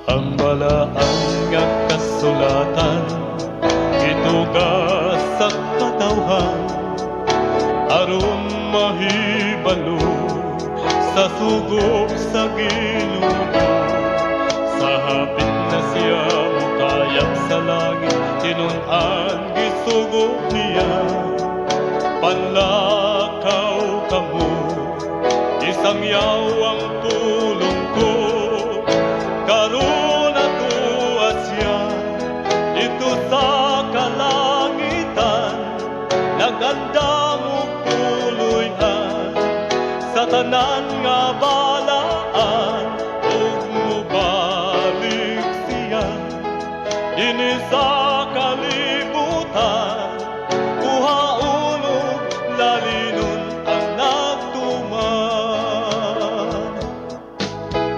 Ang balaan nga kasulatan gituga sa katawhan aron mahibalo sa sugo sa Ginoo. Sa hapit na siya mukayab sa langit, tinun-an gisugo niya. Panlakaw kamo, isangyaw ang pulong ko. Karon atua siya didto sa kalangitan, nagandam og puloy-an sa tanan nga balaan, ug mobalik siya dinhi sa kalibutan, kuhaon ug lalinon ang nagtuman.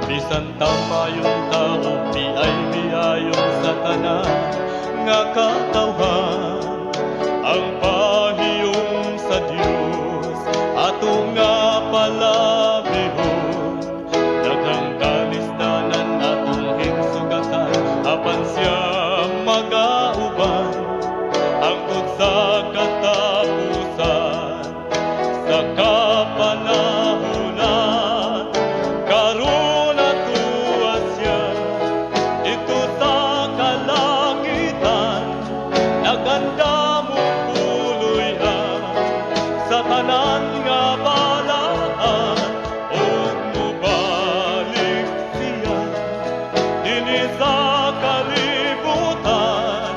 Bisan ta maayong tao, biay-biayon sa tanan nga katawhan, ang pahiyom sa Dios ato nga palabihon. Daghang kalisdanan atong hinsugatan, apan siya magauban hangtod sa katapusan sa kapanahonan. Karon atua siya didto sa kalangitan, nagandam og puloy-an sa tanan nga balaan, ug mobalik siya dinhi sa kalibutan,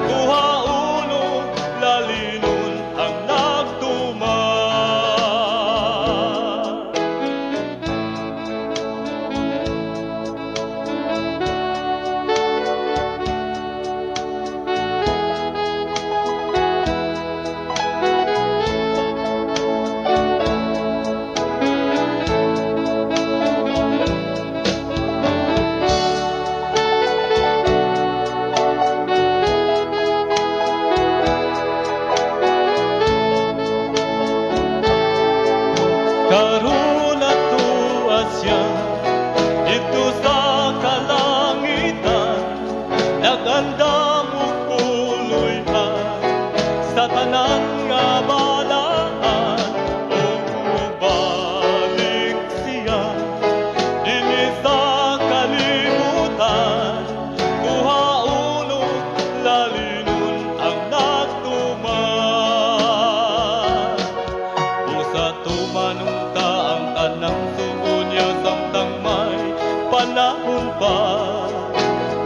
kuhaon ug lalinon ang nagtuman. Karon atua siya didto sa kalangitan, nagandam og puloy-an sa tanan nga balaan, ug mobalik siya dinhi sa kalibutan, kuhaon ug lalinon ang nagtuman. Busa tumanon ta ang tanang sugo niya samtang may panahon pa,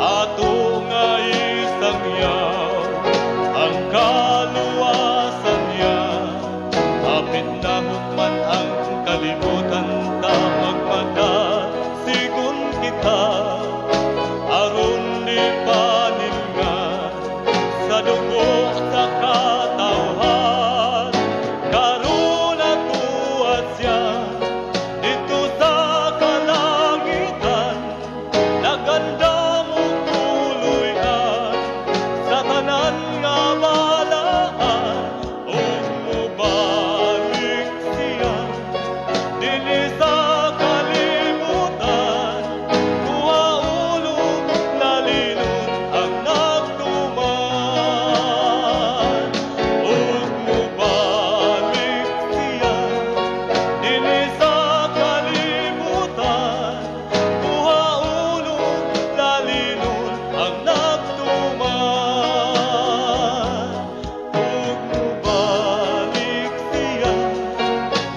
ato nga isangyaw ang kaluwasan niya. Hapit na hukman ang kalibutan ta, magmadasigon kita aron di panilngan sa dugo sa katawhan. Karon atua siya didto sa kalangitan, nagandam og puloy-an sa tanan nga balaan, ug mobalik siya dinhi sa kalibutan, kuhaon ug lalinon ang nagtuman, ug mobalik siya dinhi sa kalibutan, kuhaon ug lalinon ang nagtuman, ug mobalik siya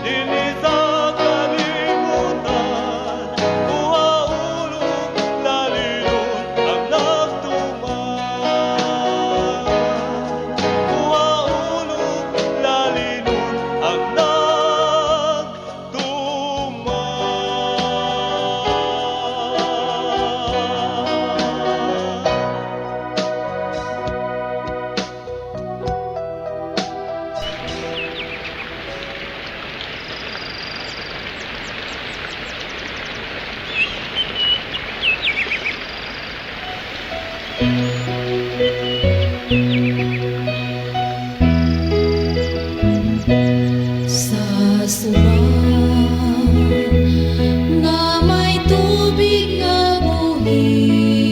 dinhi sa kalibutan, kuhaon ug lalinon ang nagtuman, kuhaon ug lalinon ang nagtuman. Sa suba nga may tubig nga buhi.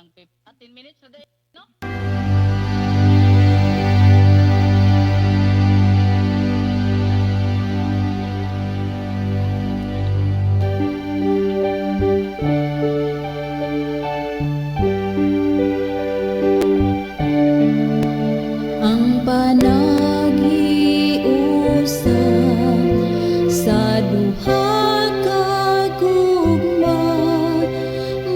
Ang 10 minutes na diay, no? Ang panaghiusa sa duha ka gugma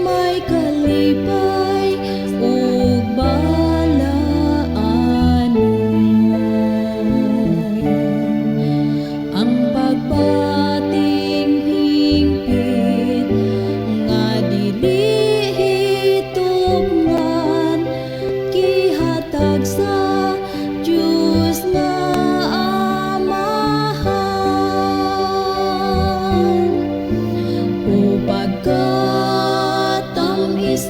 may kalipay ug balaanon. Ang pagbating hingpit nga dili hitupngan gihatag sa Diyos nga Amahan. O pagkatamis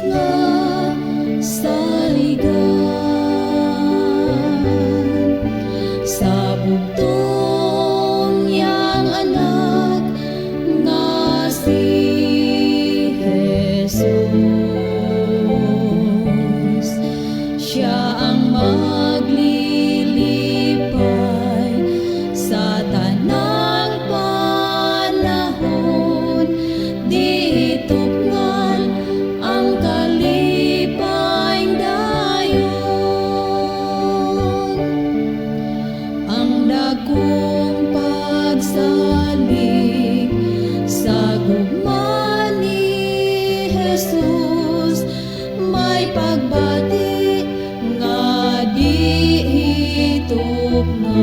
nga saligan sa bugtong niyang anak nga si Jesus. Siya ang maglilipay sa tanang panahon, di hitupngan ang kalipay dayon. Ang dakong pagsalig sa gugma ni Jesus may pagbati nga di hitupngan.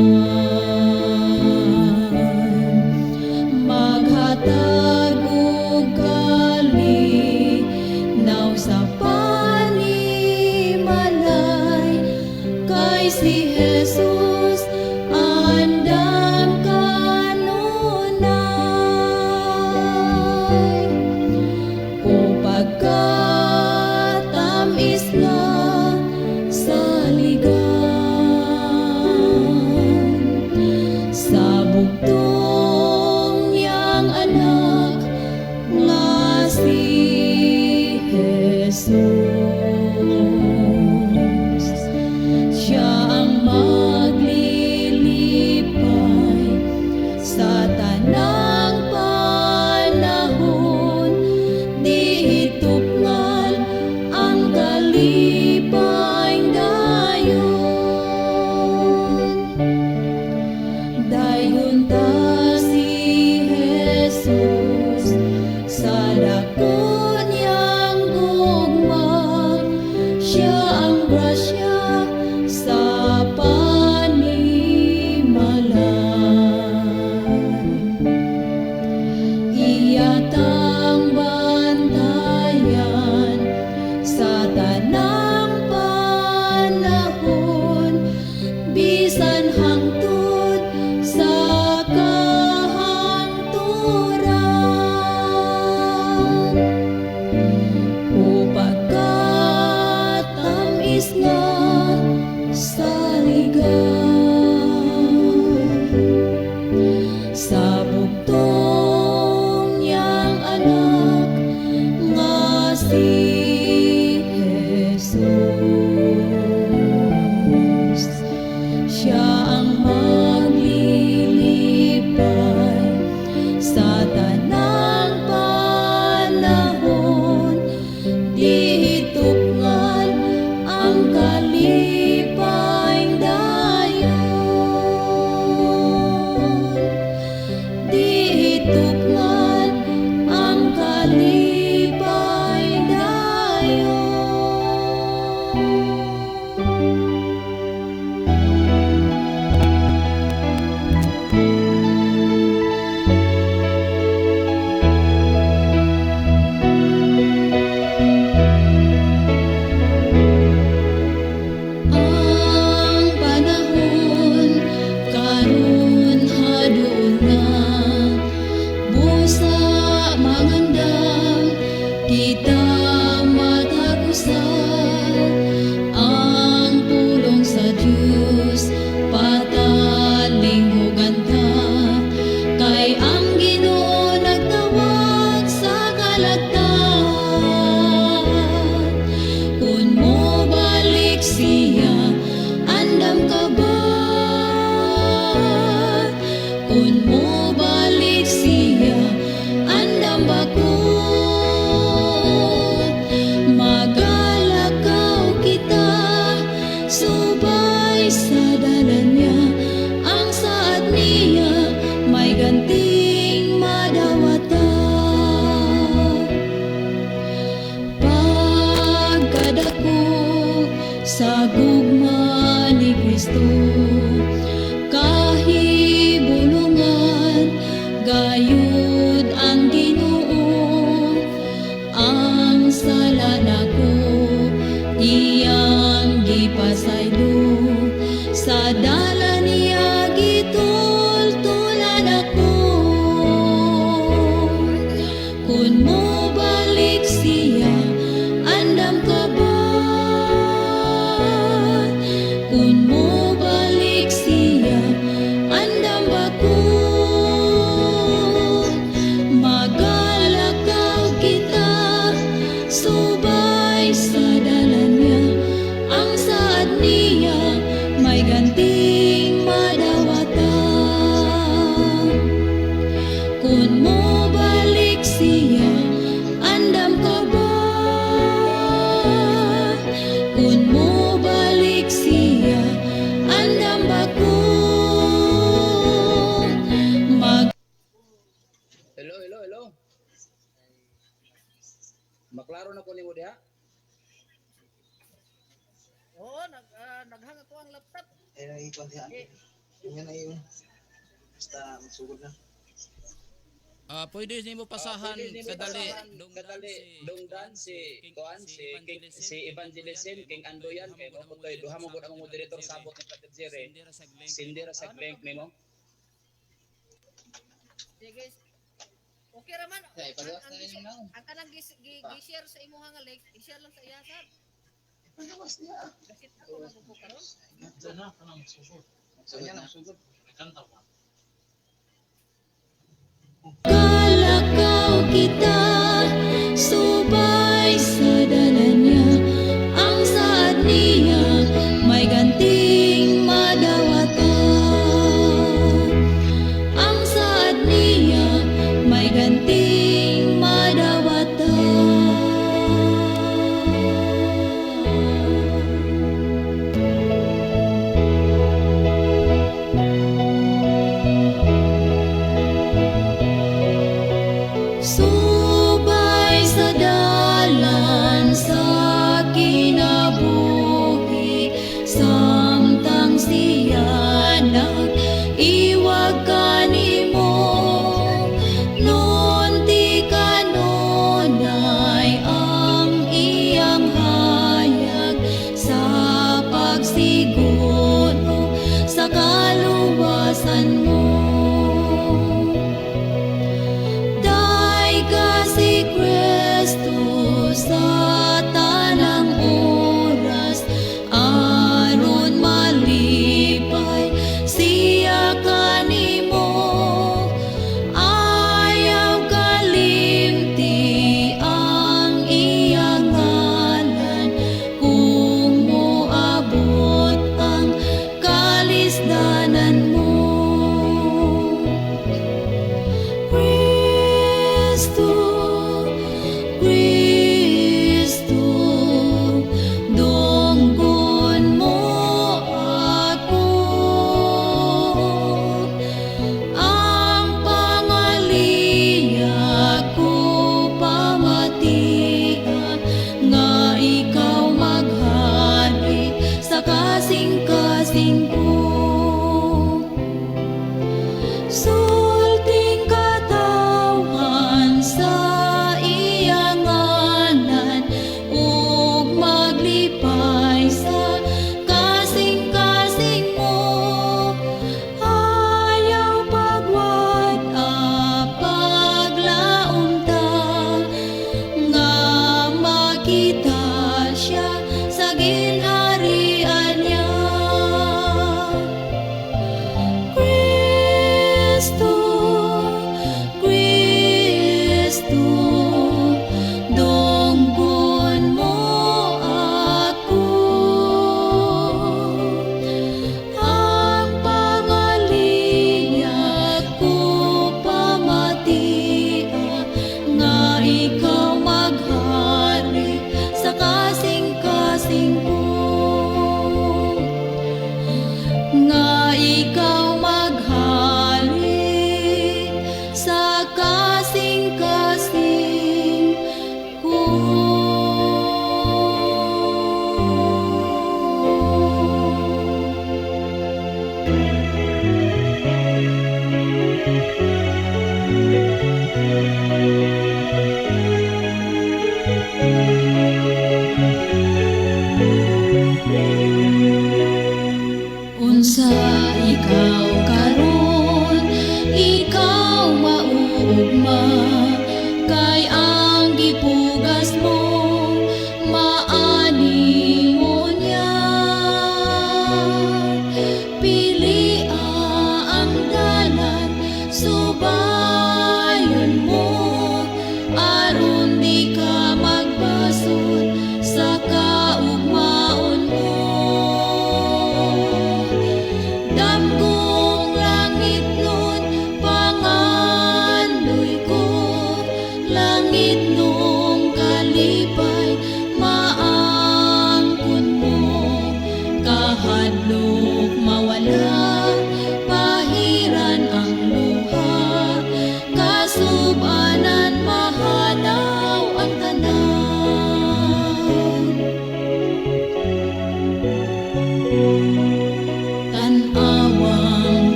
Maghatag og kalinaw sa panimalay kay si Jesus andam kanunay. O pagkatamis nga saligan sa bugtong niyang anak nga si Jesus. Siya ang maglilipay sa tanang panahon, di hitupngan ang kalipay dayon. Dayon ta si Jesus sa dako niyang gugma, siya ang grasya sa panimalay. Iya tang bantayan sa tanang panahon bisan hangtod sa kahangturan. O pagkatamis nga Sa gugma ni Kristo. Kahibulungan gayud ang Ginoo. Ang sala nako iyang gipasaylo. Sa dalan niya gitultulan ako. Kung mo balik siya, andam ka ba? Kung mo balik siya, andam ba ko? Magalakaw kita subay sa dalan niya. Ang saad niya may ganting madawatan. Kung mo balik siya, andam ka ba? Kung mo balik siya, andam ba ko? Mag Hello, hello, hello. Maklaro na ko nimo diha. Oo, naghang ako ang laptop. Ay, nagikuan siya. Eh, Yan na yun. Basta magsugod na. Ah, pwede nimo pasahan Pwede nimo kadali pasahan dungdan kadali si dungdan si kuan si Evangelism King Andoyan kay mo kutoy duha mo gud ang moderator sabot ni Pater Jerry. Sindira sa link. Sindira sa link nimo. Sige. Okay raman. Ay, pagawas Ang, na ang, yun na. ang kanang gi-share sa imuha nga link, i-share lang sa iya sab. Pagawas niya. Gasit ako mabubo karon. Diyan na, kanang sugod. Sugod na. Sugod. Kalakaw kita subay sa dalan niya. Ang saad niya may ganting madawatan. Ang saad niya may ganting madawatan.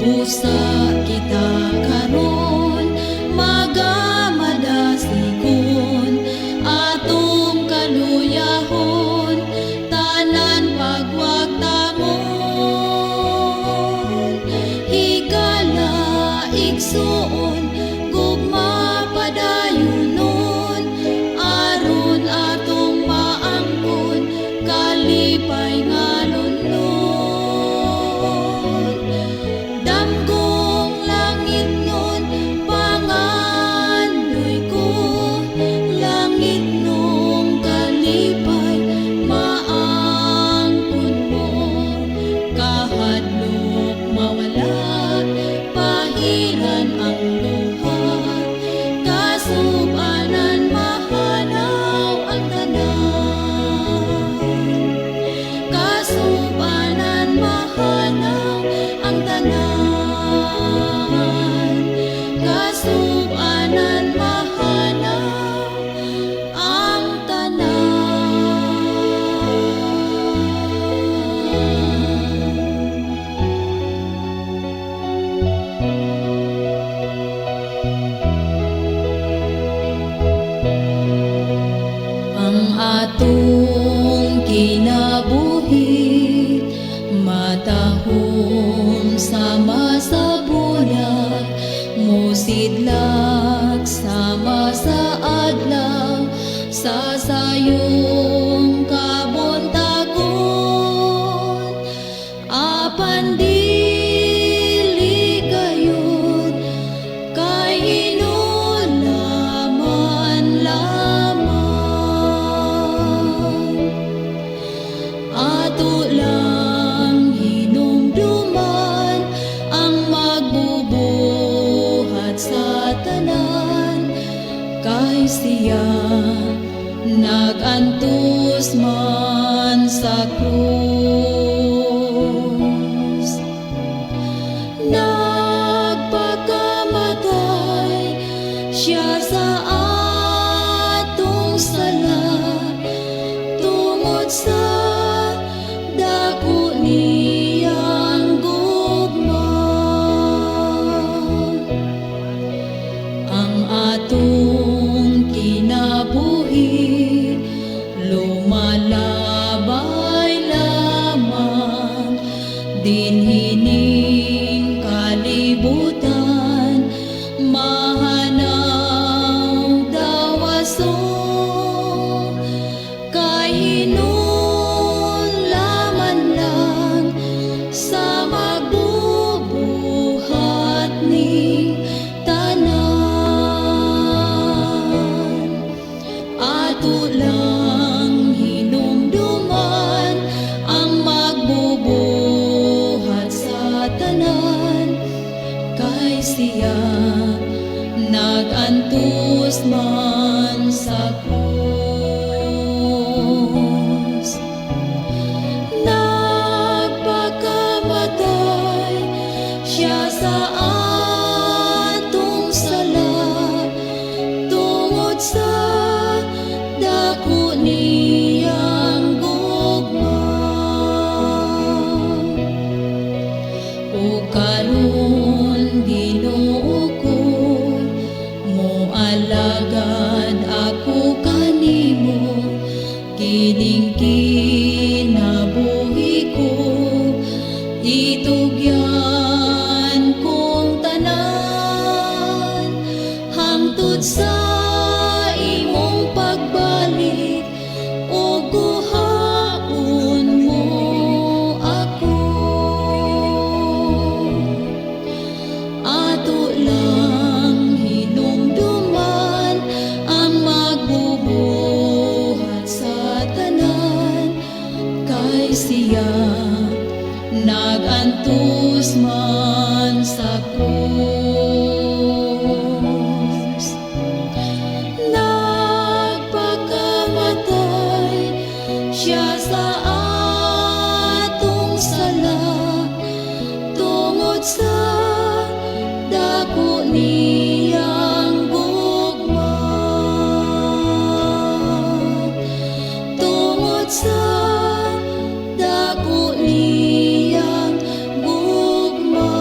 Busa kita karon magamadasigon atong kaluyahon tanan pagwagtamon. Higala, igsuon, gugma padayunon aron atong maangkon kalipay nga lunlon. Damgong langit nun pangandoy ko, langit nung kalipay maangkon mo. Kahadlok mawala, pahiran ang luha, kasubanan mahanaw ang tanan. Kasubanan mahanaw ang tanan. Kasubanan mahanaw ang tanan. Ang atong kinabuhi matahom sama sa bulag, musidlak sama sa adlaw sa sayong kabuntagon. Apan dili gayud kay hinulaman lamang. Ato lang hinumduman ang magbubuhat sa tanan, kay siya nag-antos man sa krus. Nagpakamatay siya sa atong sala tungod sa dako niyang gugma. Ang atong kinabuhi lumalabay lamang dinhining kalibutan, mahanaw dawason kay hinulaman lang sa magbubuhat ning tanan. Ato lang hinumduman ang magbubuhat sa tanan, kay siya nag-antos man sa krus. Nagpakamatay siya sa atong sala tungod sa dako niyang gugma. O karon, Ginoo ko, moalagad ako kanimo, kining kinabuhi ko itugyan kong tanan hangtod sa imong pagbalik o kuhaon mo ako. Ato lang hinumduman ang magbubuhat sa tanan, kay siya nag-antos man sa krus. Nagpakamatay siya sa atong sala tungod sa dako niyang gugma. Tungod sa dako niyang gugma.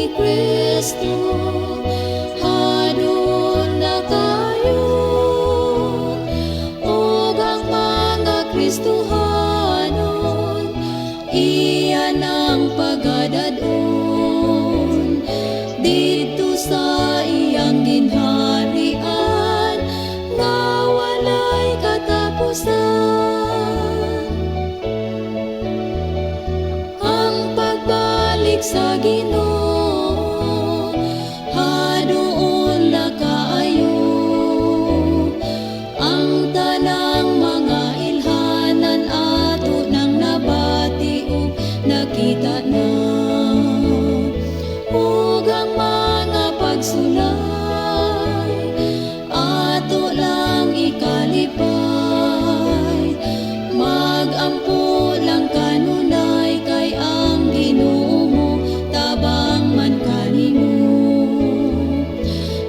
ni Kristo haduol na kaayo, ug ang mga Kristohanon iya nang pagadad-on didto sa iyang ginharian nga walay katapusan. Ang pagbalik sa Ginoo haduol na kaayo. Ang tanang mga ilhanan ato nang nabati ug nakita na, ug ang mga pagsulay ato lang ikalipay. Magampo lang kanunay kay ang Ginoo mo tabang man kanimo.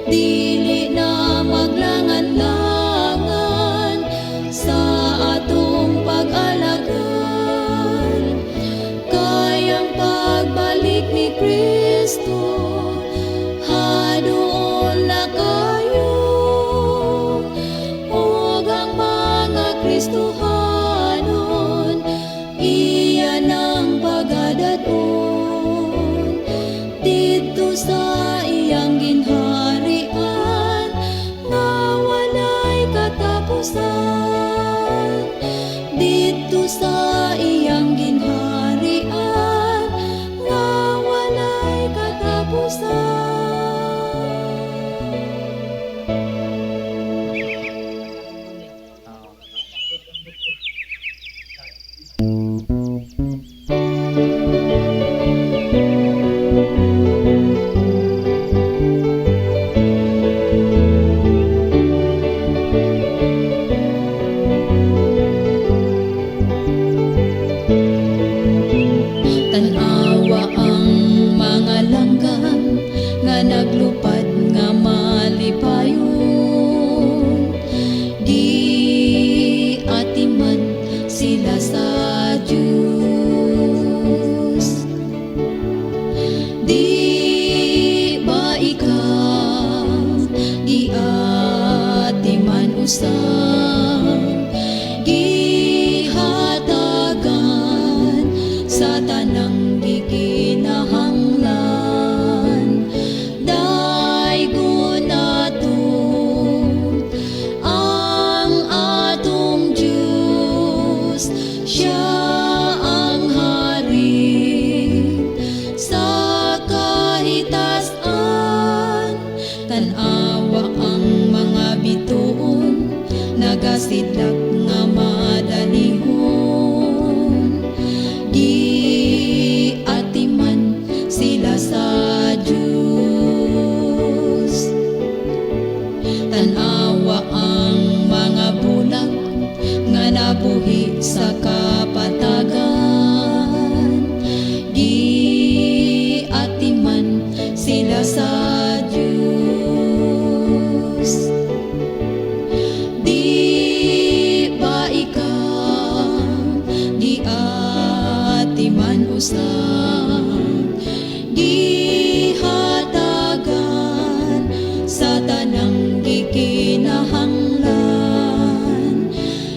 Dili na maglangan-langan sa atong pag-alagad kay ang pagbalik ni Kristo haduol na kaayo, ug ang mga Kristohanon iya nang pagadad-on didto sa iyang ginharian nga walay katapusan, didto sa iyang ginharian nga walay katapusan. Tan-awa ang mga langgam nga naglupad nga malipayon. Giatiman sila sa Diyos. Di ba ikaw giatiman usab, gihatagan sa tanang gikinahanglan? Daygon nato ang atong Diyos. Siya ang hari sa kahitasan. Tan-awa ang mga bituon, nagasidlak nga madalihon. Giatiman sila sa Diyos. Tan-awa ang mga bulag nga nabuhi sa kapatagan. Giatiman sila sa Diyos. Di ba ikaw giatiman usab, gihatagan sa tanang gikinahanglan?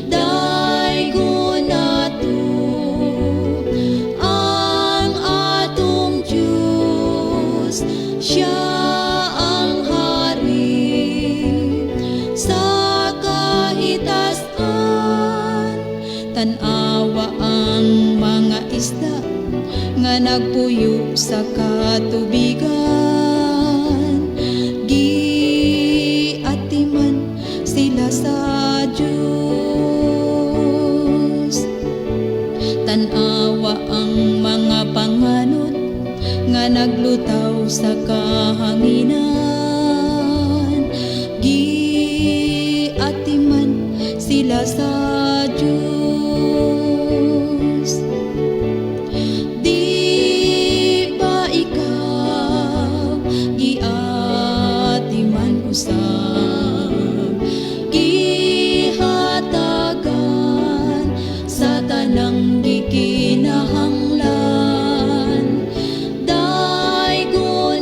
Daygon nato ang atong Diyos. Siya ang hari sa kahitasan. Tan-awa ang mga isda nga nagpuyo sa katubigan. Giatiman sila sa Diyos. Tan-awa ang mga panganod nga naglutaw sa kahanginan. Giatiman sila sa Diyos. Di ba ikaw giatiman usab, gihatagan sa tanang gikinahanglan? Daygon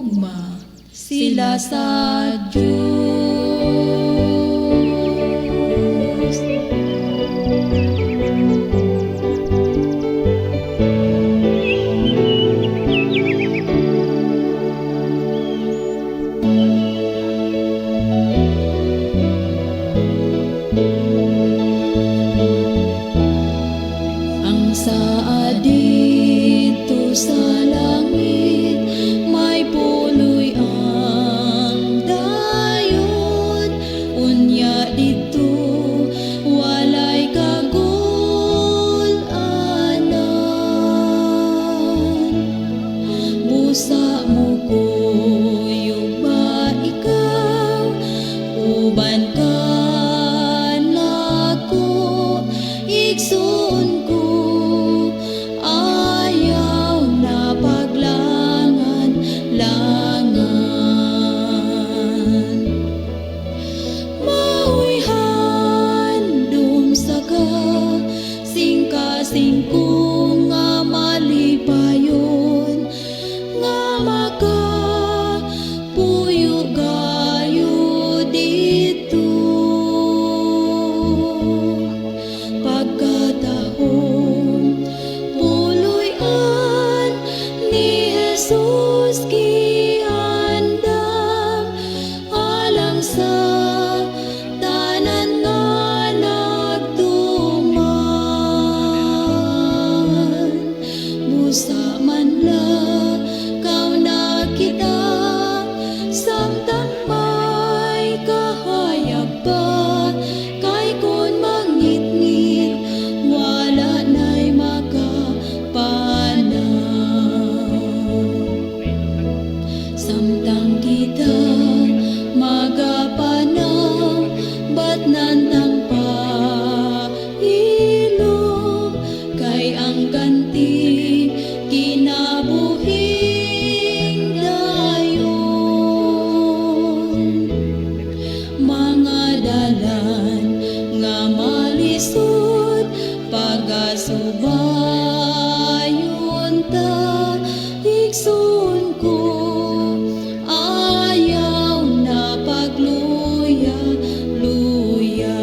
Gugma sila sa Diyos. Ang saad didto sa langit may puloy ang dayon, unya didto walay kagul-anan. Busa mo kuyog ba ikaw, uban ka nako, igsoon ko, ayaw na paglangan langan. Mao'y handom sa kasing-kasing ko nga malipayon nga makapuyo gayud didto. Pagkatahom puloy-an ni Jesus giandam alang sa tanan nga nagtuman. Busa man lakaw na kita samtang may kahayag pa, kay kon mangitngit wala na'y makapanaw. Samtang kita magapanaw, batnan tang pailom, kay ang ganti kinabuhing dayon. Mga dalan nga malisod, pagasubayon ta, igsoon ko, ayaw na pagluya luya.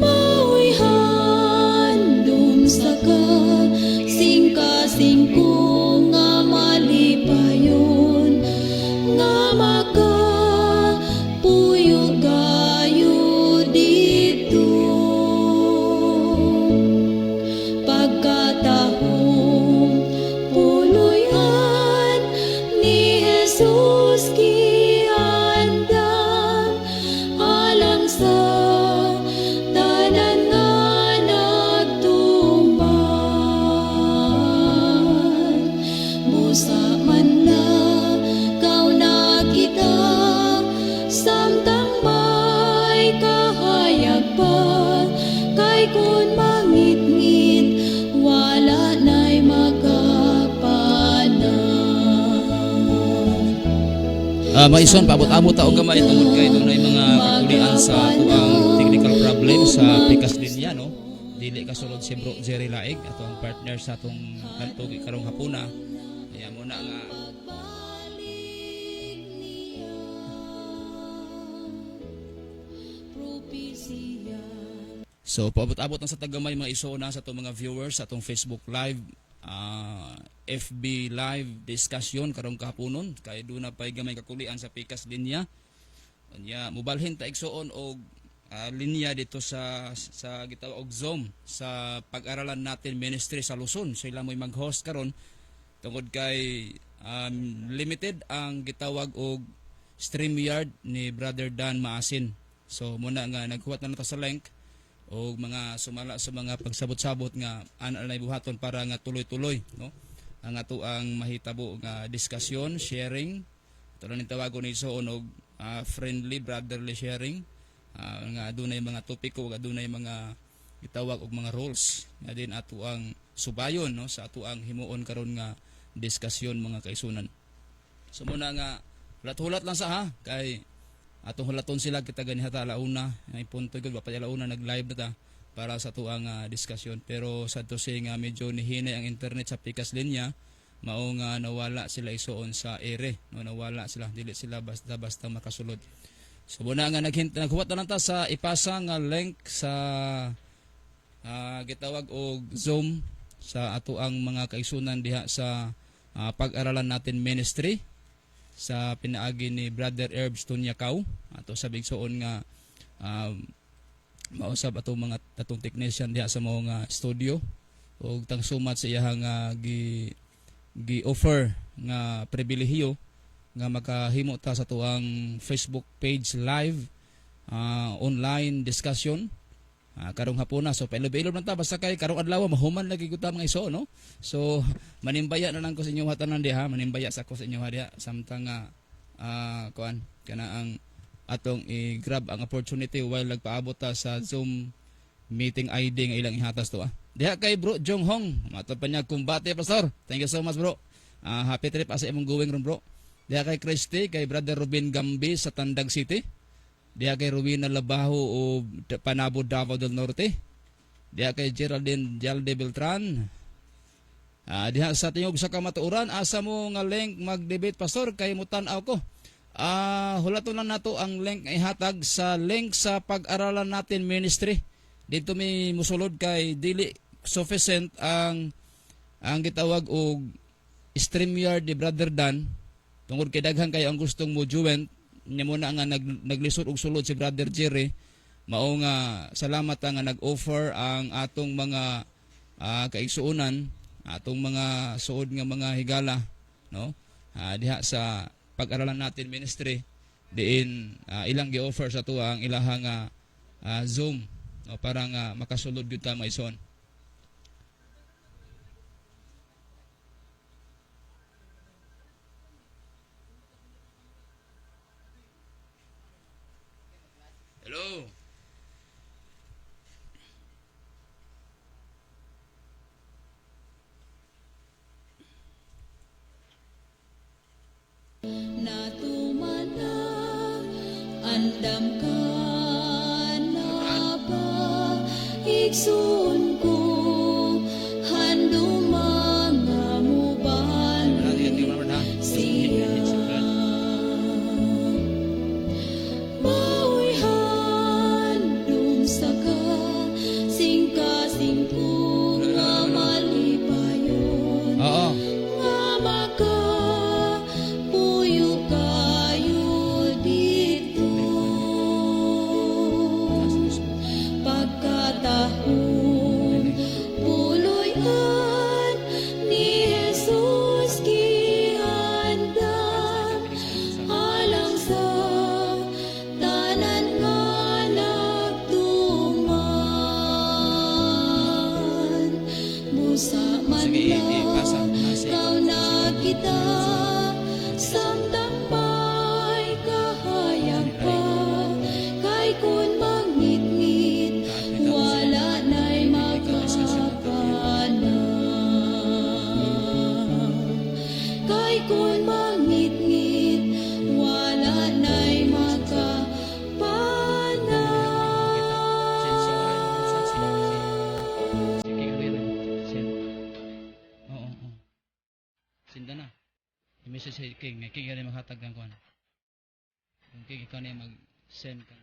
Mao'y handom sa kasing-kasing ko nga malipayon nga makapuyo gayud didto. Pagkatahom puloy-an ni Jesus giandam alang sa tanan nga nagtuman. Busa man lakaw na kita samtang may kahayag pa, kay kon mangitngit wala na'y makapanaw. Ah, maison paabot-abot ta og gamay tungod kay dunay mga kakulian sa atuang technical problem sa pikas linya, no. Dili kasulod si Bro Jerry Laig, ato ang partner sa atong kantugi karong hapuna. Kaya mo na nga Pagbalik niya, propesiya. So paabot-abot lang sa tagamay, mga isuuna, sa atong mga viewers sa atong Facebook Live, FB Live discussion karong kahaponon kay duna pay gamay kakulian sa pikas linya. Unya mobalhin ta, igsuon, og linya dito sa gitawag og Zoom sa Pag-aralan Natin Ministry sa Luzon. Sila mo'y mag-host karon tungod kay limited ang gitawag og StreamYard ni Brother Dan Maasin. So muna nga naghuwat na ta sa link o mga sumala sa mga pagsabot-sabot nga ana na buhaton para nga tuloy-tuloy, no, ang ato ang mahitabo nga diskusyon, sharing. Ito lang tawagon ni so og friendly brotherly sharing, nga adunay mga topiko ug adunay mga gitawag og mga rules nga din ato ang subayon, no, sa ato ang himuon karon nga diskusyon, mga kaisunan. So muna nga hulat-hulat lang sa ha kay atong hulaton sila kita ganiha ta alauna ay punto gud pa alauna nag-live na ta para sa tuang diskusyon, pero sad to say nga medyo nihinay ang internet sa pikas linya. Mao nga nawala sila isuon sa ere, no, nawala sila, dili sila basta basta makasulod. So muna nga naghuwat na lang ta sa ipasa nga link sa gitawag og Zoom sa ato ang mga kaigsunan diha sa pag-aralan natin ministry sa pinaagi ni Brother Herbs Tunyakaw ato sa bigsuon nga mausab atong mga atong technician diha sa mao nga studio ug tangsumat sa iyang nga gi gi offer nga pribilehiyo nga makahimo ta sa tuang Facebook page live online discussion karong hapuna. So pailob-ilob lang ta basta kay karong adlaw mahuman lagi gud ta mga iso, no. So manimbaya na lang ko sa inyo tanan diha, manimbaya sa ko sa inyo diha samtang nga kuan kana ang atong i-grab ang opportunity while nagpaabot ta sa Zoom meeting ID nga ilang ihatas to. Diha kay Bro Jong Hong, matod pa niya, kumbate pastor. Thank you so much, bro. Happy trip asa imong going ron, bro. Diha kay Christy, kay Brother Ruben Gambi sa Tandag City. Diha kay Rowena Labaho o Panabo, Davao del Norte. Diha kay Geraldine Jalde Beltran. Diha sa tingog sa kamatuoran, asa mo nga link mag-debate pastor kay mutan-aw ko. Hulaton lang nato ang link nga ihatag sa link sa pag-aralan natin ministry. Dito mi musulod kay dili sufficient ang gitawag og StreamYard ni Brother Dan tungod kay daghan kayo ang gustong mo join nya mo na nga naglisod og sulod si Brother Jerry. Mao nga salamat nga nag-offer ang atong mga kaigsuonan, atong mga suod nga mga higala, no, diha sa pag-aralan natin ministry diin ilang gi-offer sa tuwa ang ilahang Zoom, no, para nga makasulod gyud ta mga igsoon. Hello. Natuman na, andam ka na ba, igsoon ko, handuma nga mobalik siya. Mao'y handom sa kasing-kasing ko nga malipayon nga makapuyo kayo dito. Pagkatahong puloy-an ni Jesus gihandam alang sa tanan nga nagtuman. Busa man Sige, ipasa. lang Sige. kaw na kita samtang may kahayag pa, kay kun mangitngit wala na'y makapanaw, kay kun mangitngit wala na'y makapanaw. Sige, King Send. Oo. Send na. I-message si King. King yan maghatag ng kuan. Kung King, ikaw na yung mag-send ka.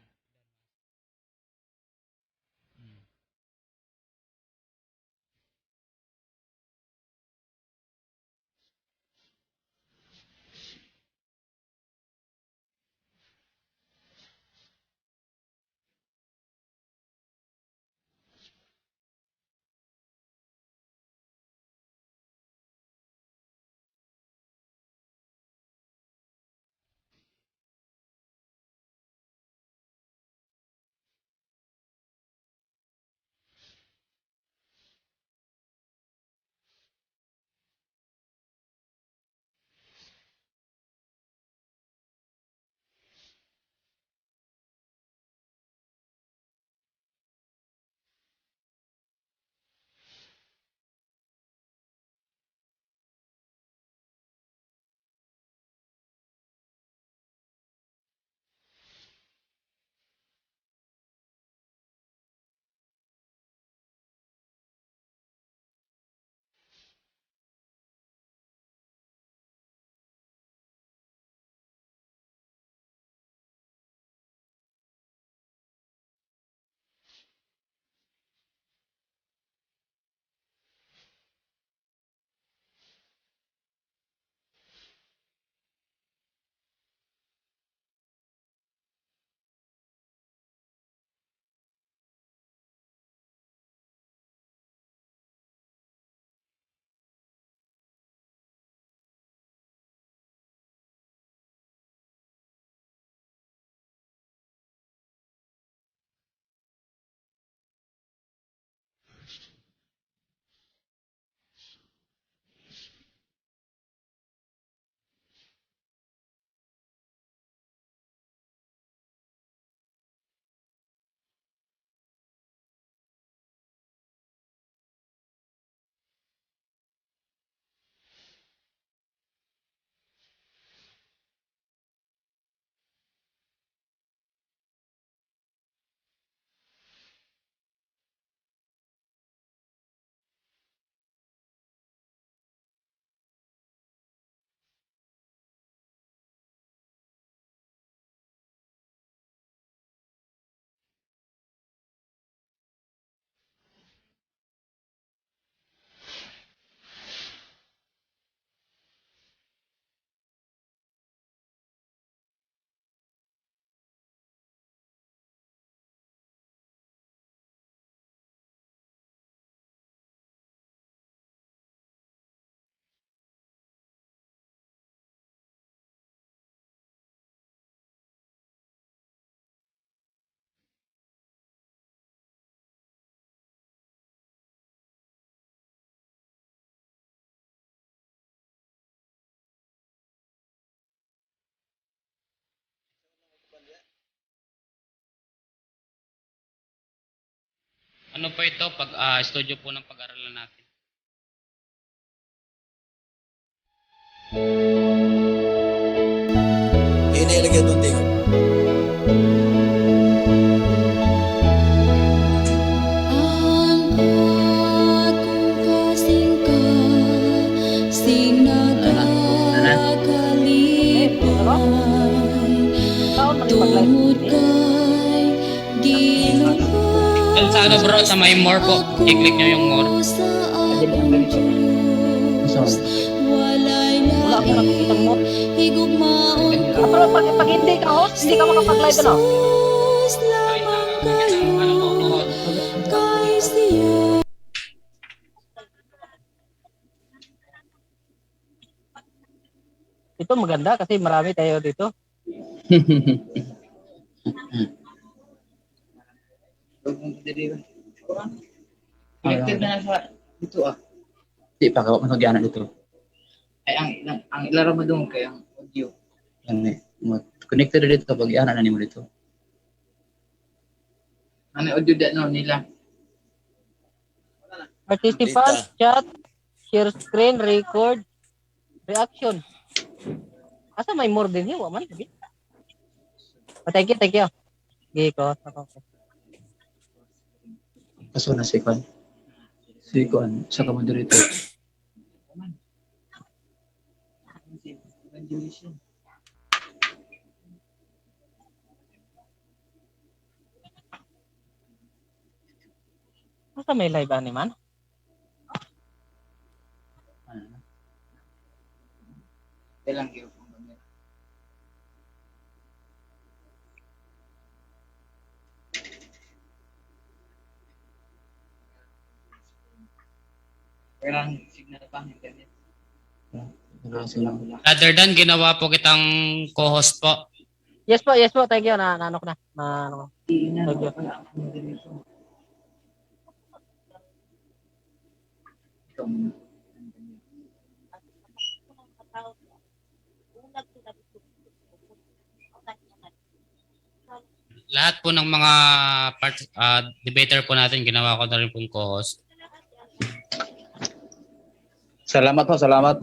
Ano po ito? Pag studio po ng pag-aralan natin. Inilagay itong tingog. Ang akong kasing nagakalipay tungod kay Dun sa ano bro, sa may more po. I-click nyo yung more. Sa akong Diyos, walay Wala akong nakikitang more. laing higugmaon ko. Ah, pero pag hindi ka host, hindi ka makapag-live, ano? Jesus lamang kayo, Ano po, oo. kay siya. Ito maganda kasi marami tayo dito. Connected na sa dito ah. Di pa ka man gyana dito. Ay ang ilaro mo doon kay ang audio. Yan eh. Connected na dito pag iana na nimo dito. Ano audio da no nila. Participants, chat, share screen, record, reaction. Asa may more din yun? Man, lagi. Oh, thank you, thank you. Sige ko. Ako. Kaso na si Kwan. Si Kwan, sa ka moderator. Si Evangelism. Asa may live ani man? Kailang gyud kung gamit. Kailang signal pa ang internet. Other than, ginawa po kitang co-host po. Yes po, yes po. Thank you. Na, na ano ko na. Na, ano ko. Ina Thank you. wala akong ganito. Ikaw muna. Lahat po ng mga debater po natin, ginawa ko na rin pong co-host. Salamat po, salamat.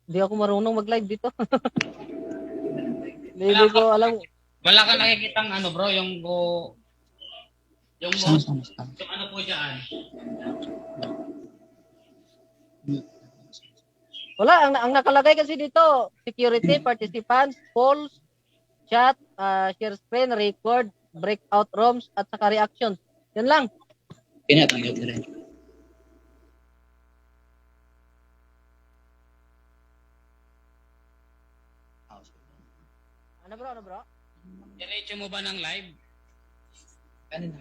Di ako marunong mag-live dito. Hindi ko alam. Wala kang nakikitang ano bro, yung go, yung Sama, host, sama, sama. yung ano po dyan. Wala, ang nakalagay kasi dito, security, participants, polls, chat, share screen, record, breakout rooms, at saka reactions. Yan lang. Kanya tang yun rin. Ano bro, ano bro? Diretso mo ba ng live? Ano na?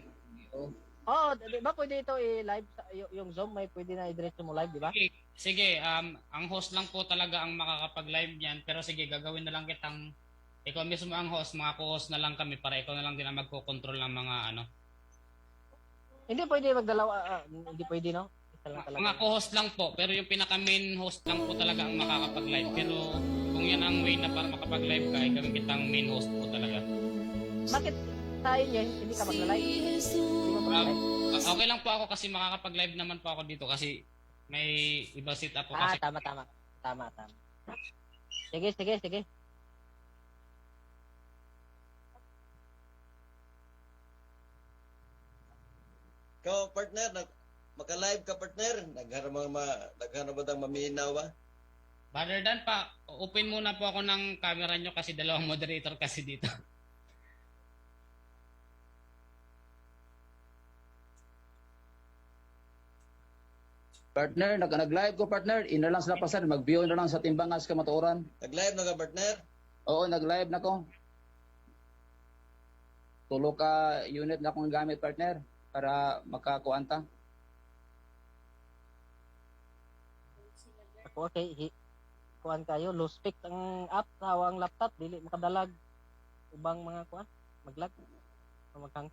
Oh, Oo, di ba pwede ito i-live, yung Zoom, may pwede na i-diretso mo live, di ba? Sige, sige, ang host lang po talaga ang makakapag-live niyan. Pero sige, gagawin na lang kitang, ikaw mismo ang host, mga co-host na lang kami para ikaw na lang din ang magko-control ng mga ano. Hindi pwede magdalawa, hindi pwede, no? Isa lang talaga. Mga co-host lang po, pero yung pinaka-main host lang po talaga ang makakapag-live. Pero kung yan ang way na para makapag-live ka, ay gawin kitang main host po talaga. Bakit sa inyo, hindi ka magla-live? Hindi mo magla-live? Okay lang po ako kasi makakapag-live naman po ako dito kasi may iba sit up po Ah, kasi. tama, tama. Tama, tama. Sige, sige, sige. Ikaw, partner, maka-live ka, partner. Naghanap ba naghanap ba tang maminaw ba? Brother Dan pa, open muna po ako ng camera nyo kasi dalawang moderator kasi dito. Partner, nag-live ko partner. Ina lang sila pasar, mag-view na lang sa timbangas kamatuoran. Nag-live na ka, partner? Oo, nag-live na ko. Tulo ka unit na akong gamit partner para makakuan ta. Ako, okay. Kuan kayo, low spec ang app sa awang laptop, dili makadalag ubang mga kuan, maglag o maghang.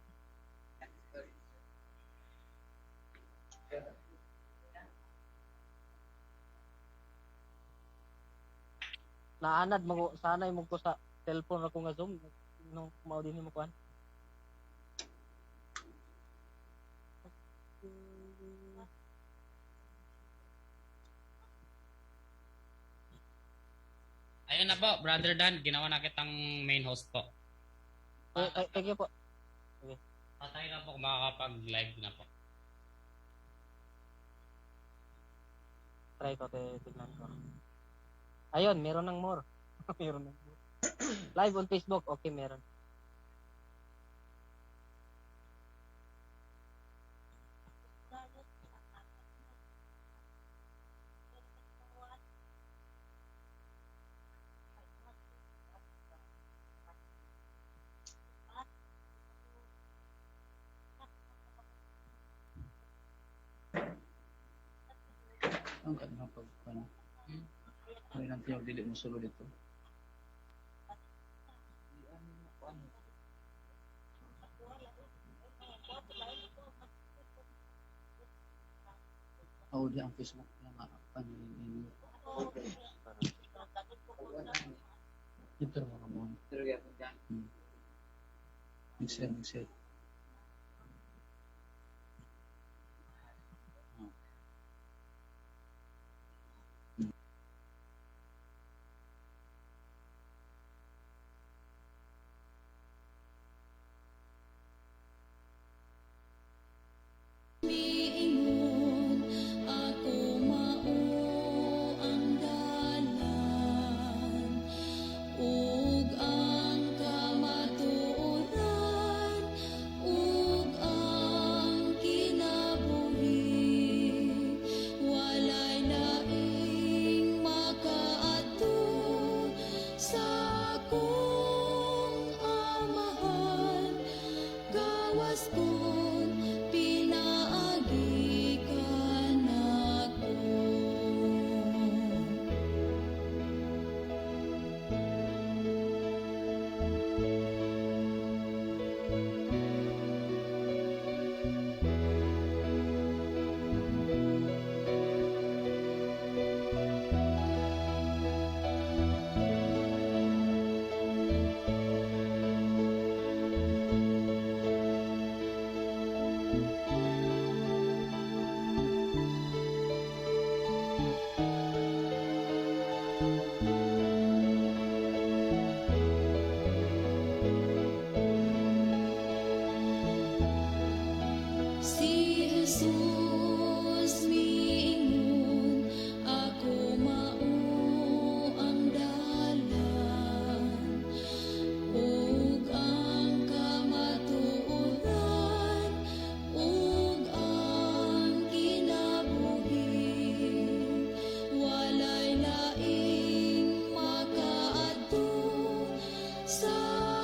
Naanad mo sanay mo ko sa cellphone ra ko nga Zoom nung mao din mo kuan. Ayun na po, Brother Dan, ginawa na kitang main host po. Ay, ay, thank you po. Patay na po kung makakapag-live na po. Try ko, tignan ko. Ayun, meron ng more. Meron ng more. Live on Facebook, okay, meron. Ang kanang pag ano. May nang tiyog dili mo sulod dito. Oh, di ang Facebook lang nga pan ninyo. Dito mga mo. Pero gyapon ka. Mixer, mixer. Miingon ako mao ang dalan ug ang kamatuoran ug ang kinabuhi, walay laing makaadto sa akong Amahan gawas kun pinaagi kanako. Si Jesus miingon, ako mao ang dalan ug ang kamatuoran ug ang kinabuhi, walay laing makaadto sa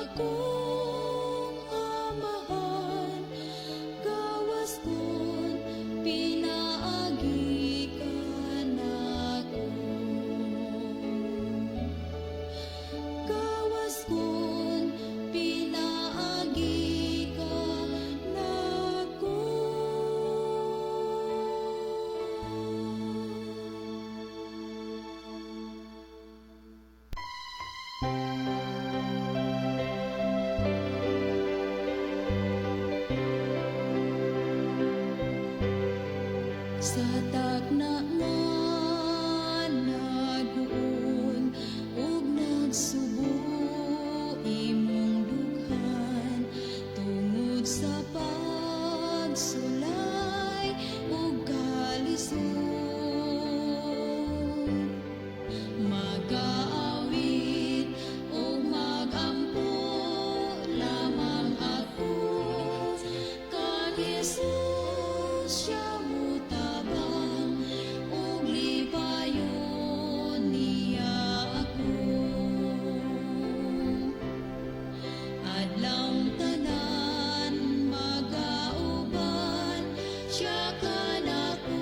akong Amahan gawas kun pinaagi kanako. Gawas kun pinaagi kanako. Sa takna nga naguol ug nagsubo imong dughan tungod sa pagsulay ug kalisod, magaawit ug magampo lamang ako kang Jesus siya mutabang ug lipayon niya ako. Adlawng tanan magauban siya kanako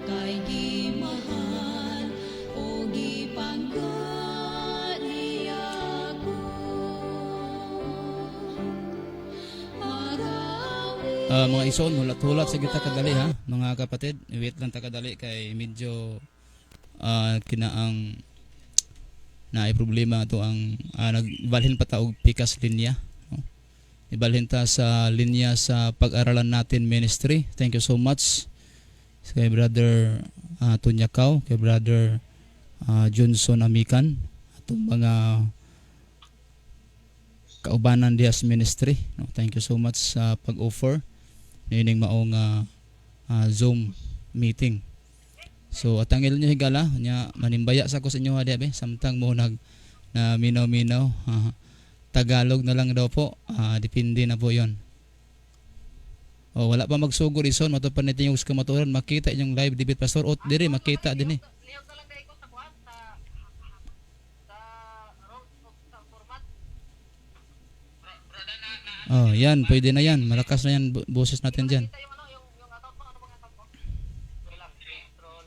kay gimahal o gipangga niya ako. Magaawit Ah, mga ison, hulat-hulat sa kita kadali ha, mga kapatid. Wait lang ta kadali kay medyo Kinaang naay problema ato ang nagbalhin pa ta og pikas linya, no? Ibalhin ta sa linya sa pag-aralan natin ministry. Thank you so much kay Brother Tunyakaw, kay Brother Johnson Amikan, atong mga kaubanan diha sa ministry, no? Thank you so much sa pag-offer niining maong Zoom meeting. So atangil niyo higala nya, manimbaya sa ko sa inyo ha be samtang mo nag na minaw-minaw. Tagalog na lang daw po. Depende na po 'yon. Oh, wala pa magsugod ison mato pa ni tingog sa kamatuoran makita inyong live debate, pastor ot diri makita din eh. Lihok na lang ko sa kuan sa rules of sa format. Oh, yan, pwede na yan. Malakas na yan boses natin diyan. Kita yung ano, yung account mo, ano bang account mo? Okay lang, control.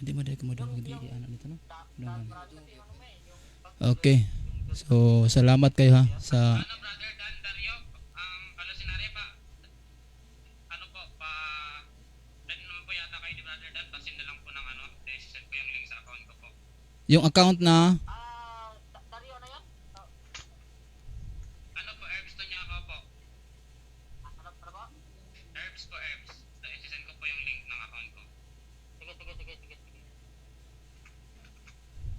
Hindi mo dahil kumadungog di ano nito, no? Dungan. Okay. So, salamat kayo ha sa Ano, Brother Dan Dario, ang ano sinari pa, ano po, pa, ano naman po yata kayo ni Brother Dan, pa-send na lang po ng ano, eh, send ko yung link sa account ko po. Yung account na Dario na yan? Ano po, Herbs to niya ako po. Ano, ano ba? Herbs po, Herbs. So, i-send ko po yung link ng account ko. Sige, sige, sige, sige, sige.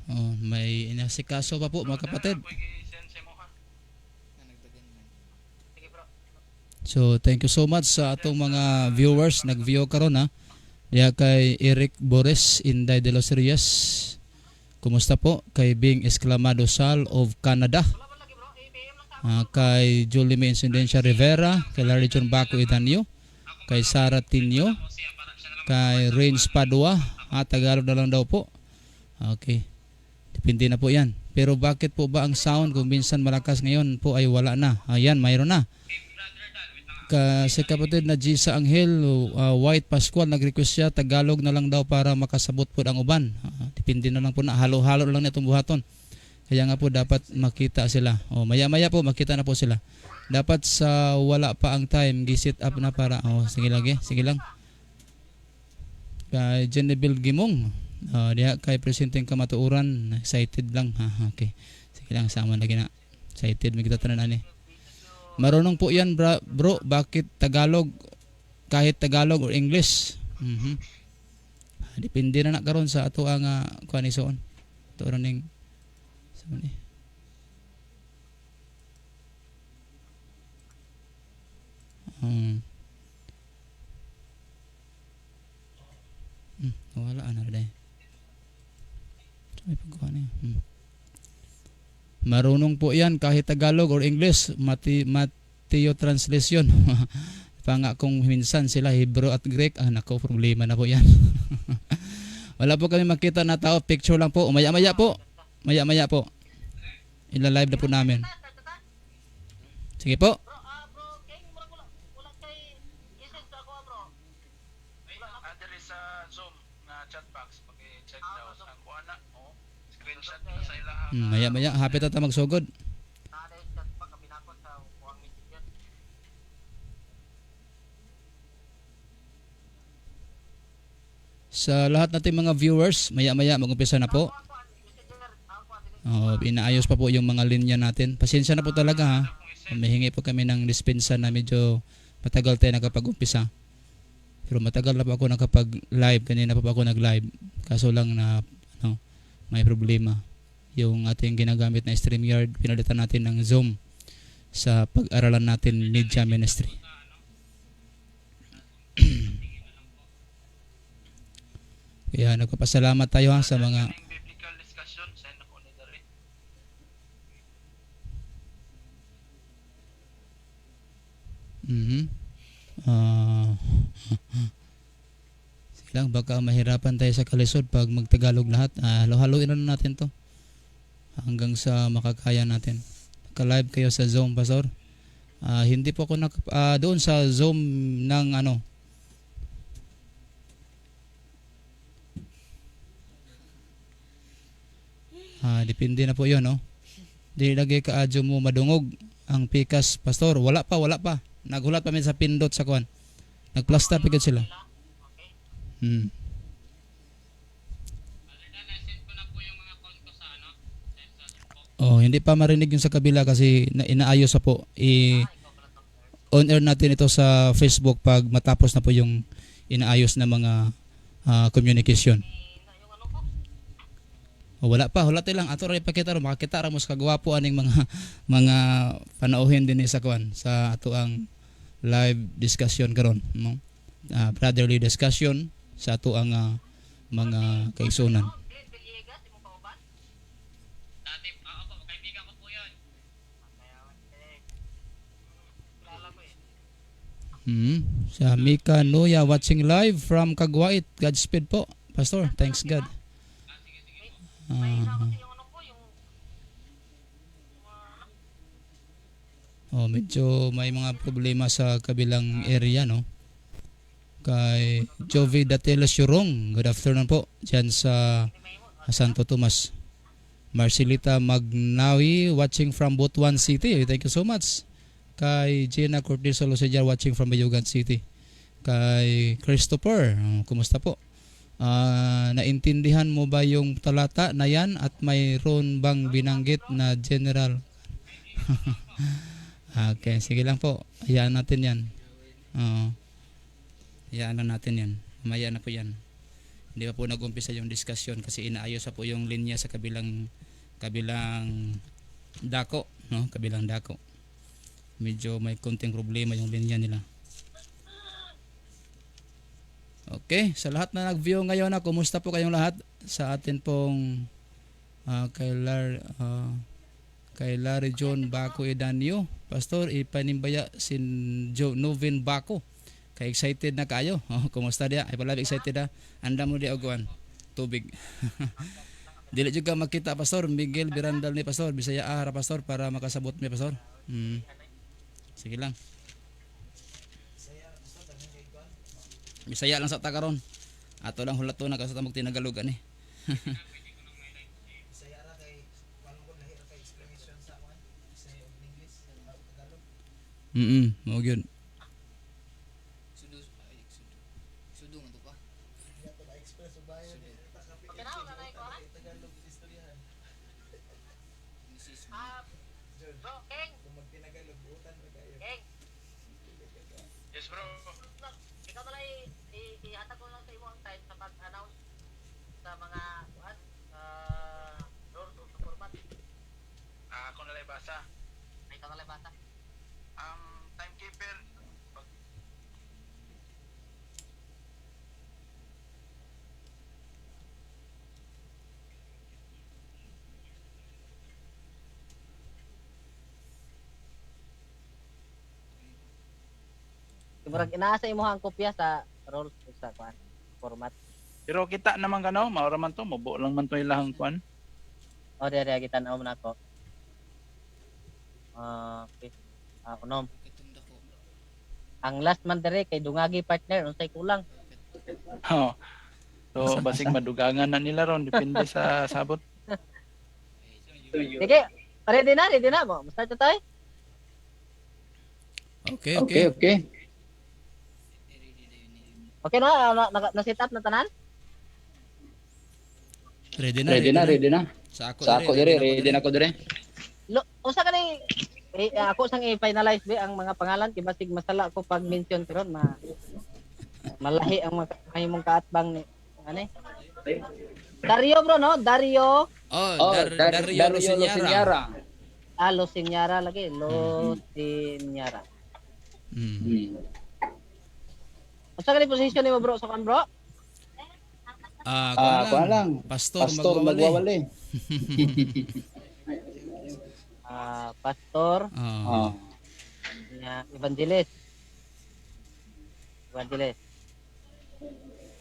Oh, may inasikaso pa po, mga kapatid. Sige, bro. So, thank you so much sa atong mga viewers nag-view karon ha. Diha kay Eric Boris Inday de los Reyes. Kumusta po? Kay Bing Esclamado Sal of Canada. Kay Julie May Incidencia Rivera, kay Larry John Baco Idanyo, kay Sara Tinio, kay Rains Padua, Tagalog na lang daw po. Okay. Depende na po yan. Pero bakit po ba ang sound kung minsan malakas, ngayon po ay wala na? Ayan, mayroon na. Kasi kapatid na Gisa Angel, White Pascual, nag-request siya, Tagalog na lang daw para makasabot po ang uban. Depende na lang po na, halo-halo lang na itong buhaton. Kaya nga po dapat makita sila. O, maya-maya po makita na po sila. Dapat sa wala pa ang time, gi-set up na para, oh, sige lagi, sige lang. Kay Genevieve Gimong, diha kay Presidente Kamatuoran, excited lang. Ha, okay. Sige lang, sama lagi na. Excited, may kita tanan ani. Marunong po yan, bro. Bakit Tagalog? Kahit Tagalog or English. Depende na na karon sa ato ang kuan isuon. Ato ra ning sa ni. Wala na rin. May pagkuha niya. Marunong po yan kahit Tagalog or English. Mateo translation. Pa nga kung minsan sila Hebrew at Greek, nako, problema na po yan. Wala po kami makita na tao, picture lang po. Maya-maya po. Maya-maya po. Ila-live na po namin. Sige po. Bro, bro, King, murag wala, wala kay gising sa ako, bro. Diri sa Zoom nga chat box paki-check daw ang kuha na, oh, screenshot na sa ila. Maya-maya, hapit na ta magsugod. Naa chat pa kabinakon sa kuang messenger. Sa lahat nating mga viewers, maya-maya mag-umpisa na po. Oh, inaayos pa po yung mga linya natin. Pasensya na po talaga ha. Humihingi po kami ng dispensa na medyo matagal tayo nakapag-umpisa. Pero matagal na po ako nakapag-live. Kanina pa po ako nag-live. Kaso lang na ano, may problema. Yung ating ginagamit na StreamYard, pinalitan natin ng Zoom sa pag-aralan natin Media Ministry. Kaya nagpapasalamat tayo ha sa mga biblical discussion send ako ni diri. Sige lang, baka mahirapan tayo sa kalisod pag magtagalog lahat. Halo-haloin na natin to hanggang sa makakaya natin. Naka-live kayo sa Zoom, Pastor? Hindi po ako doon sa Zoom ng ano. Depende na po 'yon, no? Di lagi ka adyo mo madungog ang pikas, Pastor. Wala pa, wala pa. Nagulat pa min sa pindot sa kuan. Nagplaster pa gud sila. Oh, hindi pa marinig yung sa kabila kasi inaayos pa po. I on air natin ito sa Facebook pag matapos na po yung inaayos na mga communication. Oh, wala pa, wala lang. Ato ra ipakita ro, makakita ra mo sa kagwapo aning mga mga panauhin din sa kuan sa ato ang live discussion karon, no? Brotherly discussion sa ato ang mga kaigsunan. Dati, opo, kaibigan ko po yun. Sa Mika Noya watching live from Kagwait. Godspeed po, Pastor. Thanks God. Oh, medyo may mga problema sa kabilang area, no? Kay Jovi Datela Shurong. Good afternoon po diyan sa Santo Tomas. Marcelita Magnawi watching from Butuan City. Thank you so much. Kay Gina Cortez Solosejar watching from Bayugan City. Kay Christopher, oh, kumusta po? Naintindihan mo ba yung talata na yan at mayroon bang binanggit na general? Okay, sige lang po. Hayaan natin yan. Oo. Hayaan lang natin yan. Mamaya na po yan. Hindi pa po nag-umpisa yung discussion kasi inaayos pa po yung linya sa kabilang kabilang dako, no? Kabilang dako. Medyo may konting problema yung linya nila. Okay, sa lahat na nag-view ngayon na, kumusta po kayong lahat sa atin pong kay Larry John Baco Edanio. Pastor, ipanimbaya si Joe Novin Baco. Kay excited na kayo. Oh, kumusta dia? Ay pala excited ah. Anda mo di og kuan, tubig. Dili jud ka makita, Pastor Miguel Birandal ni Pastor. Bisaya ara, Pastor, para makasabot mi, Pastor. Sige lang. Bisaya lang sa ta karon. Ato lang hulato na kasi ta magtinagalog ani. Mao gyud. Sudo, ay, sudo. Sudo man to pa. Okay na, wala na ikaw. Misis. Bro, King. King, Yes, bro. ikaw na lang ihatag ko lang sa imo ang time sa pag-announce sa mga kuan rules of the format. Ako na lang basa. Ay, ikaw na lang basa. Ang timekeeper, pag Murag inaasa imo ang kopya sa rules sa kuan format. Pero kita naman kano, maura man to, mubo lang man to ilahang kuan. O dire dire kita na ako. Okay. Unom. Katong dako. Ang last man dire kay dungagi partner unsay kulang. Oh. So basig madugangan na nila ron depende sa sabot. Sige, ready na mo. Start na tayo. Okay, okay. Okay, okay. Okay na, na set up na tanan? Ready na, Ready na, ready na. Sa ako, Sa ako dire, ready na ko dire. Lo, unsa ka ni ako sang i-finalize be ang mga pangalan kay basig masala ko pag mention karon ma malahi ang mga mahimong kaatbang ni ano eh? Dario bro no, Dario. Oh, Oh, Dario, Dario Losiñara. Losiñara. Ah, Losiñara lagi, Losiñara. Unsa ka ni position nimo bro sa kan bro? Kuan Kuan lang. lang. Pastor, Pastor magwawali. magwawali. Pastor, nya evangelist. Evangelist.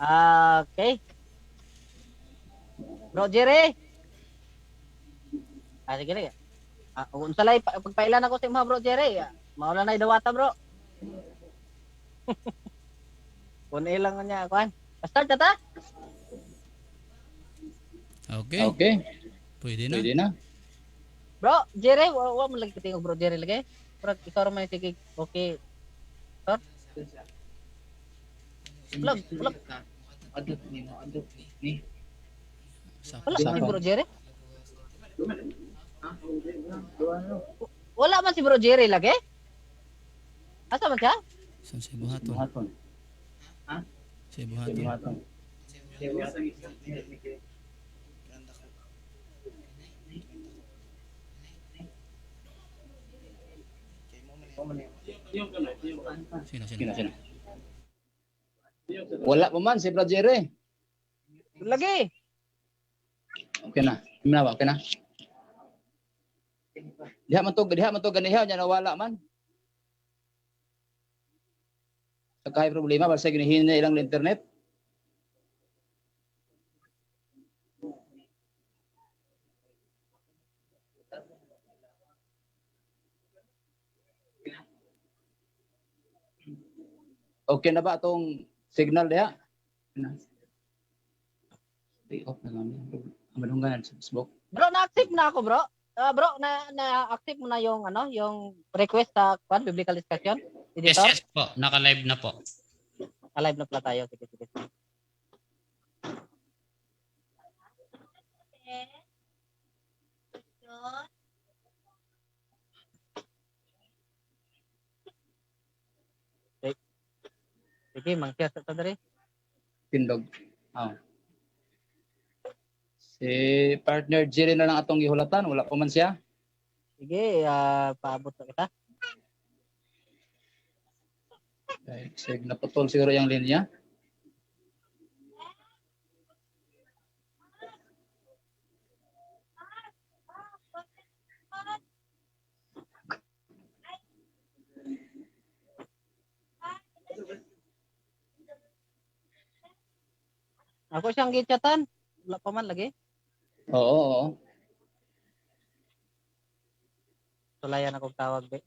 Okay. Bro Jerry. Sige lagi. Unsa lay pagpailan ako sa imo bro Jerry. Maula na dawata bro. Kun ilang niya kuan. Start na ta? Okay. Okay. Pwede na. Pwede na. Bro, Jerry, wa mo lagi kitingog bro Jerry lagi. Murag ikaw ra man sige. Okay. Sir? Vlog, vlog. Adot ni mo, adot ni. Wala si bro Jerry. Wala man si Bro Jerry lagi? Asa man siya? Saan sa buhaton? Ha? Sa buhaton. Sino, sino? Sino? Wala pa man si Brad Jerry. Lagi. Okay na. Imo na ba? Okay na. Diha man to ganiha nya nawala man. Sa kay problema basta ginihina ilang internet. Okay na ba atong signal diha? Di off na lang. Amalunggan sa Facebook. Bro, na-accept na ako, bro. Bro, na-accept mo na yung ano, yung request sa kwan, biblical discussion. Yes, Editor. yes po. Naka-live na po. Naka-live na pala tayo. Sige, sige. Sige, mang-share sa dere. Tindog. Oh. Si partner Jerry na lang atong gihulatan, wala pa man siya. Sige, paabot na kita. Okay, sige, naputol siguro yung linya. Ako siyang gichatan. Wala pa man lagi. Oo, oo. Sulayan akong tawag, be.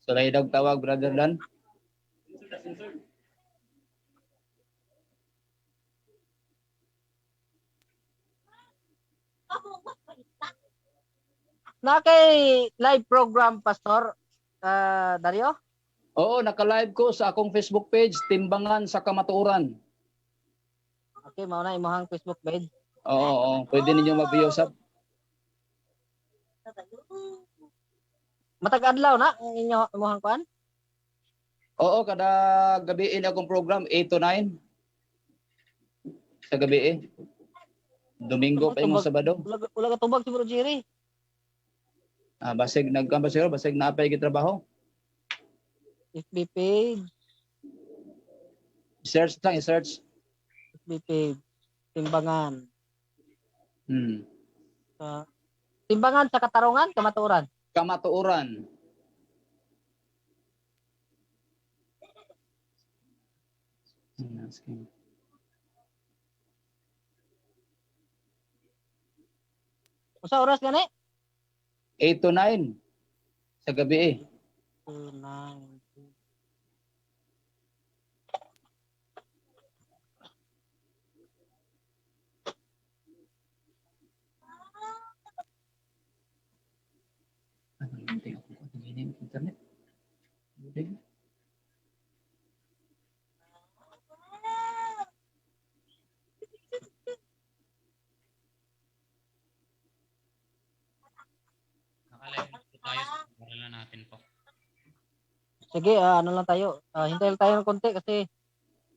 Sulay daw tawag, Brother Dan. Na kay live program, Pastor Dario? Oo, naka-live ko sa akong Facebook page, Timbangan sa Kamatuoran. Okay, mao na imong Facebook page. Oo, oo. Pwede ninyo ma-view sa Matag adlaw na ang inyo imong kuan? Oo, kada gabi in akong program 8 to 9. Sa gabi eh. Domingo pa yung Sabado. Wala ka tubag si Bro Jerry. Ah, basig nagkampa siguro, basig naapay gitrabaho. FB page, Search lang, i-search. FB page, Timbangan. Timbangan sa Katarungan, Kamatuoran. Kamatuoran. Usa oras gani? 8 to 9 sa gabi eh. 2 to 9. Internet. Naka-live po tayo. Parala natin po. Sige, ano lang tayo. Hintay lang tayo ng konti kasi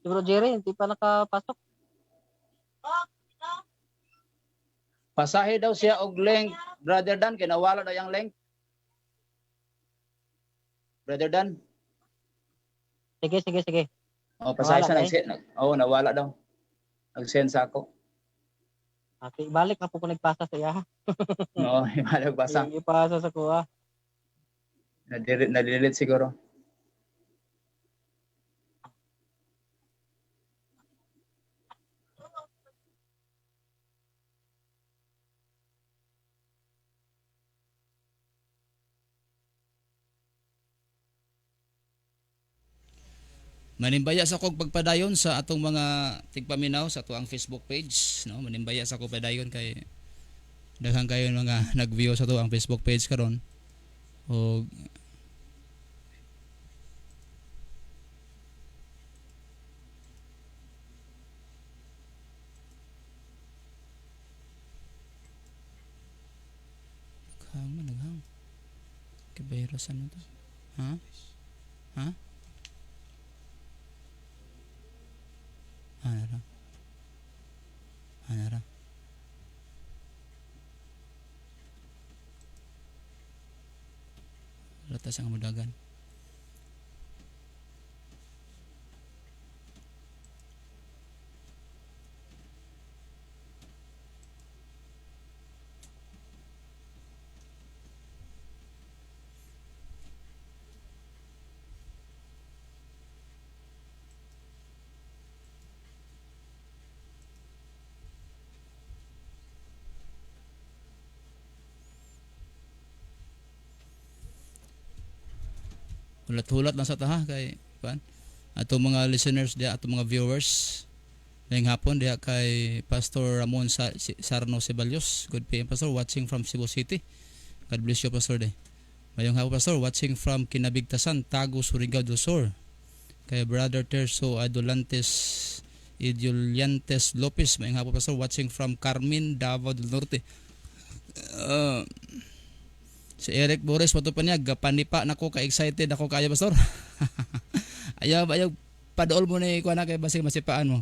si Bro Jerry hindi pa nakapasok. Pasahe daw siya og link, Brother Dan, kay nawala daw yung link. Brother Dan. Sige, sige, sige. Oh, pasahe Nawala, siya eh. nag-send. Oh, nawala daw. Nag-send sa ako. Okay, balik na po ko nagpasa sa iya. Oo, ibalik pasa. Ipasa sa kuha. Na-delete siguro. Manimbaya sa kog pagpadayon sa atong mga tigpaminaw sa atuang Facebook page, no? Manimbaya sa kog padayon kay daghan kayo mga nag-view sa atuang Facebook page karon. Og naghang man, naghang. Virus ano to? Ha? Ha? Ano ra? Ano ra? Latas ang mudagan. Hulat-hulat lang sa taha kay kuan. Ato mga listeners diha, ato mga viewers. Ngayong hapon diha kay Pastor Ramon Sarno Ceballos. Good PM, Pastor, watching from Cebu City. God bless you, Pastor de. Mayong hapon, Pastor, watching from Kinabigtasan, Tago, Surigao del Sur. Kay Brother Terso Adolantes Iduliantes Lopez. Mayong hapon, Pastor, watching from Carmen, Davao del Norte. Si Eric Boris pato pa niya, gapanipa nako ka excited ako kayo, Pastor. Ayaw ayaw padool mo ni kuan na kay basig masipaan mo.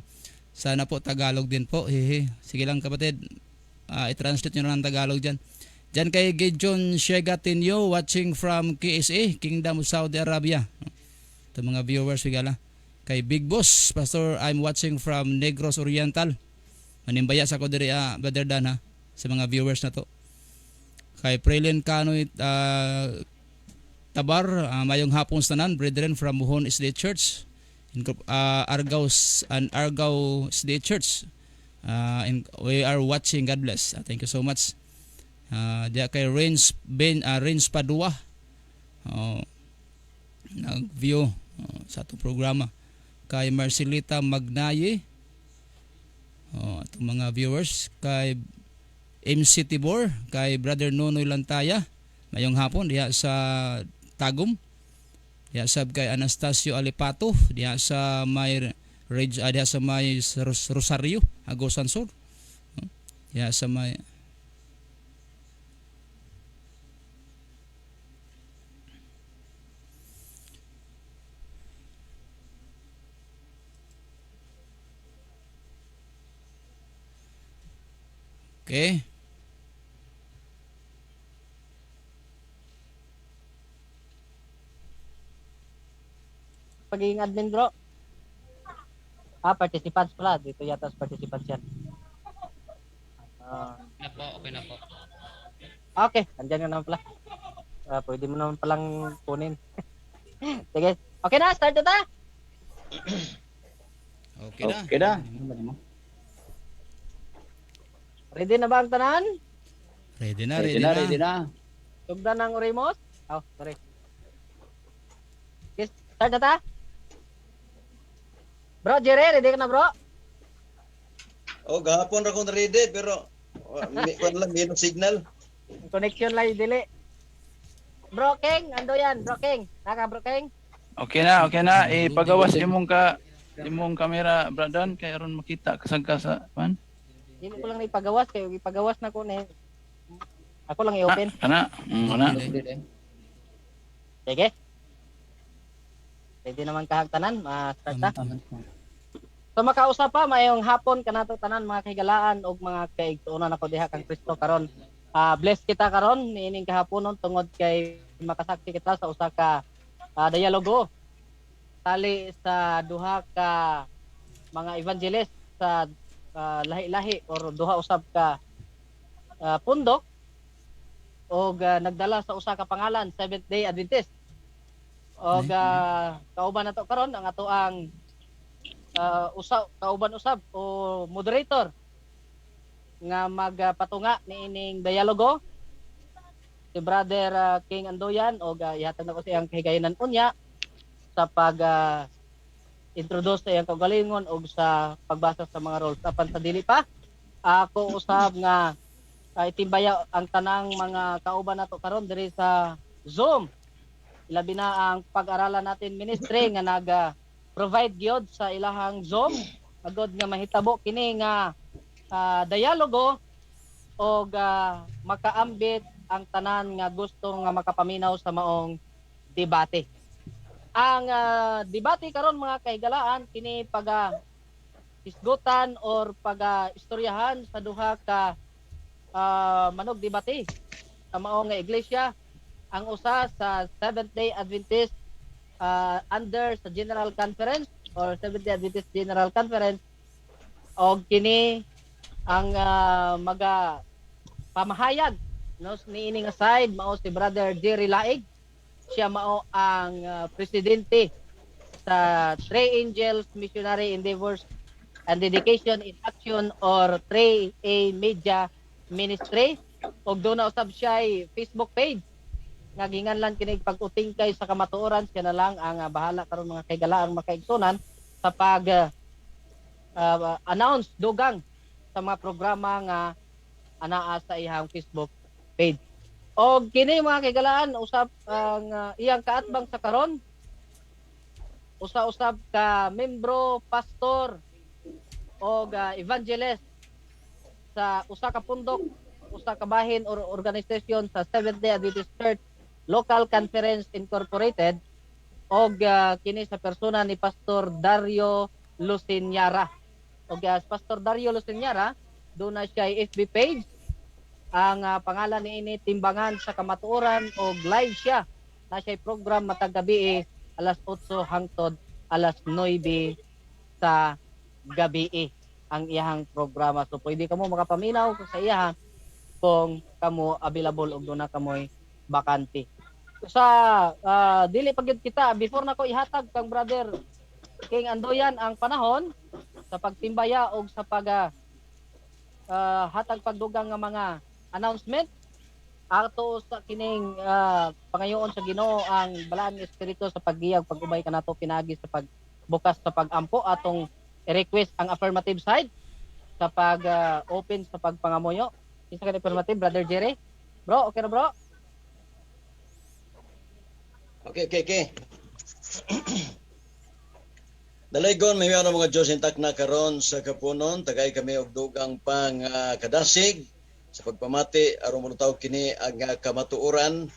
Sana po Tagalog din po. Hehe. Sige lang, kapatid. I-translate niyo na ng Tagalog diyan. Diyan kay Gideon Shegatinyo, watching from KSA, Kingdom of Saudi Arabia. Ito mga viewers wigala. Kay Big Boss, Pastor, I'm watching from Negros Oriental. Manimbaya sa ko diri, Brother Dan, ha, sa mga viewers na to. Kay Prelin Kanoy Tabar, mayong hapon sa tanan, brethren from Muhon SDA Church, in Argao and Argao SDA Church. And we are watching. God bless. Thank you so much. Diya kay Range Ben Range Padua. Oh, nag-view sa atong programa. Kay Marcelita Magnaye. Oh, atong mga viewers kay MC Tibor, kay Brother Nonoy Lantaya, mayong hapon diha sa Tagum. Diha sab kay Anastasio Alipato, diha sa may Ridge, diha sa may Rosario, Agosan Sur. Diha sa may. Okay. Pagiging admin, bro. Participants pala. Dito yata sa participants yan. Na po, okay na po. Okay, andyan ka naman pala. Pwede mo naman palang kunin. Sige. Okay na, start na ta. Okay na. Okay na. Ready na ba ang tanan? Ready na, Ready ready, na, na. ready na. Tugdan ng Oremus? Oh, sorry. Okay, start na ta. Bro, Jerry, ready ka na, bro? Oh, gahapon ra kong ready pero kuan lang minus signal. Connection lang yung dili. Bro King, ando yan, Bro King. Naka, Bro King. Okay na, okay na. Ipagawas imong kamera, Bradan, kay aron makita kasag ka sa pan. Dili ko lang na ipagawas kay ipagawas na ko na. Ako lang i-open. Kana, kana. Sige. Pwede naman kahagtanan, ma-start na. So makausap pa mayong hapon kanato tanan mga kahigalaan og mga kaigtuonan ako diha kang Kristo karon. Bless kita karon niining kahaponon tungod kay makasaksi kita sa usa ka dialogo tali sa duha ka mga evangelist sa lahi-lahi or duha usab ka pundok og nagdala sa usa ka pangalan, Seventh Day Adventist. Og kauban nato karon ang atoang usa kauban usab o moderator nga magpatunga niining dialogo, si Brother King Andoyan, og ihatag nako siyang kahigayonan unya sa pag introduce sa iyang kaugalingon og sa pagbasa sa mga roles. Apan sa dili pa ako usab nga itimbaya ang tanang mga kauban nato karon diri sa Zoom, ilabi na ang pag-aralan natin ministry nga naga provide gyud sa ilahang Zoom agod nga mahitabo kini nga dialogo og makaambit ang tanan nga gusto nga makapaminaw sa maong debate. Ang debate karon, mga kahigalaan, kini paga hisgutan or paga istoryahan sa duha ka manog debate sa maong nga iglesia. Ang usa sa Seventh Day Adventist under sa General Conference or Seventh Day Adventist General Conference, og kini ang maga pamahayag, no, niini nga side mao si Brother Jerry Laig. Siya mao ang presidente sa Three Angels Missionary Endeavors and Dedication in Action or 3A Media Ministry, ug doon na usab siya Facebook page nga ginganlan kini Pag-utingkay sa Kamatuoran. Siya na lang ang bahala karon, mga kaigalaang makaigsunan, sa pag announce dugang sa mga programa nga anaa sa iyang Facebook page. Og kini, mga kaigalaan, usab ang iyang kaatbang sa karon, usa-usab ka membro, pastor og evangelist sa usa ka pundok, usa ka bahin or organization sa Seventh Day Adventist Church Local Conference Incorporated, og kini sa persona ni Pastor Dario Lucinyara. Og Pastor Dario Lucinyara, doon na siya FB page. Ang pangalan niini Timbangan sa Kamatuoran, og live siya na siya program matag gabi alas 8 hangtod alas 9 sa gabi ang iyahang programa. So pwede kamo makapaminaw sa iyaha kung kamo available og duna kamoy bakante. Sa dili pa gyud kita, before nako ihatag kang Brother King Andoyan ang panahon sa pagtimbaya og sa pag hatag pagdugang nga mga announcement, ato sa kining pangayoon sa Ginoo ang balaan nga espiritu sa paggiyag, pag-ubay kanato pinaagi sa pagbukas sa pagampo. Atong i-request ang affirmative side sa pag open sa pagpangamuyo. Kinsa ka affirmative, Brother Jerry? Bro, okay na, bro? Okay. Dalaygon, may mga mga Diyos intak na karon sa kapunon, tagay kami og dugang pang kadasig sa pagpamati aron mo kini ang kamatuoran,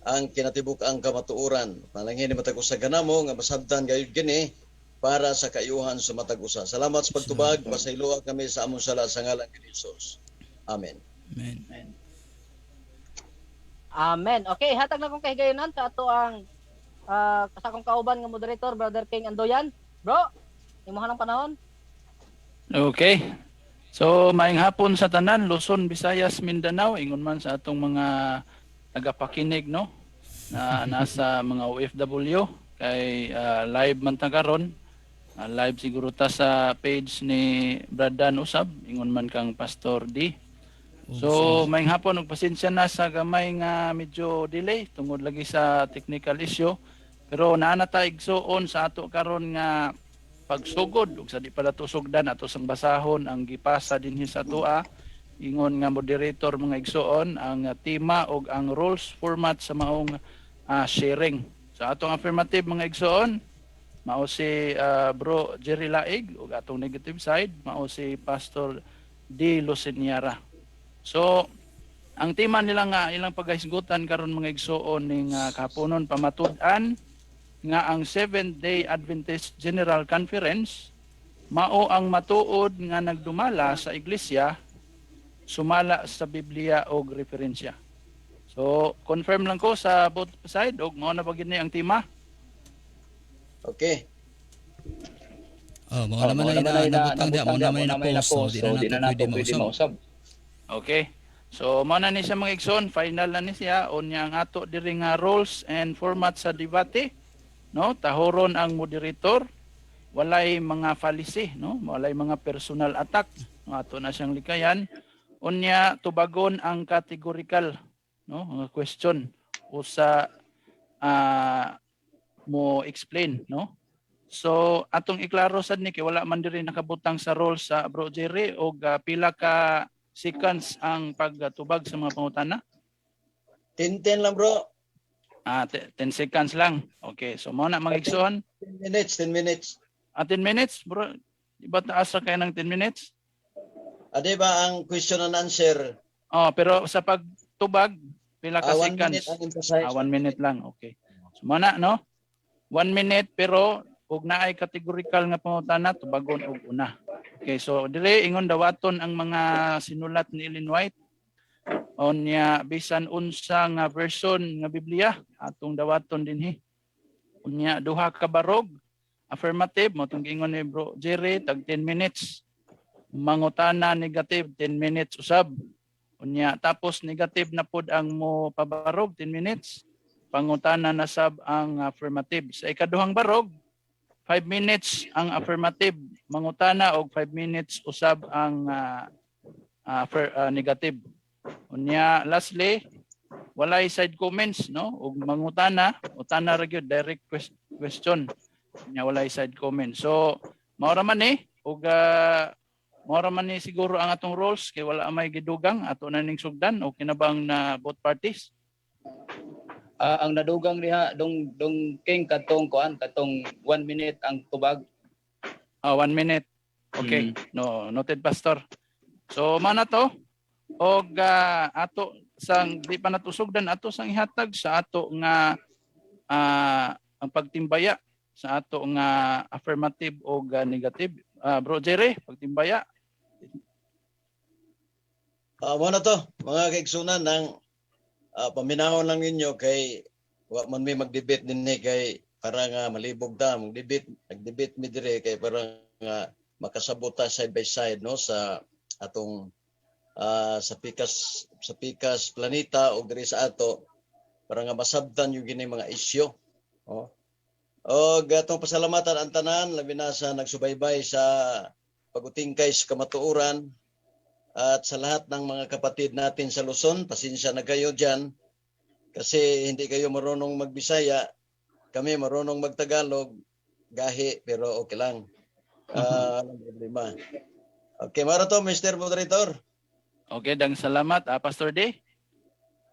ang kinatibuk ang kamatuoran. Panalangin ni matag usa kanamo nga masabtan gayud kini para sa kaayuhan sa matag usa. Salamat sa pagtubag, pasayloa kami sa among sala sa ngalan ni Jesus. Amen. Amen. Amen. Okay, hatag na kong kahigayonan sa ato ang sa akong kauban nga moderator, Brother King Andoyan. Bro, imuha ng panahon. Okay. So, maayong hapon sa tanan, Luzon, Visayas, Mindanao, ingon man sa atong mga tagapakinig, no, na nasa mga OFW kay live man ta karon. Live siguro ta sa page ni Brad Dan usab, ingon man kang Pastor D. So, maayong hapon ug pasensya na sa gamay nga medyo delay tungod lagi sa technical issue. Pero naa na ta, igsuon, sa ato karon nga pagsugod, ug sa di pala sugdan, ato sang basahon ang gipasa dinhi sa atoa ingon nga moderator, mga igsuon, ang tema ug ang rules format sa maong sharing. Sa atong affirmative, mga igsuon, mao si Bro Jerry Laig, ug atong negative side mao si Pastor D. Luceniara. So ang tema nila nga ilang paghisgutan karon, mga igsuon, ning kahaponon, pamatud-an nga ang Seventh Day Adventist General Conference mao ang matuod nga nagdumala sa iglesia sumala sa Biblia og referensya. So confirm lang ko sa both side og mao na ba gyud ni ang tema? Okay. Oh, mao naman na nabutang diha, mao naman na post, so di na nato pwede mausab. Okay. So mao na ni siya, mga igsoon, final na ni siya. Unya ang ato diri nga rules and format sa debate, no? Tahoron ang moderator, walay mga fallacy, no? Walay mga personal attack. No, ato na siyang likayan. Unya tubagon ang categorical, no, mga question usa mo explain, no? So atong iklaro sad ni kay wala man diri nakabutang sa rules sa Bro Jerry og pila ka seconds ang pagtubag sa mga pangutana? 10-10 lang, bro. Ah, 10 seconds lang. Okay, so mao na, mga igsoon. 10 minutes, 10 minutes. Ah, 10 minutes, bro. Di ba taas ra kayo ng 10 minutes? Adi ba ang question and answer? Oh, pero sa pagtubag, Pila ka 1 seconds? Minute ang emphasize. 1 minute lang, okay. So mana, no? 1 minute, pero ug naay categorical nga pangutana, tubagon og una. Okay, so dire ingon dawaton ang mga sinulat ni Ellen White. Unya bisan unsa nga version nga Biblia atong dawaton dinhi. Unya duha ka barog affirmative mo tong giingon ni Bro Jerry, tag 10 minutes. Mangutana negative, 10 minutes usab. Unya tapos negative na pod ang mo pabarog, 10 minutes. Pangutana na sab ang affirmative. Sa ikaduhang barog, 5 minutes ang affirmative mangutana og 5 minutes usab ang negative. Unya lastly, walay side comments, no? Ug mangutana, utana ra gyud, direct question. Unya walay side comments. So mao ra man ni ug mao ra man ni siguro ang atong rules kay wala may gidugang. Ato na ning sugdan. Okay na bang na both parties? Ang nadugang diha, dong dong King, katong kuan, katong 1 minute ang tubag. Ah, 1 minute. Okay. No, noted, Pastor. So mana to og ato sang di pa nato sugdan, ato sang ihatag sa ato nga ang pagtimbaya sa ato nga affirmative o negative. Bro Jerry, pagtimbaya. Mo na to, mga kaigsunan, ng paminahon lang ninyo kay wa man mi mag-debate dinhi kay para nga malibog ta mag-debate. Nag-debate mi dire kay para nga makasabot ta side by side, no, sa atong sa pikas planeta o diri sa ato para nga masabtan yung gini mga isyu, oh. Og atong pasalamatan ang tanan, labi na sa nagsubaybay sa pag-utingkay sa kamatuoran at sa lahat ng mga kapatid natin sa Luzon. Pasensya na kayo dyan kasi hindi kayo marunong magbisaya. Kami marunong magtagalog, gahi, pero okay lang. Walang problema. Okay, mara to, Mr. Moderator. Okay, dang salamat. Pastor D.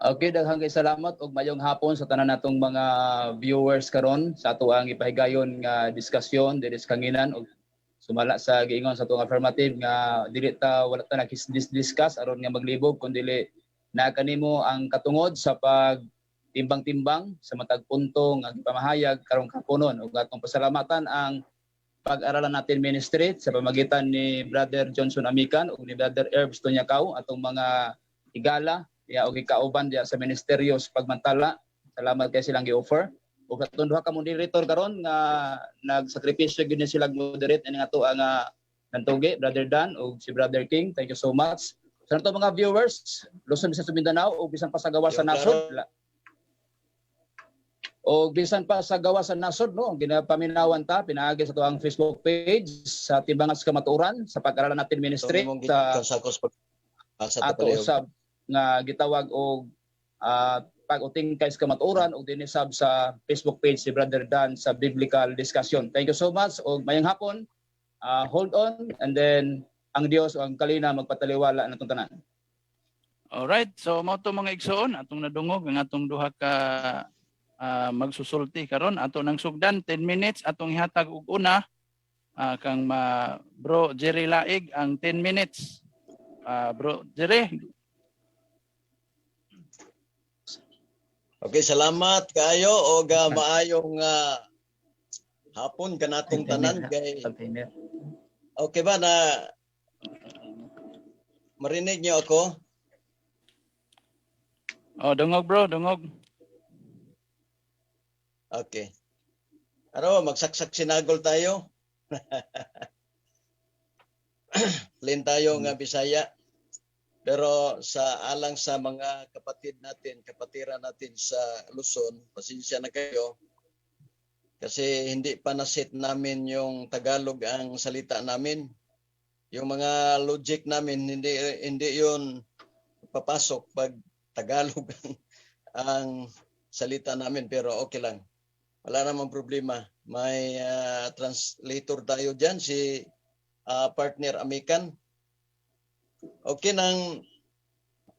Okay, daghang kay salamat ug mayong hapon sa tanan natong mga viewers karon sa ato ang ipahigayon nga diskusyon diri sa kanginan. Ug sumala sa giingon sa atong affirmative nga dili ta, wala ta nag-discuss aron nga maglibog, kun dili na kanimo ang katungod sa pag timbang-timbang sa matag punto nga gipamahayag karong kapunon. Ug atong pasalamatan ang Pag-aralan Natin Ministry sa pamagitan ni Brother Johnson Amican ug ni Brother Herbs Tunyakaw, atong mga higala ya og kauban diya sa ministeryo sa pagmantala. Salamat kay silang gi-offer. Ug atong duha ka moderator karon nga nagsakripisyo gyud ni sila moderate ini nga ato ang nantugi, Brother Dan ug si Brother King. Thank you so much. Sa ato mga viewers, Luzon, Visayas, Mindanao ug bisan pa sa gawas sa nasod, o bisan pa sa gawas sa nasod, no, ginapaminawan ta pinaagi sa atuang Facebook page sa Timbangan sa Kamatuoran sa Pag-aralan Natin Ministry sa Sakos pag sa ato usab nga gitawag og pag-utingkay sa kamatuoran ug dinhi sab sa Facebook page si Brother Dan sa Biblical Discussion. Thank you so much ug mayong hapon. Hold on and then ang Dios o ang kalina magpataliwala natong tanan. Alright, so mao to, mga igsoon, atong nadungog ang atong duha ka magsusulti karon. Ato nang sugdan, 10 minutes atong ihatag og una kang ma Bro Jerry Laig ang 10 minutes. Bro Jerry. Okay, salamat kaayo og maayong hapon kanatong tanan kay Okay ba na marinig niyo ako? Oh, dungog, bro, dungog. Okay. Ano, magsaksak sinagol tayo. Plain tayo nga Bisaya. Pero sa alang sa mga kapatid natin, kapatiran natin sa Luzon, pasensya na kayo. Kasi hindi pa naset namin yung Tagalog ang salita namin. Yung mga logic namin, hindi hindi 'yun papasok pag Tagalog ang salita namin, pero okay lang. Wala namang problema. May translator tayo diyan, si partner Amikan. Okay nang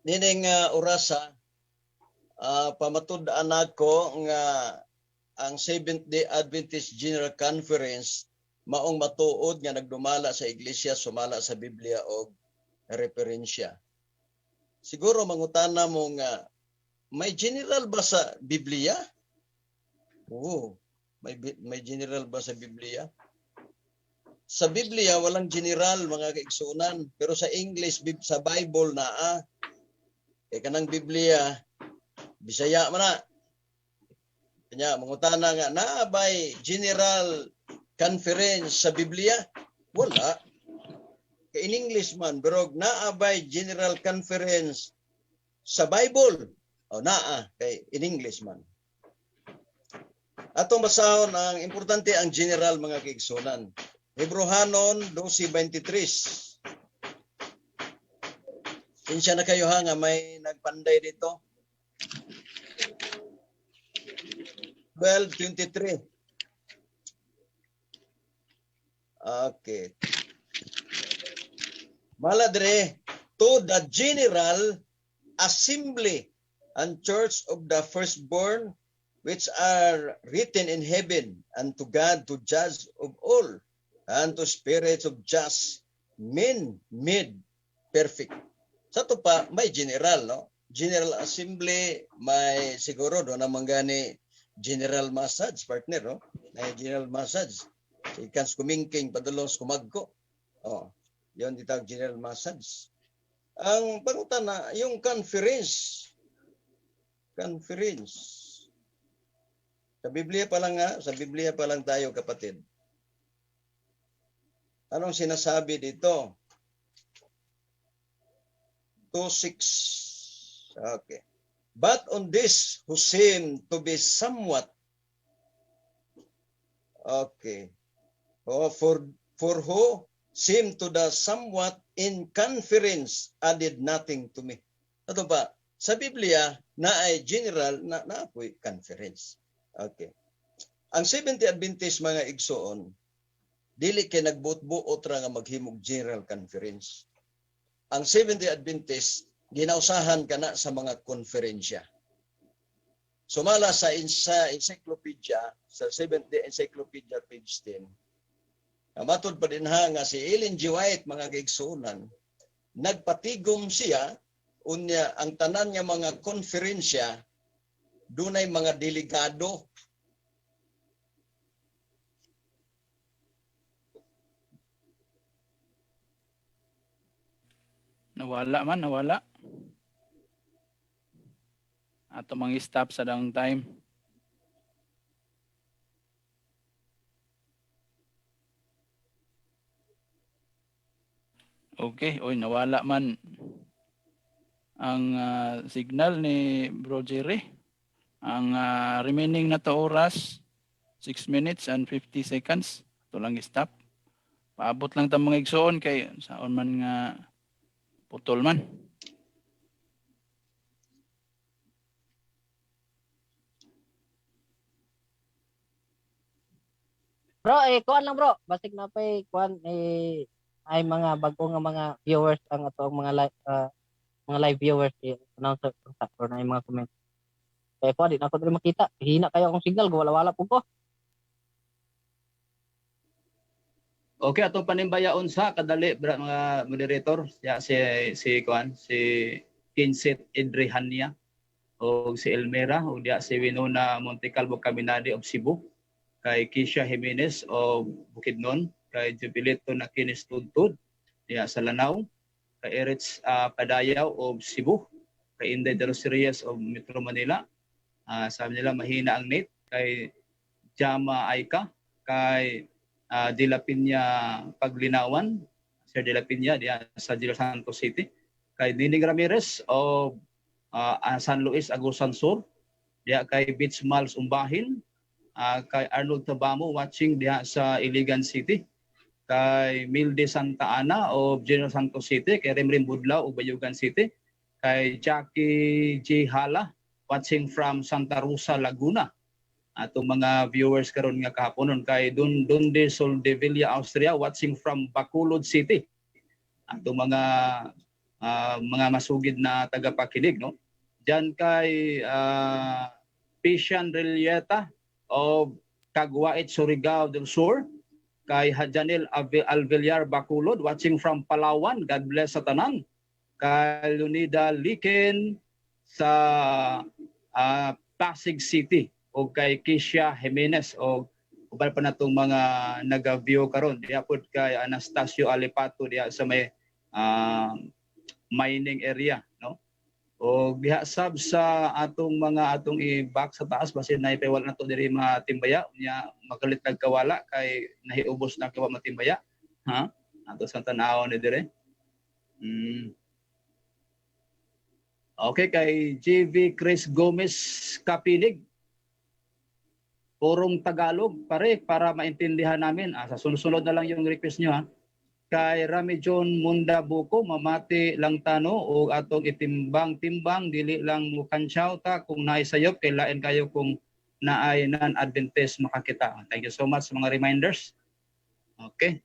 nining orasa, pamatud-an nako nga ang Seventh Day Adventist General Conference maong matuod nga nagdumala sa iglesia sumala sa Biblia og referensya. Siguro mangutana mo nga May general ba sa Biblia? Oo. May general ba sa Biblia? Sa Biblia walang general, mga kaigsuonan, pero sa English sa Bible naa. Kay kanang Biblia Bisaya man na. Kanya mangutana nga naa bay general conference sa Biblia? Wala. Kay in English man, pero naa bay general conference sa Bible? O naa kay in English man. Atong basahon ang importante ang general, mga kaigsuonan. Hebrohanon 12:23. Sinsya na kayo ha nga may nagpanday dito. 12:23. Okay. Maladre, to the general assembly and church of the firstborn which are written in heaven, and to God to judge of all, and to spirits of just men made perfect. Sa to pa, may general, no? General Assembly, may siguro doon naman gani general massage, partner, no? May general massage. Ikan kumingking, padulong kumagko. Oh, yun ditawag general massage. Ang pangutana, yung conference. Conference. Sa Biblia pa lang nga, sa Biblia pa lang tayo, kapatid. Anong sinasabi dito? 2:6. Okay. But on this who seem to be somewhat, okay. Oh, for who seem to the somewhat in conference added nothing to me. Ito ba? Sa Biblia, na ay general, na apoy conference. Okay. Ang Seventh-day Adventist, mga igsoon, dili kay nagbuot-buot ra nga maghimog general conference. Ang Seventh-day Adventist, ginausahan kana sa mga konferensya. Sumala sa encyclopedia, sa Seventh-day Encyclopedia page 10, matud pa din ha nga si Ellen G. White, mga kaigsuonan, nagpatigom siya, unya ang tanan nga mga konferensya, dunay mga delegado. Nawala man, nawala. Ato mga stop sa dang time. Okay, oy, nawala man ang signal ni Bro Jerry. Ang remaining na to oras 6 minutes and 50 seconds. Ito lang stop. Paabot lang ta mga igsoon kay saon man nga putol man. Bro, kuan lang bro. Basig na pa kuan ay mga bago nga mga viewers ang ato ang mga live viewers announcer sa or na mga comment. Kaya ko di na ako diri makita. Hina kayo akong signal, wala-wala po ko. Okay, atong panimbayaon sa kadali bra, mga moderator, ya si si kuan si Kinset Idrihania o si Elmira o diya si Winona Montecalvo Caminade of Cebu, kay Kisha Jimenez o Bukidnon, kay Jubilito Nakinis Tudtud diya sa Lanao, kay Erich Padayaw of Cebu, kay Inday de los Reyes of Metro Manila. Sabi nila mahina ang net, kay Jama Aika, kay De La Peña Paglinawan, Sir De La Peña diya sa Gil Santos City, kay Nining Ramirez of San Luis Agusan Sur, diya kay Beach Miles Umbahin, kay Arnold Tabamo watching diha sa Iligan City, kay Milde Santa Ana of General Santos City, kay Remrem Budlao of Bayugan City, kay Jackie J. Hala watching from Santa Rosa, Laguna. Atong mga viewers karon nga kahaponon, kay Don Donde Soldevilla, Austria watching from Bacolod City. Atong mga masugid na tagapakinig, no? Diyan kay Pishan Relieta of Caguait, Surigao del Sur, kay Hajanel Alvillar Bacolod watching from Palawan. God bless sa tanan. Kay Leonida Liken sa Pasig City, o kay Keisha Jimenez, o uban pa natong mga naga-view karon diha pod kay Anastasio Alipato diha sa may mining area, no? O diha sab sa atong mga atong i-back sa taas, basin na wala na to diri matimbaya unya, makalit kawala kay nahiubos na kawa matimbaya, ha? Ato sa tan-awon ni dire. Okay, kay JV Chris Gomez Kapinig. Purong Tagalog, pare, para maintindihan namin. Sa sunod-sunod na lang yung request nyo, ha. Kay Rami John Munda Buko, mamati lang tano o atong itimbang-timbang, dili lang mukantsaw ta kung naay sayop, kay lain kayo kung naay non-Adventist makakita. Thank you so much sa mga reminders. Okay.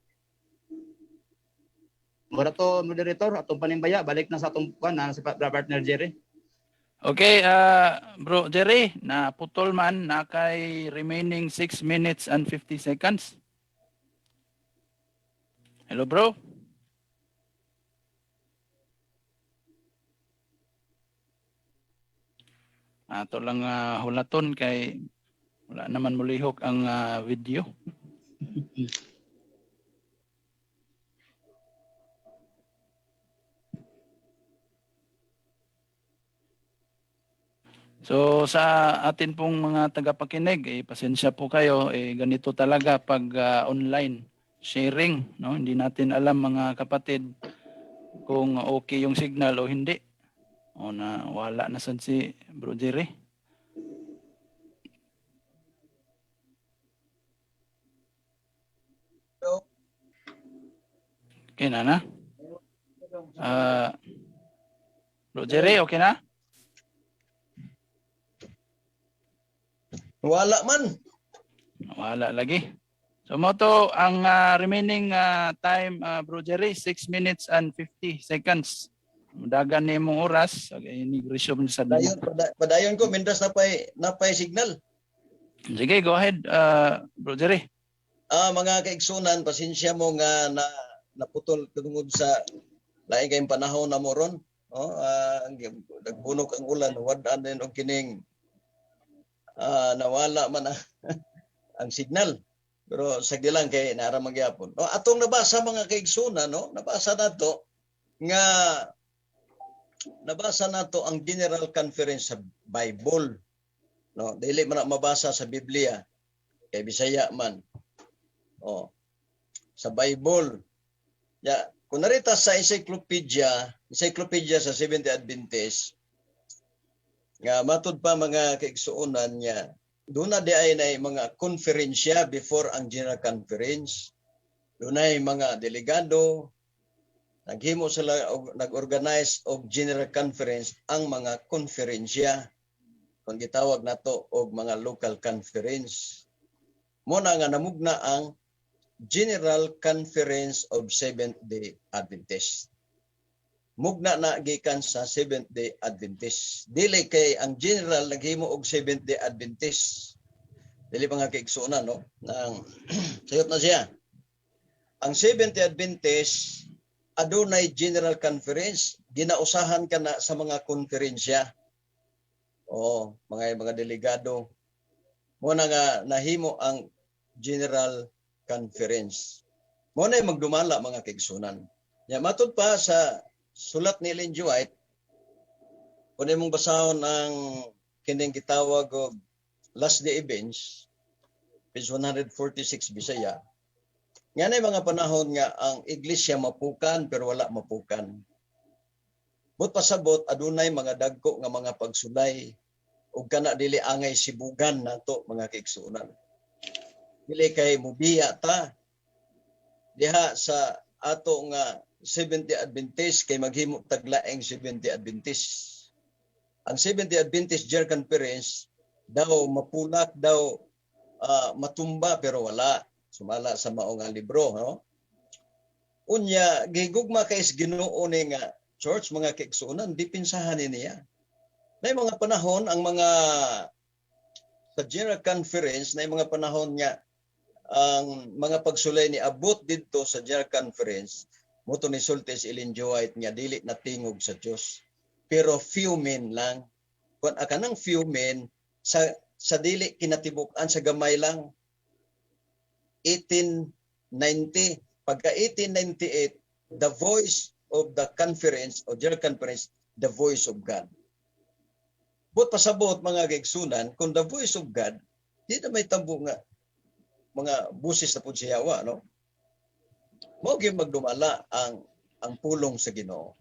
Mura to, moderator, atong panimbaya, balik na sa atong kuan na sa partner Jerry. Okay, bro Jerry, na putol man na kay remaining 6 minutes and 50 seconds. Hello, bro. Ato lang hulaton kay wala naman mulihok ang video. So sa atin pong mga tagapakinig, eh, pasensya po kayo, eh, ganito talaga pag online sharing, no? Hindi natin alam, mga kapatid, kung okay yung signal o hindi. O na wala na sad si Bro Jerry. Okay na na? Bro Jerry, okay na? Wala man. Wala lagi. So mo to ang remaining time, Bro Jerry, 6 minutes and 50 seconds. Dagan ni imong oras, okay, ni-resume sa Padayon, padayon ko mindas napay signal. Sige, go ahead, Bro Jerry. Mga kaigsunan, pasensya mo nga na naputol tungod sa lain kayong panahon na mo ron. No? Nagbunok ang ulan, wad-an din og kining nawala man ang signal. Pero sagdi lang kay naara man gyapon. No, atong nabasa, mga kaigsunan, no? Nabasa nato nga nabasa nato ang General Conference sa Bible. No, dili man na mabasa sa Biblia kay Bisaya man. Oh. Sa Bible. Ya, kung narita sa encyclopedia sa Seventh-day Adventist, nga matud pa, mga kaigsuonan, niya, doon na di ay na mga konferensya before ang General Conference. Doon ay mga delegado, naghimo sila og nag-organize og General Conference ang mga konferensya. Kung gitawag nato og mga local conference. Mo na nga namugna ang General Conference of Seventh-day Adventists. Mugna na gikan sa Seventh-day Adventist. Dili kay ang general naghimo og Seventh-day Adventist. Dili pa nga kaigsuonan, no? Nang sayop na siya. Ang Seventh-day Adventist adunay General Conference, ginausahan ka na sa mga konferensya. Oo, mga delegado. Mo na nga nahimo ang General Conference. Mo na magdumala, mga kaigsunan. Ya, matud pa sa sulat ni Ellen G. White, kung imong basahon ang kining gitawag og Last Day Events, page 146 Bisaya, nga na mga panahon nga ang iglesia mapukan pero wala mapukan. But pasabot adunay mga dagko nga mga pagsulay ug kana dili angay sibugan nato, mga kaigsuonan. Dili kay mubiya ta diha sa ato nga Seventh-day Adventist kay maghimo taglaeng Seventh-day Adventist. Ang Seventh-day Adventist General Conference daw mapulak daw, matumba, pero wala sumala sa mao nga libro, no? Unya gigugma kay Ginoo ni nga church, mga kaigsuonan, dipinsahan ni niya. May mga panahon ang mga sa General Conference na mga panahon nga ang mga pagsulay ni abot didto sa General Conference, mo to ni sulti si Ellen G. White nga dili natingog sa Dios. Pero few men lang. Kun kanang few men sa dili kinatibuk-an, sa gamay lang, 1890. Pagka 1898, the voice of the conference o General Conference, the voice of God. But pasabot, mga kaigsunan, kung the voice of God, di na may tambo nga mga busis na pud siya wa, no? Mao gyud magdumala ang pulong sa Ginoo.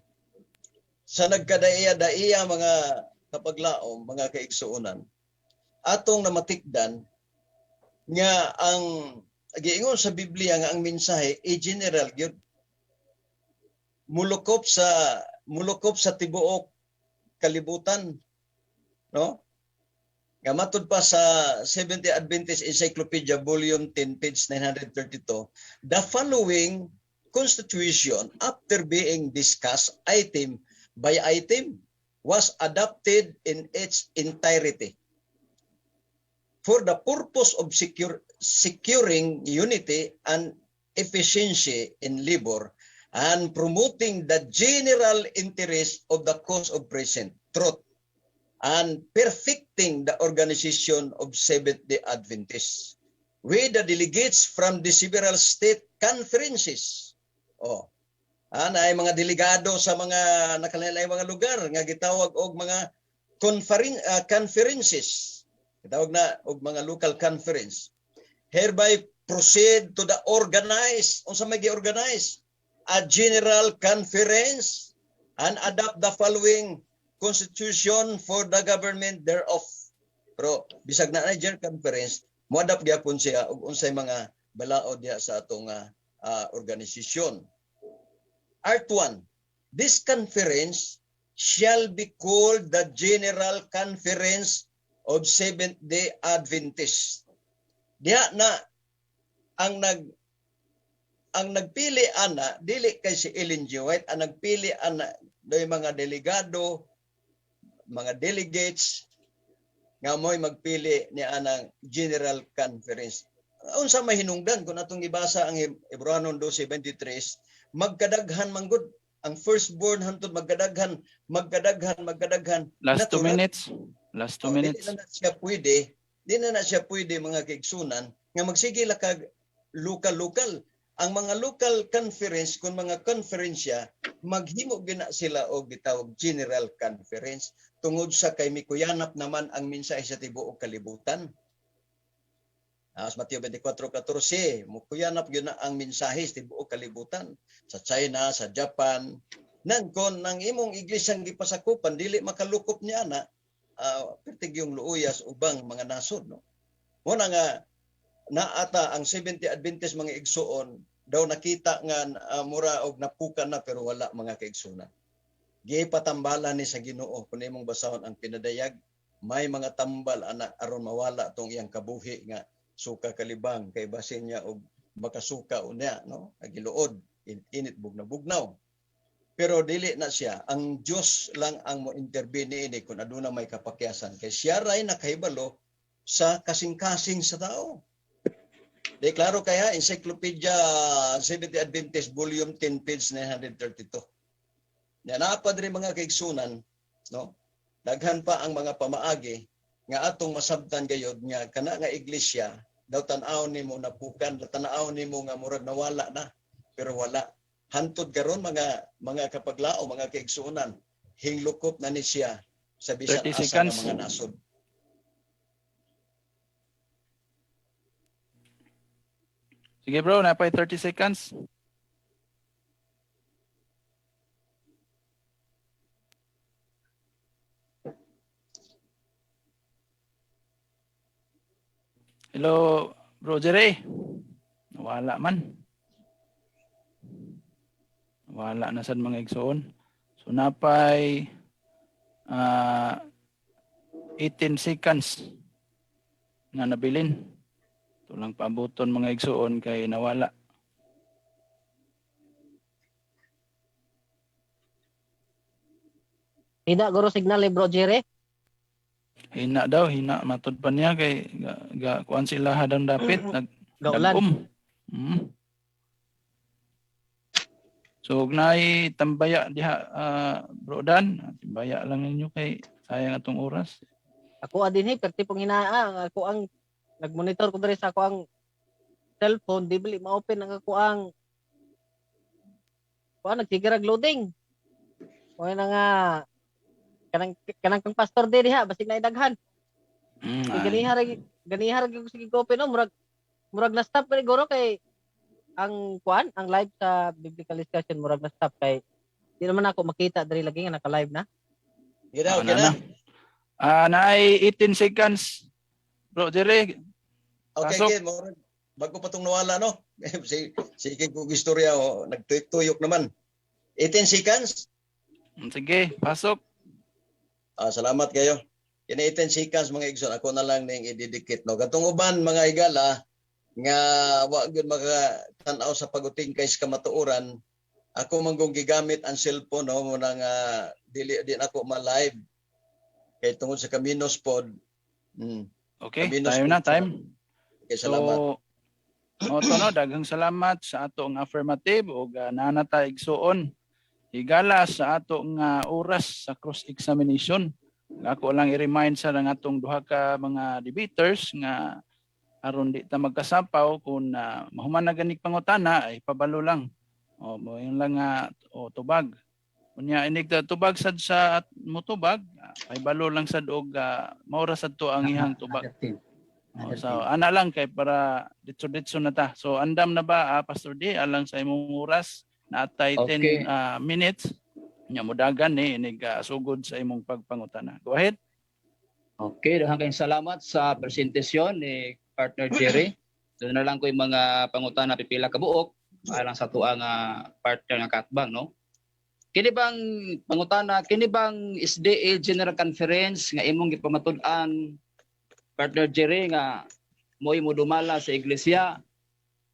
Sa nagkadaiya-daiya, mga kapaglaom, mga kaigsuonan, atong namatikdan nga ang giingon sa Biblia nga ang mensahe i general gyud, mulukop sa tibuok kalibutan, no? Nga matud pa sa Seventh Adventist Encyclopedia, Volume 10, page 932, the following constitution, after being discussed item by item, was adopted in its entirety for the purpose of securing unity and efficiency in labor and promoting the general interest of the cause of present truth and perfecting the organization of Seventh-day Adventists with the delegates from the several state conferences. Oh. Ay mga delegado sa mga nakalalay mga lugar nga gitawag og mga conferences. Gitawag na og mga local conference. Hereby proceed to the organize, unsa may gi-organize? A general conference and adopt the following constitution for the government thereof. Pero bisag na general conference, mo-adapt gyapon siya og unsay mga balaod diha sa atong organisasyon. Art 1. This conference shall be called the General Conference of Seventh-day Adventists. Diha na ang nagpili ana dili kay si Ellen G. White ang nagpili ana, doy mga delegado, mga delegates nga mo'y magpili ni anang General Conference. Unsa may hinungdan kung atong gibasa ang Hebreohanon 12:23, magkadaghan manggod ang firstborn hantod magkadaghan, magkadaghan, magkadaghan. Last 2 Natural. Minutes. Last 2 Oh, minutes. Dili na siya pwede, di na na siya pwede, mga kaigsunan, nga magsige la kag lokal lokal. Ang mga local conference, kung mga konferensya, maghimo gina sila og gitawag General Conference tungod sa kay mikuyanap naman ang mensahe sa tibuok kalibutan. As Mateo 24:14, mukuyanap gyud na ang mensahe sa tibuok kalibutan, sa China, sa Japan. Nan kon nang imong iglesyang gipasakupan dili makalukop niya na, pertig yung luuyas ubang mga nasod, no? Mo na nga naata ang 70 Adventist, mga igsuon, daw nakita nga mura og napukan na, pero wala, mga kaigsunan. Gipatambala ni sa Ginoo. Kung imong basahon ang Pinadayag, may mga tambal ana aron mawala tong iyang kabuhi nga suka kalibang, kay basin niya og makasuka unya, no? Nagiluod init bugnaw bugnaw, pero dili na siya. Ang Dios lang ang mo intervene ini kung aduna may kapakyasan, kay siya ray nakahibalo sa kasing-kasing sa tao. Di klaro kaya Encyclopedia 70 Adventist, Volume 10, page 932. Ya naa pa diri, mga kaigsunan, no? Daghan pa ang mga pamaagi nga atong masabtan gayod nga kana nga iglesia daw tan-aw nimo napukan, tan-aw nimo nga murag nawala na, pero wala. Hantod karon, mga kapaglao, mga kaigsuonan, hinglukop na ni siya sa bisan 30 asa nga seconds. Mga nasod. Sige bro, napay 30 seconds. Hello, bro Jerry. Nawala man. Wala na sad, mga igsoon. So napay 18 seconds nga nabilin. Ito lang paabuton, mga igsoon, kay nawala. Hina guro signal eh, bro Jerry. Hina daw, hina matud pa niya kay ga kuan sila hadang dapit nag Gaulan. dagom. So ug naay tambaya diha, bro Dan, tambaya lang ninyo kay Sayang atong oras. Ako adin perti pong hinaa ako ang nagmonitor ko diri sa ako ang cellphone, di bali ma-open ang ako ang kuan, nagsigirag loading. Mo na nga kanang kanang kang pastor diri ha, basig na idaghan. Kay ganiha ra gyud sige open, no, murag murag na stop kay guro kay ang kuan, ang live sa biblical discussion, murag na stop kay di naman ako makita diri lagi nga naka-live na. Gina, Ah, okay na, na. na. Ah, naay 18 seconds. Bro Jerry, Okay, Pasok. okay. Bago pa itong nawala, no? Sige kong istorya, oh, nagtuyok naman. 18 seconds. Sige, pasok. Ah, salamat kayo. Kini 18 seconds, mga igsoon, ako na lang ning ididikit, no. Katong uban, mga higala nga wa gyud makatan-aw sa paguting kay sa kamatuoran, ako man kung gigamit ang cellphone, no, mo na nga dili din ako ma-live kay tungod sa Caminos pod. Okay, Caminos time na, pod. time. Okay, salamat. So, mo to, no, daghang salamat sa atong affirmative ug naa na ta, igsuon, higala sa atong oras sa cross examination. Ako lang i-remind sa ang atong duha ka mga debaters nga aron di ta magkasapaw kung mahuman na ganig pangutana ay pabalo lang. O mo yun lang nga o tubag. Unya inig ta tubag sad sa motubag, pahibalo lang sad og maura sad to ang ihang tubag. Oh, so ana lang kay para ditso-ditso na ta. So andam na ba, Pastor D, alang sa imong oras na atay 10 minutes. Nya modagan ni inig sugod sa imong pagpangutana. Go ahead. Okay, daghang kayong salamat sa presentasyon ni partner Jerry. Doon na lang ko yung mga pangutana, pipila ka buok alang sa tuang partner nga katbang, no? Kini bang pangutana, kini bang SDA General Conference nga imong gipamatud-an, partner Jerry, nga mo'y modumala sa iglesia,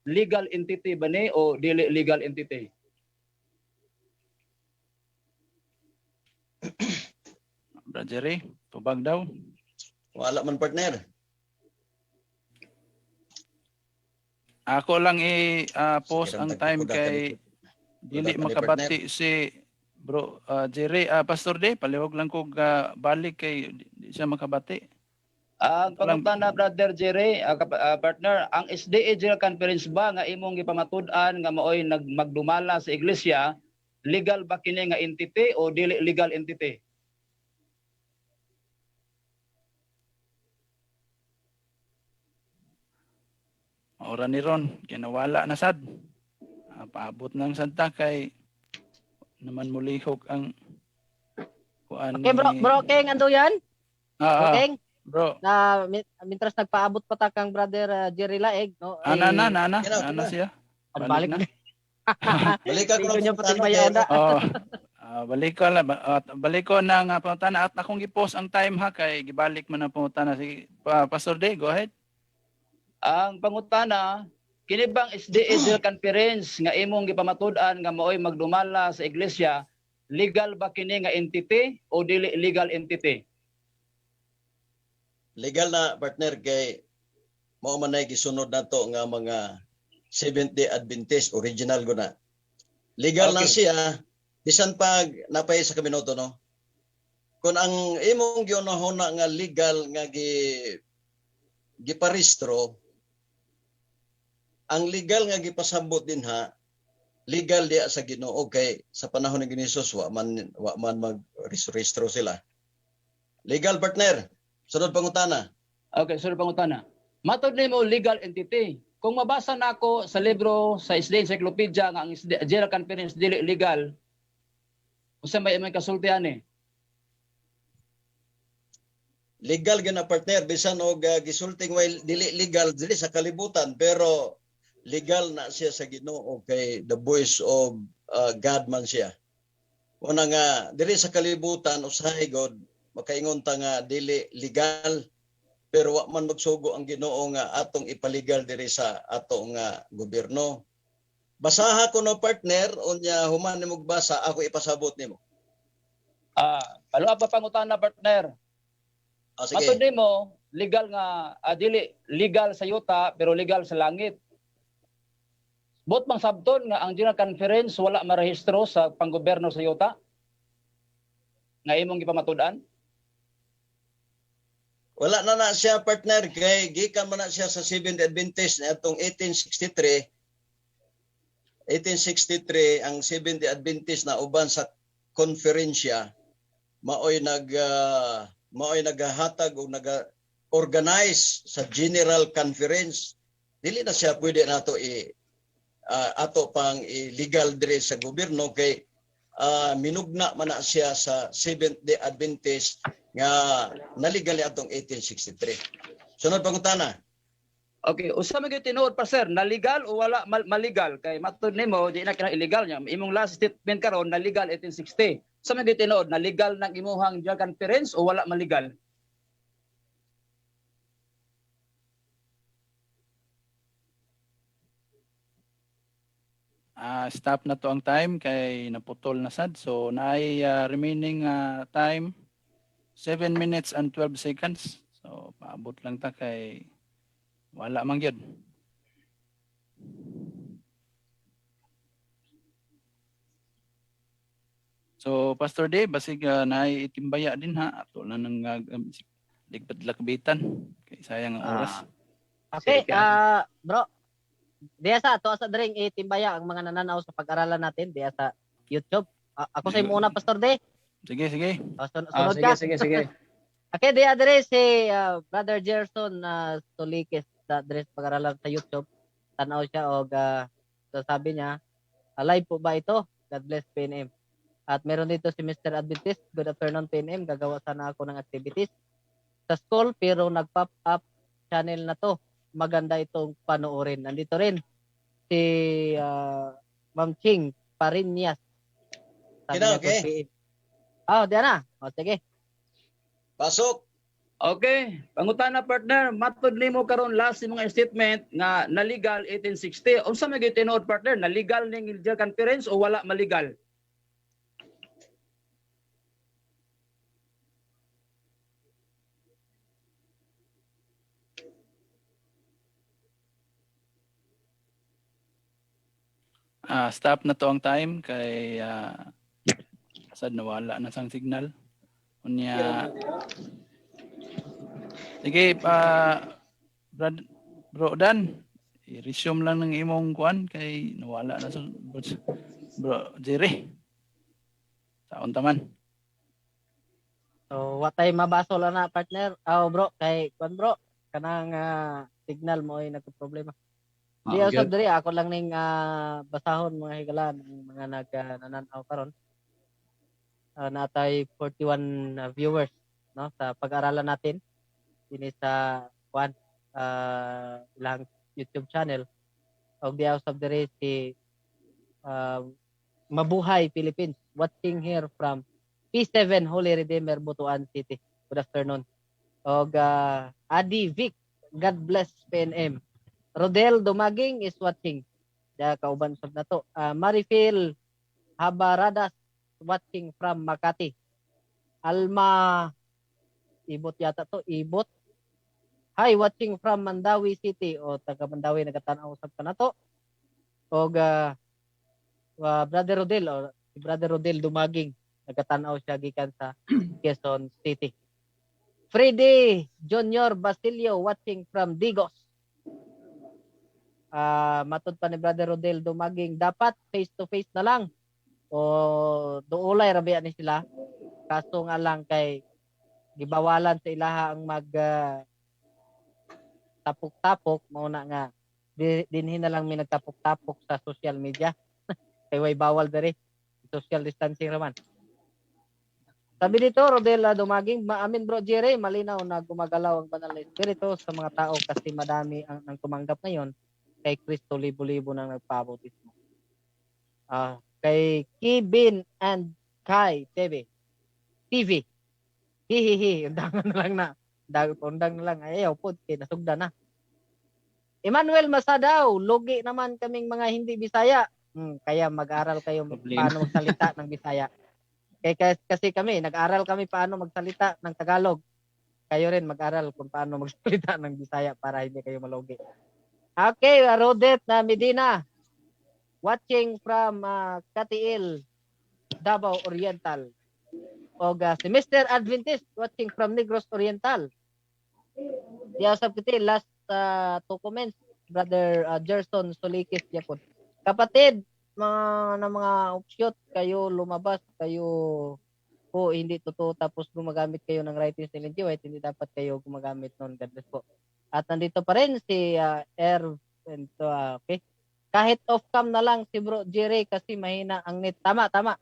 legal entity ba ni o dili legal entity? Bro Jerry, tubag daw. Wala man, partner. Ako lang i-post Sige, ang ramtag time ko, kay dili Kuda ka ni. Makabati si Bro Jerry. Pastor D, palihog lang kog balik kay di siya makabati. Ang pangutana, Brother Jerry, partner, ang SDA General Conference ba nga imong gipamatud-an nga maoy nagmagdumala sa iglesia, legal ba kini nga entity o dili legal entity? Ora ni Ron, kinawala na sad. Paabot ng santa kay naman mulihok ang kuan. Okay, bro, bro King, ando yan? Bro King, Bro. Na mintras nagpaabot pa ta kang brother Jerry Laeg, no? Ana na na na, Kinaw, ana kinaw. siya. Balik na. Balik ako Dito ng niya pati pangutana bayaw na. Oh. Balik ko lang balik ko na nga pangutana at akong gi-post ang time ha kay gibalik man ang pangutana. Sige, Pastor D, go ahead. Ang pangutana, kini bang SDA General Conference nga imong gipamatud-an nga maoy magdumala sa iglesia, legal ba kini nga entity o dili legal entity? Legal na, partner, kay mao man ay gisunod nato nga mga Seventh Day Adventist original go na. Legal na siya bisan pag napay sa kaminoto, no. Kung ang imong gihunahuna nga legal nga giparehistro, ang legal nga gipasabot dinha, legal diya sa Ginoo kay sa panahon ni Jesus wa man mag-rehistro sila. Legal, partner. Sunod pangutana. Okay, sunod pangutana. Matod nimo legal entity. Kung mabasa nako sa libro sa SDA Encyclopedia nga ang SDA General Conference dili legal, unsa may imong kasulti ani? Legal gyud na, partner, bisan og gisulting while dili legal dili sa kalibutan, pero legal na siya sa Ginoo kay the voice of God man siya. Una nga dili sa kalibutan, usahay god makaingon ta nga dili legal, pero wa man magsugo ang Ginoo nga atong ipaligal diri sa ato nga gobyerno. Basaha ko no, partner, unya human nimo basa, ako ipasabot nimo. Ah, follow up pa pangutana, partner. Ah, sige. Matod nimo legal nga dili legal sa yuta pero legal sa langit. Buot bang sabton nga ang General Conference wala marehistro sa panggobyerno sa yuta nga imong gipamatud-an? Wala na na siya, partner, kay gikan man na siya sa Seventh Adventist na atong 1863. 1863 ang Seventh Adventist na uban sa konferensya, maoy naghahatag o naga-organize sa General Conference. Dili na siya pwede nato i ato pang i-legal diri sa gobyerno kay minugna man na siya sa Seventh Day Adventist nga naligal atong 1863. Sunod pangutana. Okay, usa man gyud tinuod pa, sir, naligal o wala maligal kay matud nimo di na kina illegal niya. Imong last statement karon, naligal 1860. Usa man gyud tinuod, naligal ng imuhang General Conference o wala maligal? Stop na to ang time kay naputol na sad. So naay remaining time 7 minutes and 12 seconds. So paabot lang ta kay wala man gyud. So Pastor Dave, basig naay itimbaya din ha. Ato na nang ligpad-lakbitan kay sayang ang oras. Okay, Sige. Bro. Diya sa ato sa dring itimbaya ang mga nananaw sa pag-aralan natin diya sa YouTube. Ako sa imo una, Pastor D. Sige, sige. Oh, sunod Sige, ka. sige, sige. Okay, diya dire si Brother Gerson Solikis sa dire sa pag-aralan sa YouTube. Tanaw siya og so sabi niya, "Live po ba ito? God bless PNM." At meron dito si Mr. Adventist, "Good afternoon PNM, gagawa sana ako ng activities sa school pero nag-pop up channel na to. Maganda itong panoorin." Nandito rin si Ma'am Ching Parinyas. Sabi Kina, niya, okay. "Good PM." Oh, diyan na. O, sige. Pasok. Okay, pangutana, partner, matud nimo karon last imong statement nga naligal 1860. Unsa may gyud tinuod, partner, naligal ning General Conference o wala maligal? Stop na to ang time kay sad nawala na sang signal. Unya. Sige, Brad, Bro Dan, i-resume lang ng imong kuan kay nawala na sa bro Jerry. Saon taman. So, wa tay mabaso lang na, partner. Aw bro, kay kuan bro, kanang signal mo ay nagka-problema. Di usab diri, ako lang ning basahon mga higalan ang mga nag nananaw karon. Natay 41 viewers no sa pag-aralan natin dinhi sa kuan ilang YouTube channel. Og di usab diri si Mabuhay Philippines, watching here from P7 Holy Redeemer, Butuan City. Good afternoon. Og Adi Vic, God bless PNM. Rodel Dumaging is watching. Da kauban sab nato. Marifil Habaradas watching from Makati. Alma Ibot yata to, Ibot. Hi, watching from Mandawi City. O taga Mandawi nagatan-aw sab ka nato. Og Brother Rodel o si Brother Rodel Dumaging nagatan-aw siya gikan sa Quezon City. Freddy Junior Basilio watching from Digos. Matod pa ni Brother Rodel Dumaging, dapat face to face na lang o duulay rabian ni sila, kaso nga lang kay gibawalan sa ilaha ang mag tapok-tapok, mao na nga dinhi na lang mi nagtapok-tapok sa social media kay way bawal diri, social distancing raman. Sabi dito, Rodel Dumaging, "Maamin bro Jerry, malinaw na gumagalaw ang banal na espiritu sa mga tao kasi madami ang tumanggap ngayon kay Kristo, libo-libo nang nagpabautismo." Kay Kevin and Kai TV. TV. Hihihi, undangan na lang na. Undang na lang. Ayaw po, kay nasugda na. Emmanuel Masadaw, "Lugi naman kaming mga hindi Bisaya." Kaya mag-aral kayo Problema. paano magsalita ng Bisaya. Kaya, kasi kami, nag-aral kami paano magsalita ng Tagalog. Kayo rin mag-aral kung paano magsalita ng Bisaya para hindi kayo malugi. Okay, Rodet na Medina. Watching from Catiil, Davao Oriental. Og si Mr. Adventist watching from Negros Oriental. Diya usab kiti last two comments, Brother Gerson Solikis yapon. Kapatid, mga na mga offshoot kayo, lumabas kayo po, hindi totoo, tapos gumagamit kayo ng writings ni Ellen G. White, hindi dapat kayo gumagamit noon. God bless po. At nandito pa rin si Ervin. So, okay. Kahit off cam na lang si Bro Jerry kasi mahina ang net. Tama, tama.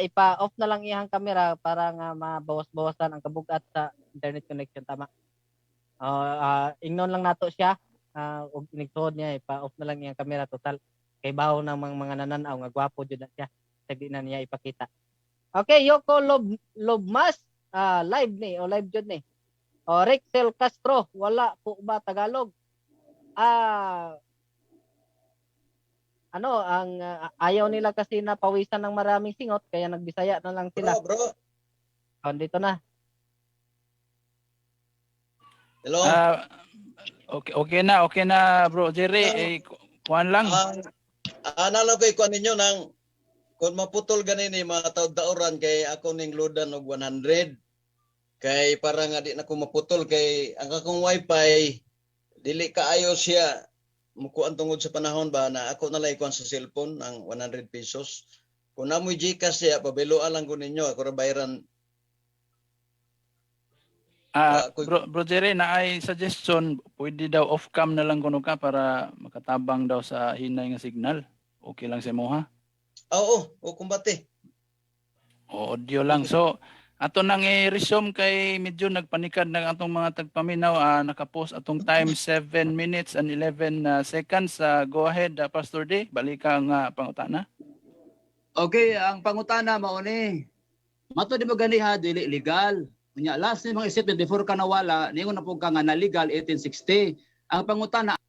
Ipa-off na lang iyang camera para nga mabawas-bawasan ang kabugat sa internet connection. Tama. Ingnon lang nato siya og inigtuod niya, ipa-off na lang iyang camera, total kay bawo ng mga nananaw nga gwapo jud na siya. Sagdi na niya ipakita. Okay, Yoko Lob Lobmas, live ni o live jud ni. O Rexel Castro, wala po ba Tagalog? Ano, ang ayaw nila kasi na pawisan ng maraming singot kaya nagbisaya na lang sila. Bro, bro. Oh, dito na. Hello. Okay, okay na, Bro Jerry. Eh, kuan lang. Nalo koy kuan ninyo nang kung maputol ganin ni mga taud-dauran kay ako ning loadan og 100 kay para nga di na ko maputol kay ang akong wifi dili kaayo siya mukuan tungod sa panahon ba na ako na lang ikuan sa cellphone ang 100 pesos. Kung namoy GCash siya, pabiloan lang ko ninyo, ako ra bayaran. Bro Jerry, na ay suggestion, pwede daw off cam na lang kuno ka para makatabang daw sa hinay nga signal. Okay lang sa imo, ha? Oo, o kumbate. O audio lang. So, ato nang i-resume kay medyo nagpanikad ng atong mga tagpaminaw. Nakapost atong time 7 minutes and 11 seconds. Go ahead, Pastor D. Balik ang pangutana. Okay, ang pangutana mao ni. Mato di mo ganiha dili legal. Unya last ni mga statement before ka nawala, ningon na pud ka nga na legal 1860. Ang pangutana,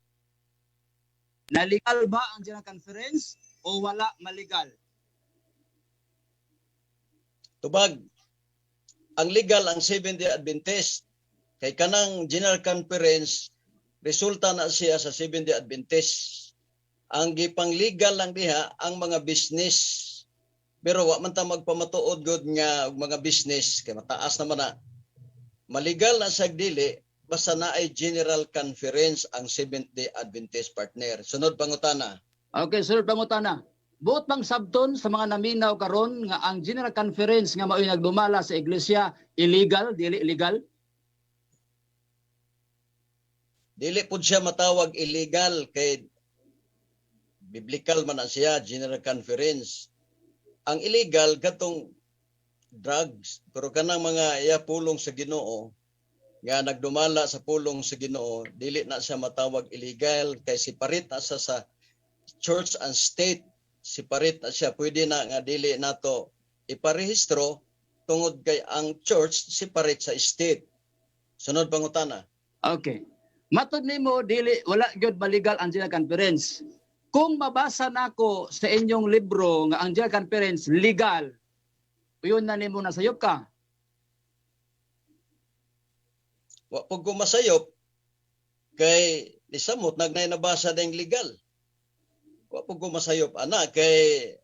nalegal ba ang General Conference o wala malegal? Tubag. Ang legal ang Seventh-day Adventist. Kay kanang General Conference resulta na siya sa Seventh-day Adventist. Ang gipang legal lang diha ang mga business. Pero wa man ta magpamatuod gud nga og mga business kay mataas naman na. Maligal na sa dili basta na ay General Conference ang Seventh-day Adventist, partner. Sunod pangutana. Okay, sunod pangutana. Buot bang sabton sa mga naminaw karon nga ang General Conference nga mao'y nagdumala sa iglesia illegal, dili legal? Dili pud siya matawag illegal kay biblical man na siya, General Conference. Ang illegal katong drugs, pero kanang mga iya pulong sa Ginoo nga nagdumala sa pulong sa Ginoo, dili na siya matawag illegal kay separate na siya sa church and state, separate na siya. Pwede na nga dili nato iparehistro tungod kay ang church separate sa state. Sunod pangutana. Okay. Matod nimo dili wala gyud maligal ang General Conference. Kung mabasa nako sa inyong libro nga ang General Conference legal, yun na nimo nasayop ka? Wa pud ko masayop kay nisamot nagnay nabasa ding legal. Wa pud ko masayop ana kay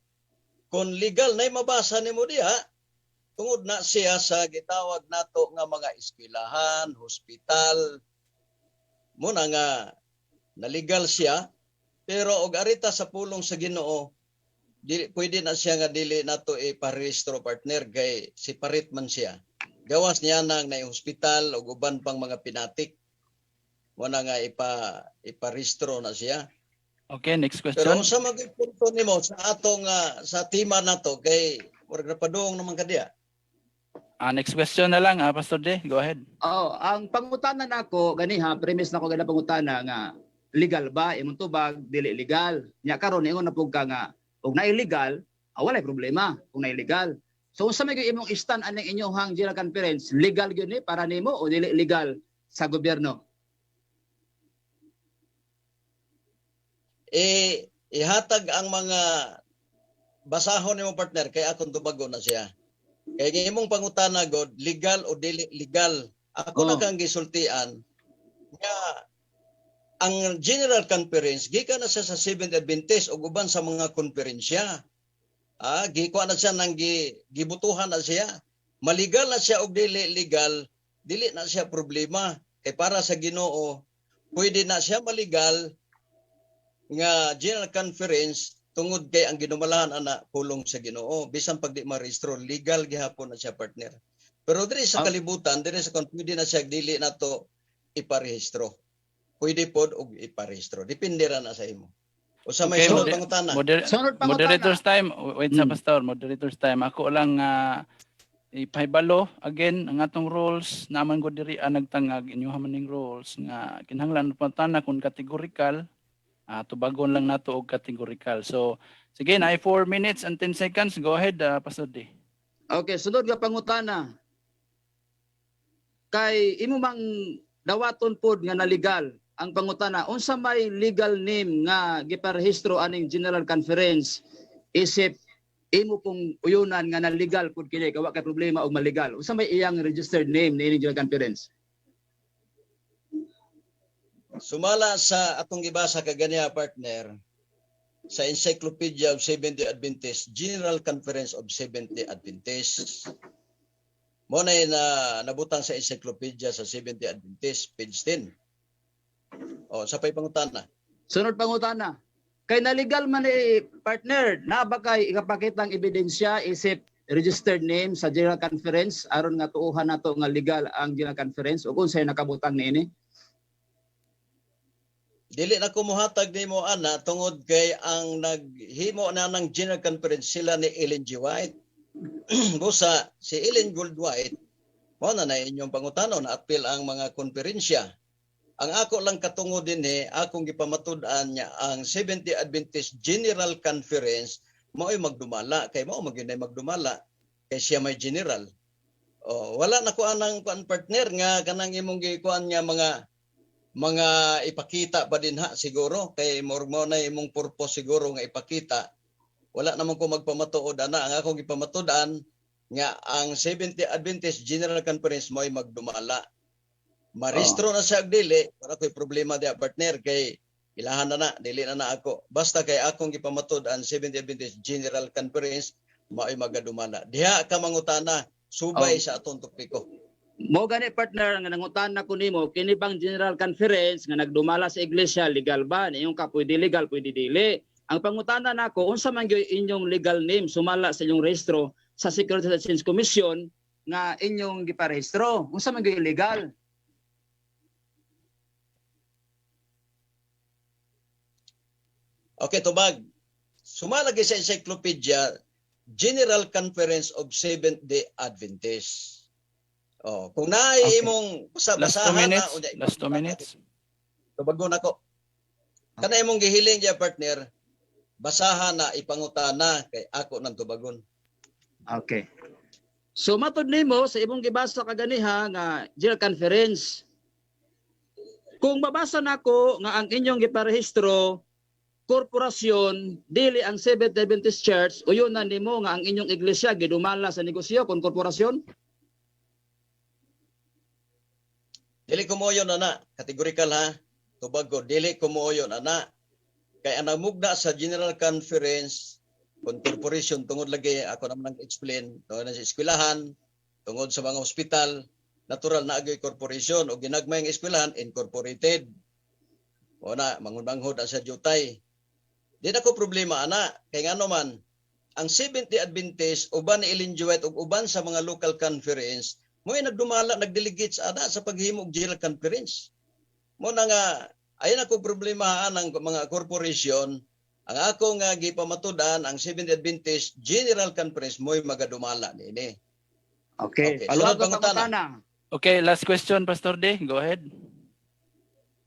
kung legal nay mabasa nimo diha tungod na siya sa gitawag nato nga mga eskwelahan, hospital, muna nga nalegal siya, pero og arita sa pulong sa Ginoo dili pwede na siya nga dili nato iparehistro, partner, kay separate man siya. Gawas niya nang na hospital ug uban pang mga pinatik mo na nga iparehistro na siya. Okay, next question. Pero unsa man gyud punto nimo sa atong sa tema nato kay murag napadung naman ka diya? Next question na lang, Pastor D. Go ahead. Oh, ang pangutana nako ganiha, premise nako gana pangutana nga legal ba imong tubag dili legal. Nya karon ingon na pud ka nga og na illegal, walay problema kung na illegal. So unsa may gyud imong stand aning inyong General Conference, legal gyud ni para nimo o dili legal sa gobyerno? Eh, ihatag ang mga basahon nimo, partner, kay akong tubago na siya. Kay imong pangutana god legal o dili legal. Ako na kang gisultian nga ang General Conference gikan na siya sa Seventh Adventist ug uban sa mga konferensya. Gikuha na siya nang gibutuhan na siya. Maligal na siya og dili legal, dili na siya problema. Kay para sa Ginoo, pwede na siya maligal nga General Conference tungod kay ang ginumalahan ana pulong sa Ginoo. Bisan pag di marehistro, legal gihapon na siya, partner. Pero diri sa kalibutan, diri sa kon pwede na siya dili nato iparehistro. Pwede pod og iparehistro. Depende ra na sa imo. Usa may Okay, sunod pangutana. Sunod pangutana. Moderator's time. Wait sa pastor, moderator's time. Ako lang ipahibalo again ang atong rules naman ko diri ang nagtangag inyo man ning rules nga kinahanglan pantana kung categorical, tubagon lang nato og categorical. So sige na, 4 minutes and 10 seconds. Go ahead, Pastor D. Okay, sunod nga pangutana. Kay imo mang dawaton pod nga naligal ang pangutana, unsa may legal name nga giparehistro aning General Conference isip imo pong uyunan nga naligal pud kini kay wa kay problema og maligal? Unsa may iyang registered name niining General Conference? Sumala sa atong gibasa kaganiya, partner, sa Encyclopedia of Seventh-day Adventist, General Conference of Seventh-day Adventist. Mo na na nabutang sa Encyclopedia sa Seventh-day Adventist, page 10. O, sa pay pangutana. Sunod pangutana. Kay naligal man ni partner, naa ba kay ikapakitang ebidensya isip registered name sa General Conference aron nga tuohan nato nga legal ang General Conference ug unsay nakabutang niini? Dili na ko mohatag nimo ana tungod kay ang naghimo na ng General Conference sila ni Ellen G. White. Busa si Ellen Gould White mo na na inyong pangutanon apil ang mga konferensya. Ang ako lang katungod dinhi, akong gipamatud-an niya ang Seventh-day Adventist General Conference mao'y magdumala kay mao magyud magdumala kay siya may general. Oh, wala na ko anang kuan, partner, nga kanang imong gikuan nga mga ipakita pa din ha siguro kay murag mao na imong purpose siguro nga ipakita. Wala naman ko magpamatuod ana. Ang akong gipamatud-an nga ang Seventh-day Adventist General Conference mo'y magdumala. Marehistro na siya og dili, wala ko'y problema diya, partner, kay ilahan na na, dili na na ako. Basta kay akong gipamatud-an, Seventh-day Adventist General Conference mao'y magadumala. Diha ka mangutana subay sa atong topiko. Mo gani, partner, nga nangutana ko nimo kini bang General Conference nga nagdumala sa iglesia, legal ba? Niingon ka pwede legal, pwede dili. Ang pangutana nako, unsa man gyud inyong legal name sumala sa inyong rehistro sa Securities and Exchange Commission nga inyong giparehistro? Unsa man gyud legal? Okay, tubag. Sumalagi sa encyclopedia, General Conference of Seventh-day Adventists. Oh, kung naay imong basa Last 2 basahan na minutes. unya Last 2 minutes. Tubagon ako. Kana imong gihiling diya, partner, basahan na, ipangutana kay ako nang tubagon. Okay. So matod nimo sa imong gibasa kaganiha nga General Conference. Kung mabasa nako nga ang inyong giparehistro korporasyon, dili ang Seventh Adventist Church, uyon na nimo nga ang inyong iglesia gidumala sa negosyo kung korporasyon? Dili ko moyon ana, categorical ha. Tubag ko, dili ko moyon ana. Kay ang namugna sa General Conference kung corporation tungod lagi ako naman nang explain tungod na sa eskwelahan, tungod sa mga ospital, natural na agoy corporation o ginagmay ang eskwelahan, incorporated. O na, manghud-manghud ang sa jutay. Di na ko problema ana, kay ngano man ang Seventh-day Adventist uban ni Ellen G. White ug uban sa mga local conference mo ay nagdumala, nagdelegate sa ana sa paghimo og General Conference. Mo na nga ayon ako problema ang mga corporation. Ang ako nga gipamatud-an, ang Seventh-day Adventist General Conference mo'y magadumala niini. Okay. Okay. Paluwag Sunod ang pangutana. pangutana. Okay, last question, Pastor D. Go ahead.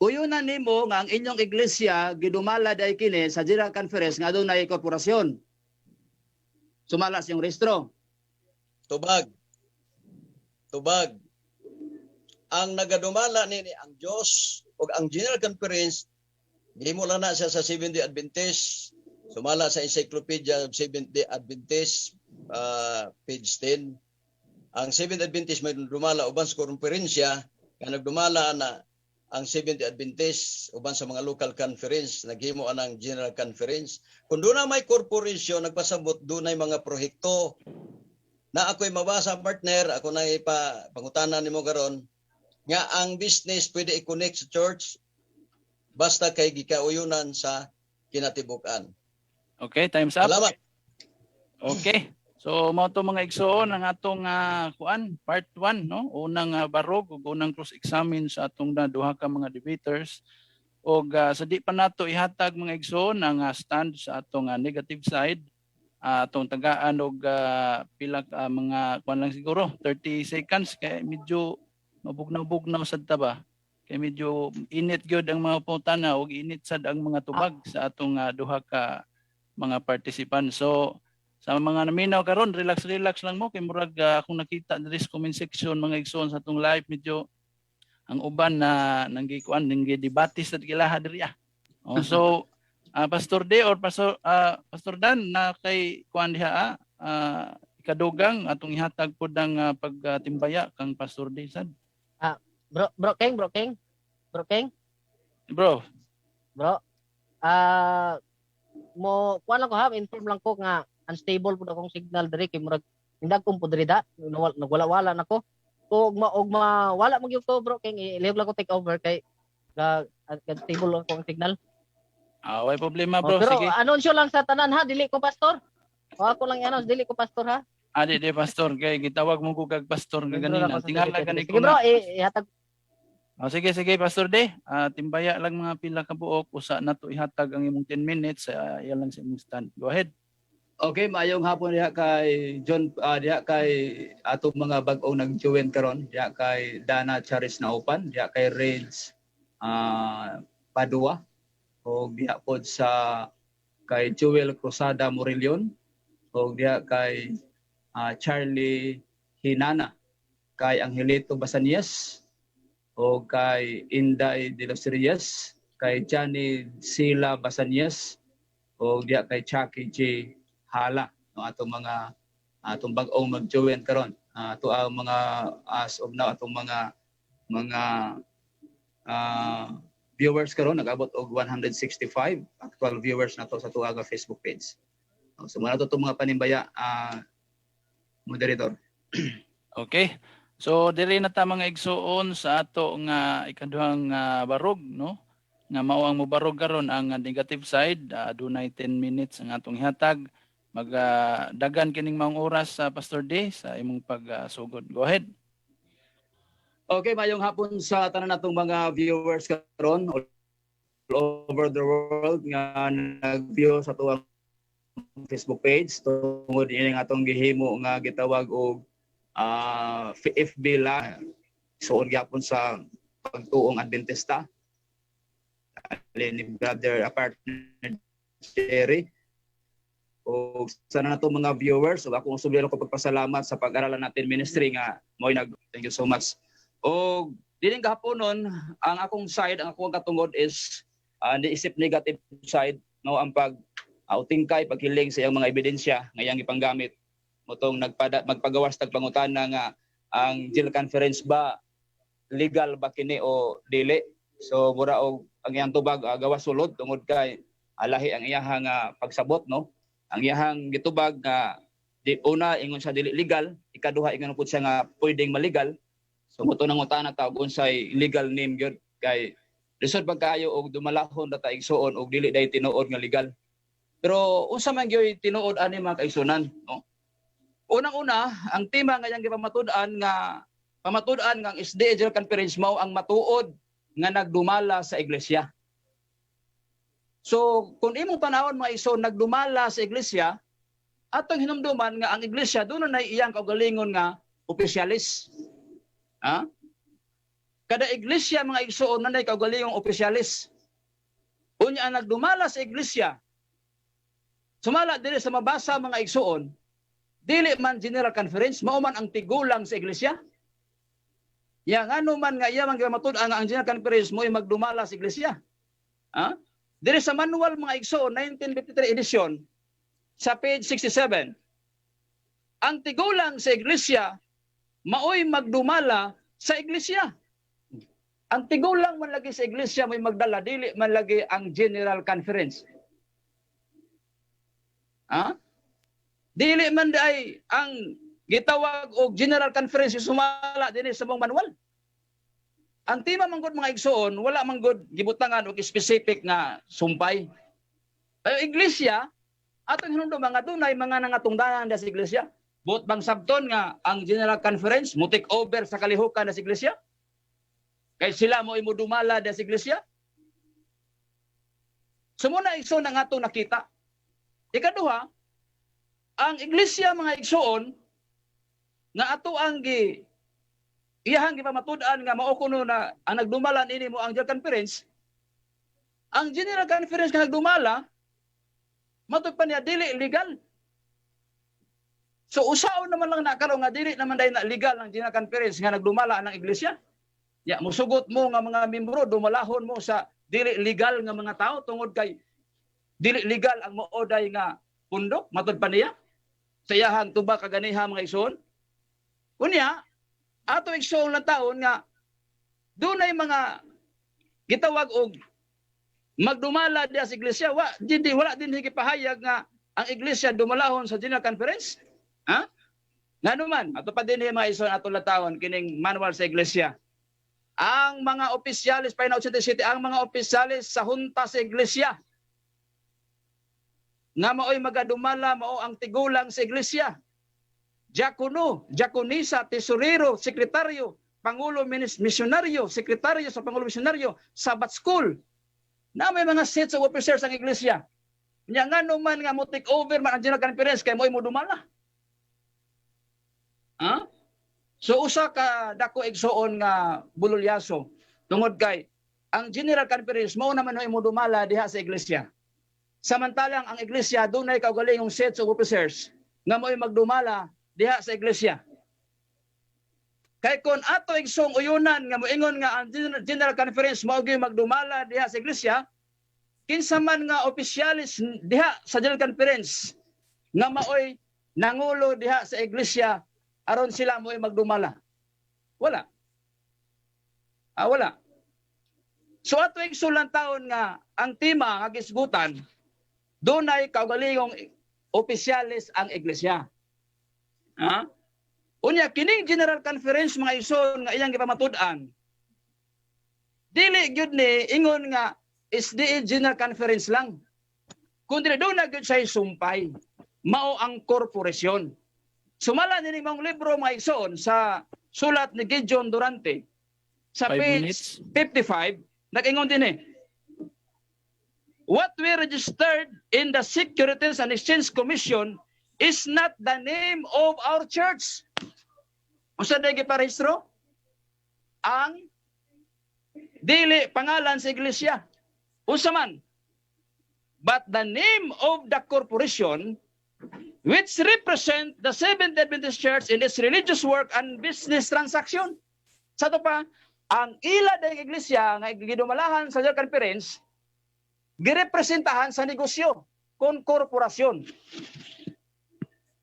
Uyon na nimo nga ang inyong iglesia gidumala day kini sa General Conference nga adunay korporasyon sumala sa inyong rehistro? Tubag. Tubag. Ang nagadumala nini ang Dios ug ang General Conference gihimo lang na siya sa Seventh-day Adventist sumala sa Encyclopedia of Seventh-day Adventist, page 10. Ang Seventh-day Adventist may dumala uban sa konferensya nga nagdumala na ang Seventh-day Adventist uban sa mga local conference naghimo anang General Conference. Kung doon na may corporation, nagpasabot doon ay mga proyekto na ako'y mabasa, partner, ako na ipa pangutana nimo karon. Nga ang business pwede i-connect sa church basta kay gikauyunan sa kinatibuk-an. Okay, time's up. Salamat. Okay. So mao to, mga igsoon, ang atong kuan, part 1, no? Unang barog ug unang cross examine sa atong na duha ka mga debaters. Og sa di pa nato ihatag, mga igsoon, ang stand sa atong negative side, atong tagaan og pila ka mga kuan lang siguro, 30 seconds, kay medyo mabugnaw-bugnaw sad ta ba, kay medyo init gyud ang mga pangutana ug init sad ang mga tubag sa atong duha ka mga participants. So sa mga naminaw karon, relax relax lang mo kay murag akong nakita diri sa comment section, mga igsoon, sa atong live, medyo ang uban na nanggikuan, nanggi-debate sa gilaha diri ah. Oh, so Pastor D or Pastor Dan na kay kuan diha ikadugang atong ihatag pud ang pagtimbaya kang Pastor D sad. Bro, Bro King, Bro King. Bro King, Bro. Bro. Ah, mo kuan lang ko ha, inform lang ko nga unstable pud akong signal diri kay murag hindag kong pud diri da, nagwala-wala nako. Kung og ma wala mo gyud ko, Bro King, ilihok lang ko take over kay ga stable lang akong signal. Ah, way problema, Oh, bro. pero Sige. Anunsyo lang sa tanan ha, dili ko pastor. O, ako lang i-announce, dili ko pastor ha. Ah, di pastor kay gitawag mo ko kag pastor nga Membro lang ganina. ako sa Tingala Spirit. gani Sige ko bro, na. ihatag. Oh, sige sige, Pastor D. Ah, timbaya lang mga pila ka buok usa na to ihatag ang imong 10 minutes sa iya lang sa imong stand. Go ahead. Okay, maayong hapon diha kay John, diha kay atong mga bag-ong nag-join karon, diha kay Dana Charis Naupan, diha kay Reg Padua ug diha pod sa kay Jewel Cruzada Morelion ug diha kay Charlie Hinana, kay Angelito Basanias o kay Inday de los Reyes, kay Johnny Sila Basanias o diha kay Chucky J Hala, no, atong mga atong bag-ong mag-join karon. Ato ang mga as of now atong mga viewers karon nag-abot og 165 actual viewers nato sa tuaga Facebook page. So mao na to itong mga panimbaya, moderator. Okay. So diri na ta, mga igsuon, sa ato nga ikaduhang barog, no? Nga mao ang mobarog karon ang negative side, adunay 10 minutes ang atong ihatag. Magdagan kining maong oras sa Pastor D sa imong pagsugod. Go ahead. Okay, mayong hapon sa tanan natong mga viewers karon all over the world nga nag-view sa tuang Facebook page tungod ini nga atong gihimo nga gitawag og FB Live suon gyapon sa pagtuong Adventista ali ni brother partner Jerry o sana nato mga viewers. Ug akong sublihan ko pagpasalamat sa pag-aralan natin ministry nga mo'y nag, thank you so much. O dining gahaponon, ang akong side, ang akong katungod is niisip negative side, no, ang pag utingkay, paghiling sa iyang mga ebidensya nga iyang ipanggamit motong nagpada magpagawas tag pangutana nga ang General Conference ba, legal ba kini o dili. So mura og ang iyang tubag gawas sulod tungod kay alahi ang iyahang pagsabot, no. Ang iyahang gitubag nga di una ingon siya dili legal, ikaduha ingon pud siya nga pwedeng malegal. So mo to nangutana ta og unsay legal name gyud kay lisod pag kaayo og dumalahon ra ta, igsuon, og dili day tinuod nga legal. Pero unsa man gyud tinuod ani, mga kaigsunan, no? Unang-una, ang tema nga iyang gipamatud-an nga pamatud-an nga ang SDA General Conference mao ang matuod nga nagdumala sa iglesia. So, kung imong panahon, mga igsoon, nagdumala sa iglesia, atong hinumduman nga ang iglesia doon na iyang kaugalingon nga opisyalis. Ha? Kada iglesia, mga igsoon, na kaugalingong opisyalis. Unya ang nagdumala sa iglesia, sumala dili sa mabasa, mga igsoon, dili man General Conference, mao man ang tigulang sa iglesia. Ya ngano man nga iya man matud-an nga ang General Conference mo magdumala sa iglesia? Ha? Dili sa manual, mga igsoon, 1953 edition, sa page 67, ang tigulang sa iglesia maoy magdumala sa iglesia. Ang tigulang man lagi sa iglesia may magdala, dili man lagi ang General Conference. Ha? Dili man ay ang gitawag og General Conference sumala dinhi sa mong manual. Ang tema man gud, mga igsoon, wala man gud gibutangan og specific nga sumpay. Pero iglesia, atong hinumdum nga dunay mga nangatungdanan sa iglesia. Buot bang sabton nga ang General Conference mo take over sa kalihukan sa iglesia? Kay sila mo imudumala sa iglesia? So muna, igsoon, ang atong nakita. Ikaduha, ang iglesia, mga igsoon, nga ato ang gi iyahang gipamatud-an nga mao kuno na ang nagdumala ini mo ang General Conference. Ang General Conference nga nagdumala, matud pa niya dili legal. So usaon naman lang na karon nga dili naman dahil na legal ang General Conference nga nagdumala ng iglesia. Ya, musugot mo nga mga membro, dumalahon mo sa dili legal nga mga tao tungod kay dili legal ang mooday nga pundok, matud pa niya sa iyahang tubag kaganiha, mga igsoon. Unya, ato, igsoon, lang taon nga dunay mga gitawag og magdumala diya sa iglesia, wa di wala din gipahayag nga ang iglesia dumalahon sa General Conference. Ha? Ngano man, ato pa din mga igsoon, ato taon kining manual sa iglesia. Ang mga opisyalis, pahina 87, ang mga opisyalis sa hunta sa iglesia nga maoy magadumala mao ang tigulang sa iglesia, diakono, diakonisa, tesorero, sekretaryo, pangulo misyonaryo, sekretaryo sa pangulo misyonaryo, Sabbath school. Na may mga sets of officers ang iglesia. Nya ngano man nga mo take over man ang General Conference kay mo'y modumala? Ha? So usa ka dako, igsoon, nga bululyaso tungod kay ang General Conference mao naman mo modumala diha sa iglesia. Samantalang ang iglesia dunay kaugalingong sets of officers nga mo'y magdumala diha sa iglesia. Kay kung ato, igsoong, uyunan nga moingon nga ang General Conference mao gyud magdumala diha sa iglesia, kinsa man nga opisyalis diha sa General Conference nga maoy nangulo diha sa iglesia aron sila mo'y magdumala? Wala. Ah, wala. So ato, igsoon, taon nga ang tema nga gisgutan, dunay kaugalingong opisyalis ang iglesia. Ha? Unya kining General Conference, mga igsoon, nga iyang gipamatud-an, dili gyud ni ingon nga SDA General Conference lang. Kundi doon na gyud siya sumpay. Mao ang korporasyon. Sumala nining maong libro, mga igsoon, sa sulat ni Gideon Durante sa 5 page minutes. 55, nag-ingon din eh. "What we registered in the Securities and Exchange Commission is not the name of our church." Unsa day giparehistro? Ang dili pangalan sa iglesia. Unsa man? "But the name of the corporation which represent the Seventh Adventist Church in its religious work and business transaction." Sa ato pa, ang ila dayong iglesia nga gidumalahan sa General Conference, girepresentahan sa negosyo kon korporasyon.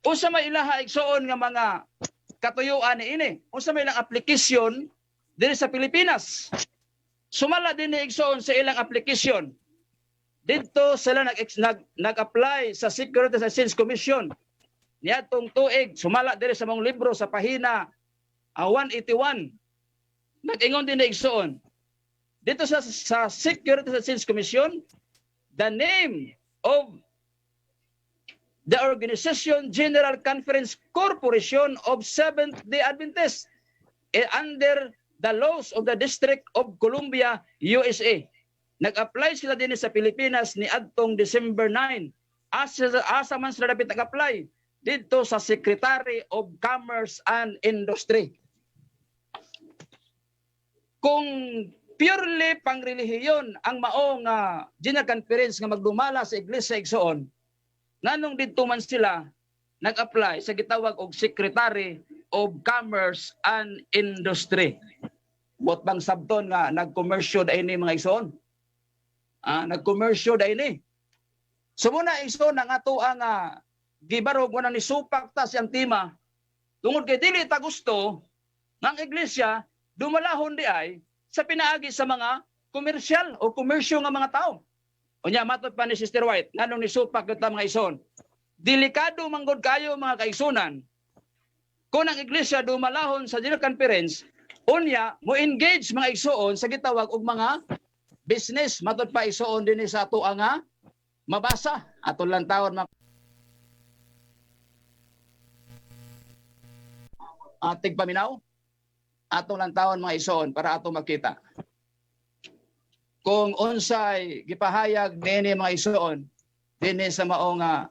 Unsa may ilaha, igsoon, nga mga katuyuan ni ini? Unsa may ilang application diri sa Pilipinas? Sumala din ni, igsoon, sa ilang application. Didto sila nag nag nag-apply sa Securities and Exchange Commission niadtong tuig, sumala diri sa mong libro sa pahina 181. Nag-ingon din na, igsoon. Dito sa Securities and Exchange Commission, "The name of the organization General Conference Corporation of Seventh-day Adventists under the laws of the District of Columbia, USA." Nag-apply sila din sa Pilipinas ni adtong December 9. Asa man sila dapat nag-apply? Dito sa Secretary of Commerce and Industry. Kung purely pangrelihiyon ang mao nga General Conference nga magdumala sa iglesia, igsoon, nganong didto man sila nag-apply sa gitawag og Secretary of Commerce and Industry? Buot bang sabton nga nagkomersyo dahil ni, mga igsoon? Ah, nagkomersyo dahil ni. So muna, igsoon, ang ato ang gibarog mo na ni supak ta siyang tema tungod kay dili ta gusto nga ang iglesia dumalahon di ay sa pinaagi sa mga komersyal o komersyo nga mga tao. Unya matod pa ni Sister White, nganong nisupak gyud ta, mga igsoon? Delikado manggod kayo, mga kaigsunan, kung ang iglesia dumalahon sa General Conference Unya, mo engage mga igsuon sa gitawag og mga business. Matod pa, igsuon, dinhi sa ato ang mabasa. Ato lang tawon mga tigpaminaw. Atong lang tawon, mga igsuon, para ato makita kung unsay gipahayag niini, mga igsuon, dinhi sa mao nga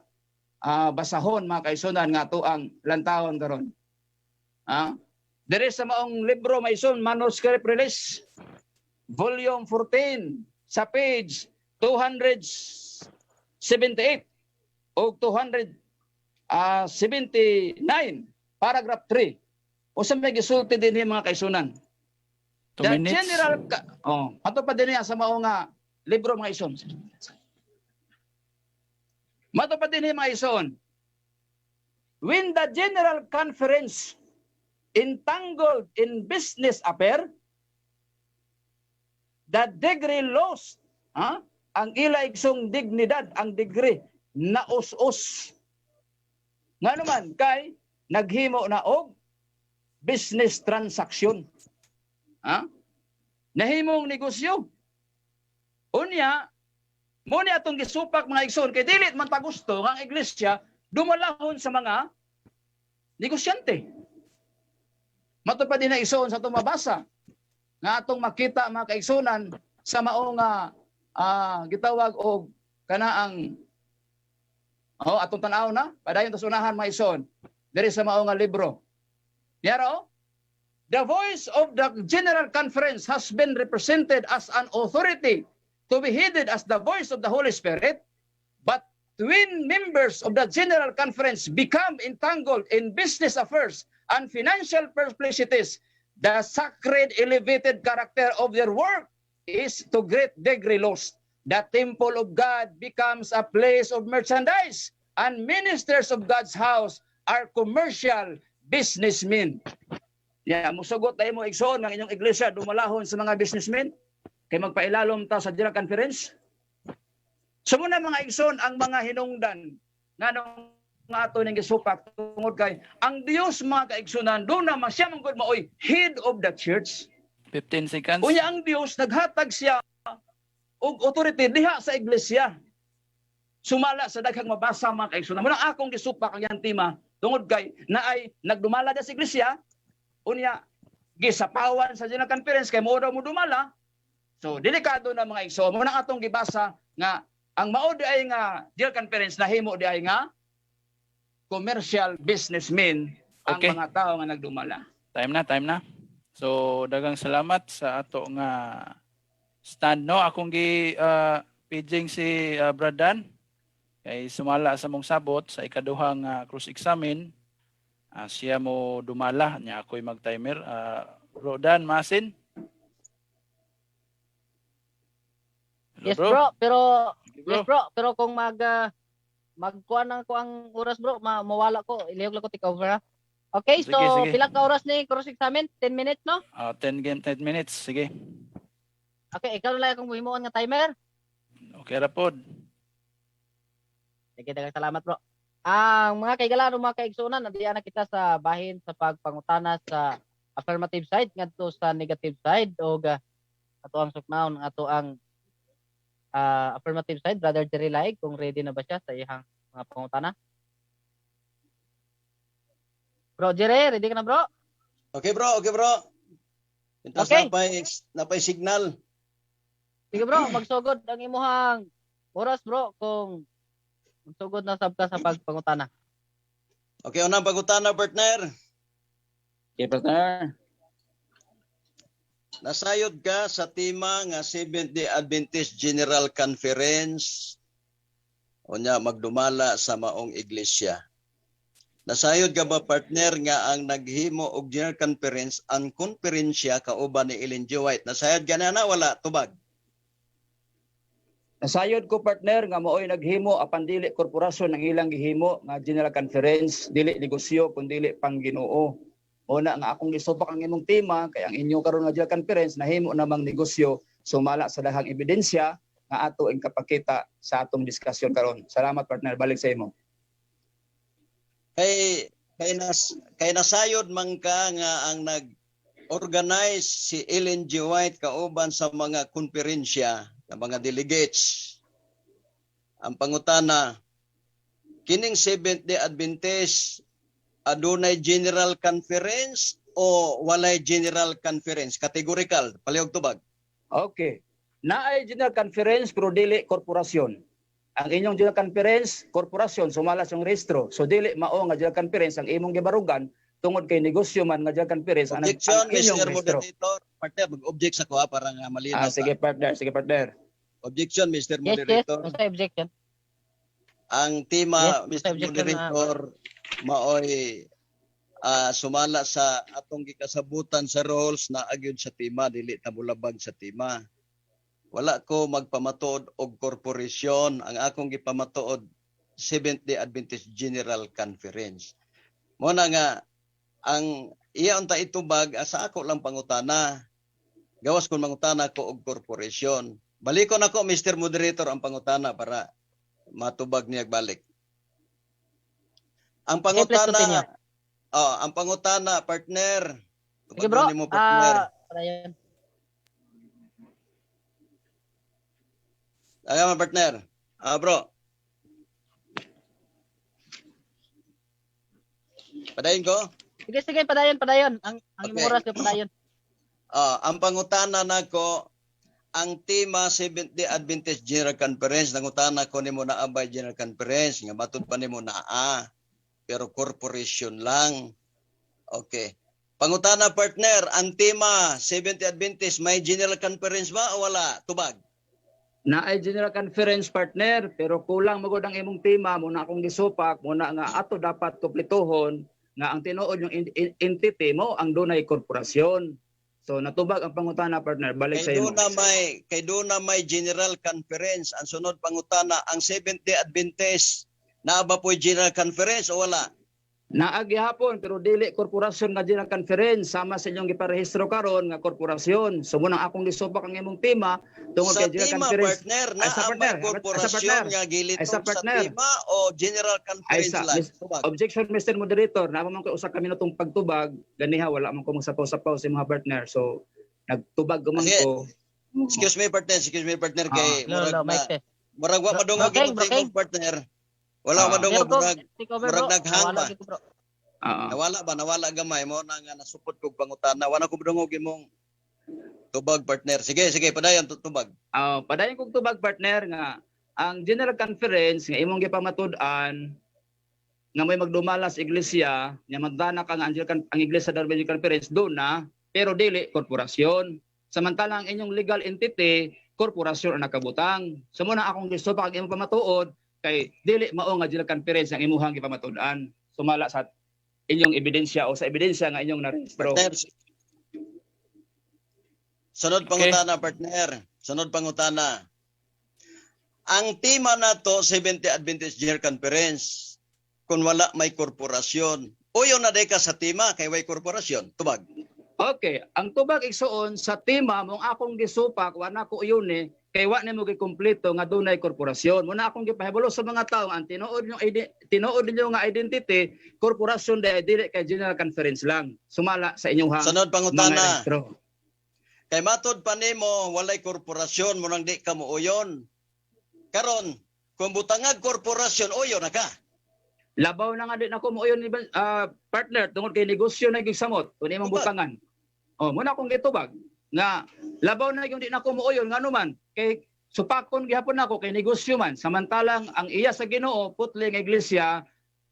basahon, mga kaigsuonan, nga ato ang lantawon karon. Ah? Diri sa maong libro, mga igsoon, Manuscript Release Volume 14 sa page 278 o 279, paragraph 3. Unsa may gisulti dinhi, mga kaigsuonan? 2 The minutes. general oh, ato pa dinhi sa mao nga libro, mga igsoon. Mato pa dinhi, mga igsoon. When the general conference entangled in business affair, the degree lost, ha? Ang ila, igsong, dignidad, ang degree naus-us. Nga naman kay naghimo na og business transaction. Ha? Nahimong negosyo. Unya, mo ni atong gisupak, mga igsoon, kay dili man ta gusto nga ang iglesia dumalahon sa mga negosyante. Mato pa din na, igsoon, sa atong mabasa nga atong makita, mga kaigsunan, sa mao nga gitawag og kanaang, oh, atong tan-aw na padayon tas unahan, mga igsoon, diri sa mao nga libro. Yaro, "The voice of the General Conference has been represented as an authority to be heeded as the voice of the Holy Spirit, but when members of the General Conference become entangled in business affairs and financial perplexities, the sacred elevated character of their work is to great degree lost. The temple of God becomes a place of merchandise, and ministers of God's house are commercial businessmen." Yeah, musugot tayo mo, igsoon, ng inyong iglesia dumalahon sa mga businessmen kay magpailalom ta sa General Conference. So muna, mga igsoon, ang mga hinungdan nganong ato ning gisupak, tungod kay ang Dios, mga kaigsunan, do na siya man gud maoy head of the church. 15 seconds. Unya ang Dios naghatag siya og authority diha sa iglesia. Sumala sa daghang mabasa, mga kaigsunan. Muna akong gisupak ang iyang tema tungod kay naay nagdumala da sa iglesia, unya gisapawan sa General Conference kay mo daw mo dumala. So delikado na, mga igsoon. Muna atong gibasa nga ang mao di ay nga General Conference nahimo di ay nga commercial businessmen ang mga tao nga nagdumala. Time na, time na. So daghang salamat sa ato nga stand, no. Akong gi paging si Bradan kay sumala sa mong sabot sa ikaduhang cross examine, siya mo dumala nya, ako'y mag-timer. Bro Dan Masin. Hello, Yes, bro, pero Sige, bro. Yes, bro, pero kung magkuan na ko ang oras, bro, mawala ko, ilihog lang ko take over ha. Okay, so Sige, sige. pila ka oras ni cross examine? 10 minutes, no? 10 game 10 minutes. Sige. Okay, ikaw na lang akong himuon nga timer. Okay ra pod. Sige, daghang salamat, bro. Ang mga kaigalan, mga kaigsuonan, nandiyan na kita sa bahin sa pagpangutana sa affirmative side ngadto sa negative side og ato ang suknaon ato ang affirmative side, Brother Jerry Laig, kung ready na ba siya sa iyang mga pangutana. Bro Jerry, ready ka na, bro? Okay, bro. Pintas napay signal. Sige, bro, magsugod ang imuhang oras, bro, kung magsugod na sab ka sa pagpangutana. Okay, unang pangutana, partner. Okay, partner. Nasayod ka sa tema nga Seventh-day Adventist General Conference unya magdumala sa maong iglesia. Nasayod ka ba, partner, nga ang naghimo og General Conference ang konferensya kauban ni Ellen G. White? Nasayod ka na na wala tubag? Nasayod ko, partner, nga maoy naghimo apan dili korporasyon ang ilang gihimo nga General Conference, dili negosyo kun dili pang Ginoo. Una nga akong gisupak ang imong tema kay ang inyo karon nga General Conference nahimo namang negosyo sumala sa daghang ebidensya nga ato ing kapakita sa atong diskusyon karon. Salamat, partner, balik sa imo. Kay nasayod man ka nga ang nag Nag-organize si Ellen G. White kauban sa mga konferensya ng mga delegates. Ang pangutana, kining Seventh-day Adventist adunay general conference o walay general conference? Categorical, palihog tubag. Okay. Naay general conference pero dili korporasyon. Ang inyong general conference, korporasyon sumala sa rehistro. So dili mao nga general conference ang imong gibarugan tungod kay negosyo man nga general conference ang, Objection, ang inyong Mr. rehistro. Moderator. Partner, mag-object sa kuha para nga malinaw. Ah, sige partner, sige partner. Objection, Mr. Yes. Moderator. Unsa objection? Ang tema, Yes, Mr. objection na- Moderator, maoy sumala sa atong gikasabutan sa roles na agyud sa tema, dili ta mulabag sa tema. Wala ko magpamatuod og korporasyon. Ang akong gipamatuod, Seventh-day Adventist General Conference. Mo na nga ang iya unta itubag, sa ako lang pangutana. Gawas kung mangutana ko og korporasyon. Balikon ako, Mr. Moderator, ang pangutana para matubag niya balik. Ang Okay, please pangutana, continue. oh, ang pangutana, partner. Sige bro. Tubagon nimo, partner. Padayon. Ayaw man, partner. Ah, bro. Padayon ko? Sige, sige, padayon, padayon. Ang Okay. imong oras ko padayon. Ah, ang pangutana nako, ang tema Seventh-day Adventist General Conference, nangutana ko nimo naa ba General Conference nga matud pa nimo naa, pero corporation lang. Okay. Pangutana, partner, ang tema Seventh-day Adventist may General Conference ba o wala? Tubag. Naay general conference partner pero kulang magud ang imong tema mo na akong gisupak mo na nga ato dapat kumpletuhon nga ang tinuod yung entity mo ang dunay korporasyon. So natubag ang pangutana partner, balik sa Kay imo. doon na may kay doon na may General Conference. Ang sunod pangutana, ang Seventh-day Adventist naa ba po'y General Conference o wala? Naa gihapon pero dili korporasyon nga general conference sama sa inyong giparehistro karon nga korporasyon. So mo nang akong gisupak ang imong tema tungod Sa kay general tema, conference. partner, Ay, naa sa may partner, ay, sa korporasyon partner. nga Ay, gilitong sa sa partner. tema o General Ay Conference sa lang? Tubag. Objection, Mr. Moderator, naa man ko usa ka minutong pagtubag, ganiha wala man ko magsapaw-sapaw sa mga partner. So nagtubag ko man Sige. ko. Excuse me, partner, excuse me, partner, kay No, murag no, na, mic test. murag wa madungog Bro, King, imong bro, tingog, partner. Wala Ah. madungog, Pero ko, murag take over murag bro. naghang Nawala ba? gid ko bro. Nawala ba, nawala gamay mo na nga nasupot kog pangutana. Wala ko madungog imong tubag, partner. Sige, sige, padayon tubag. Padayon kog tubag partner nga ang general conference nga imong gipamatud-an nga may magdumala sa iglesia nya magdana ka nga ang, ang iglesia Darwin General Conference do na pero dili korporasyon. Samantala ang inyong legal entity korporasyon ang nakabutang. So mo na akong gusto pa ang imong pamatuod kay dili mao nga general conference ang imuhang gipamatud-an sumala sa inyong ebidensya o sa ebidensya nga inyong narehistro. Partner. Sunod pangutana, partner. Sunod pangutana. Ang tema nato, Seventh-day Adventist General Conference, kung wala may korporasyon. Uyo na day ka sa tema kay way korporasyon. Tubag. Okay, ang tubag igsuon sa tema mong akong gisupak wa na ko yun eh kay wa nimo gikumpleto nga dunay korporasyon. Muna akong gipahibalo sa mga tawo ang tinuod yung tinuod ninyo nga identity korporasyon dahil dili kay general conference lang. Sumala sa inyong Sunod mga pangutana. rehistro. Kay matod pa nimo walay korporasyon mo nang di ka muuyon. Karon, kung butangag korporasyon uyon na ka. Labaw na nga di na ko mooyon ni partner tungod kay negosyo na gyud samot kun imong Tubag. butangan. Oh, muna akong gitubag nga labaw na yung di na ko mooyon ngano man kay supakon gihapon nako kay negosyo man samantalang ang iya sa Ginoo putli nga iglesia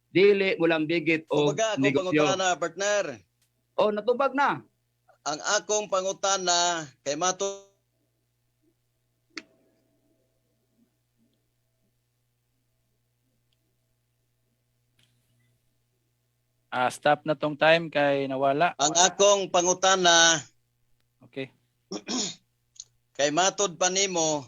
dili mulambigit og Kumbaga, akong negosyo. pangutana, partner. Oh, natubag na. Ang akong pangutana kay matod Stop na tong time kay nawala. Ang akong pangutana Okay. kay matod pa nimo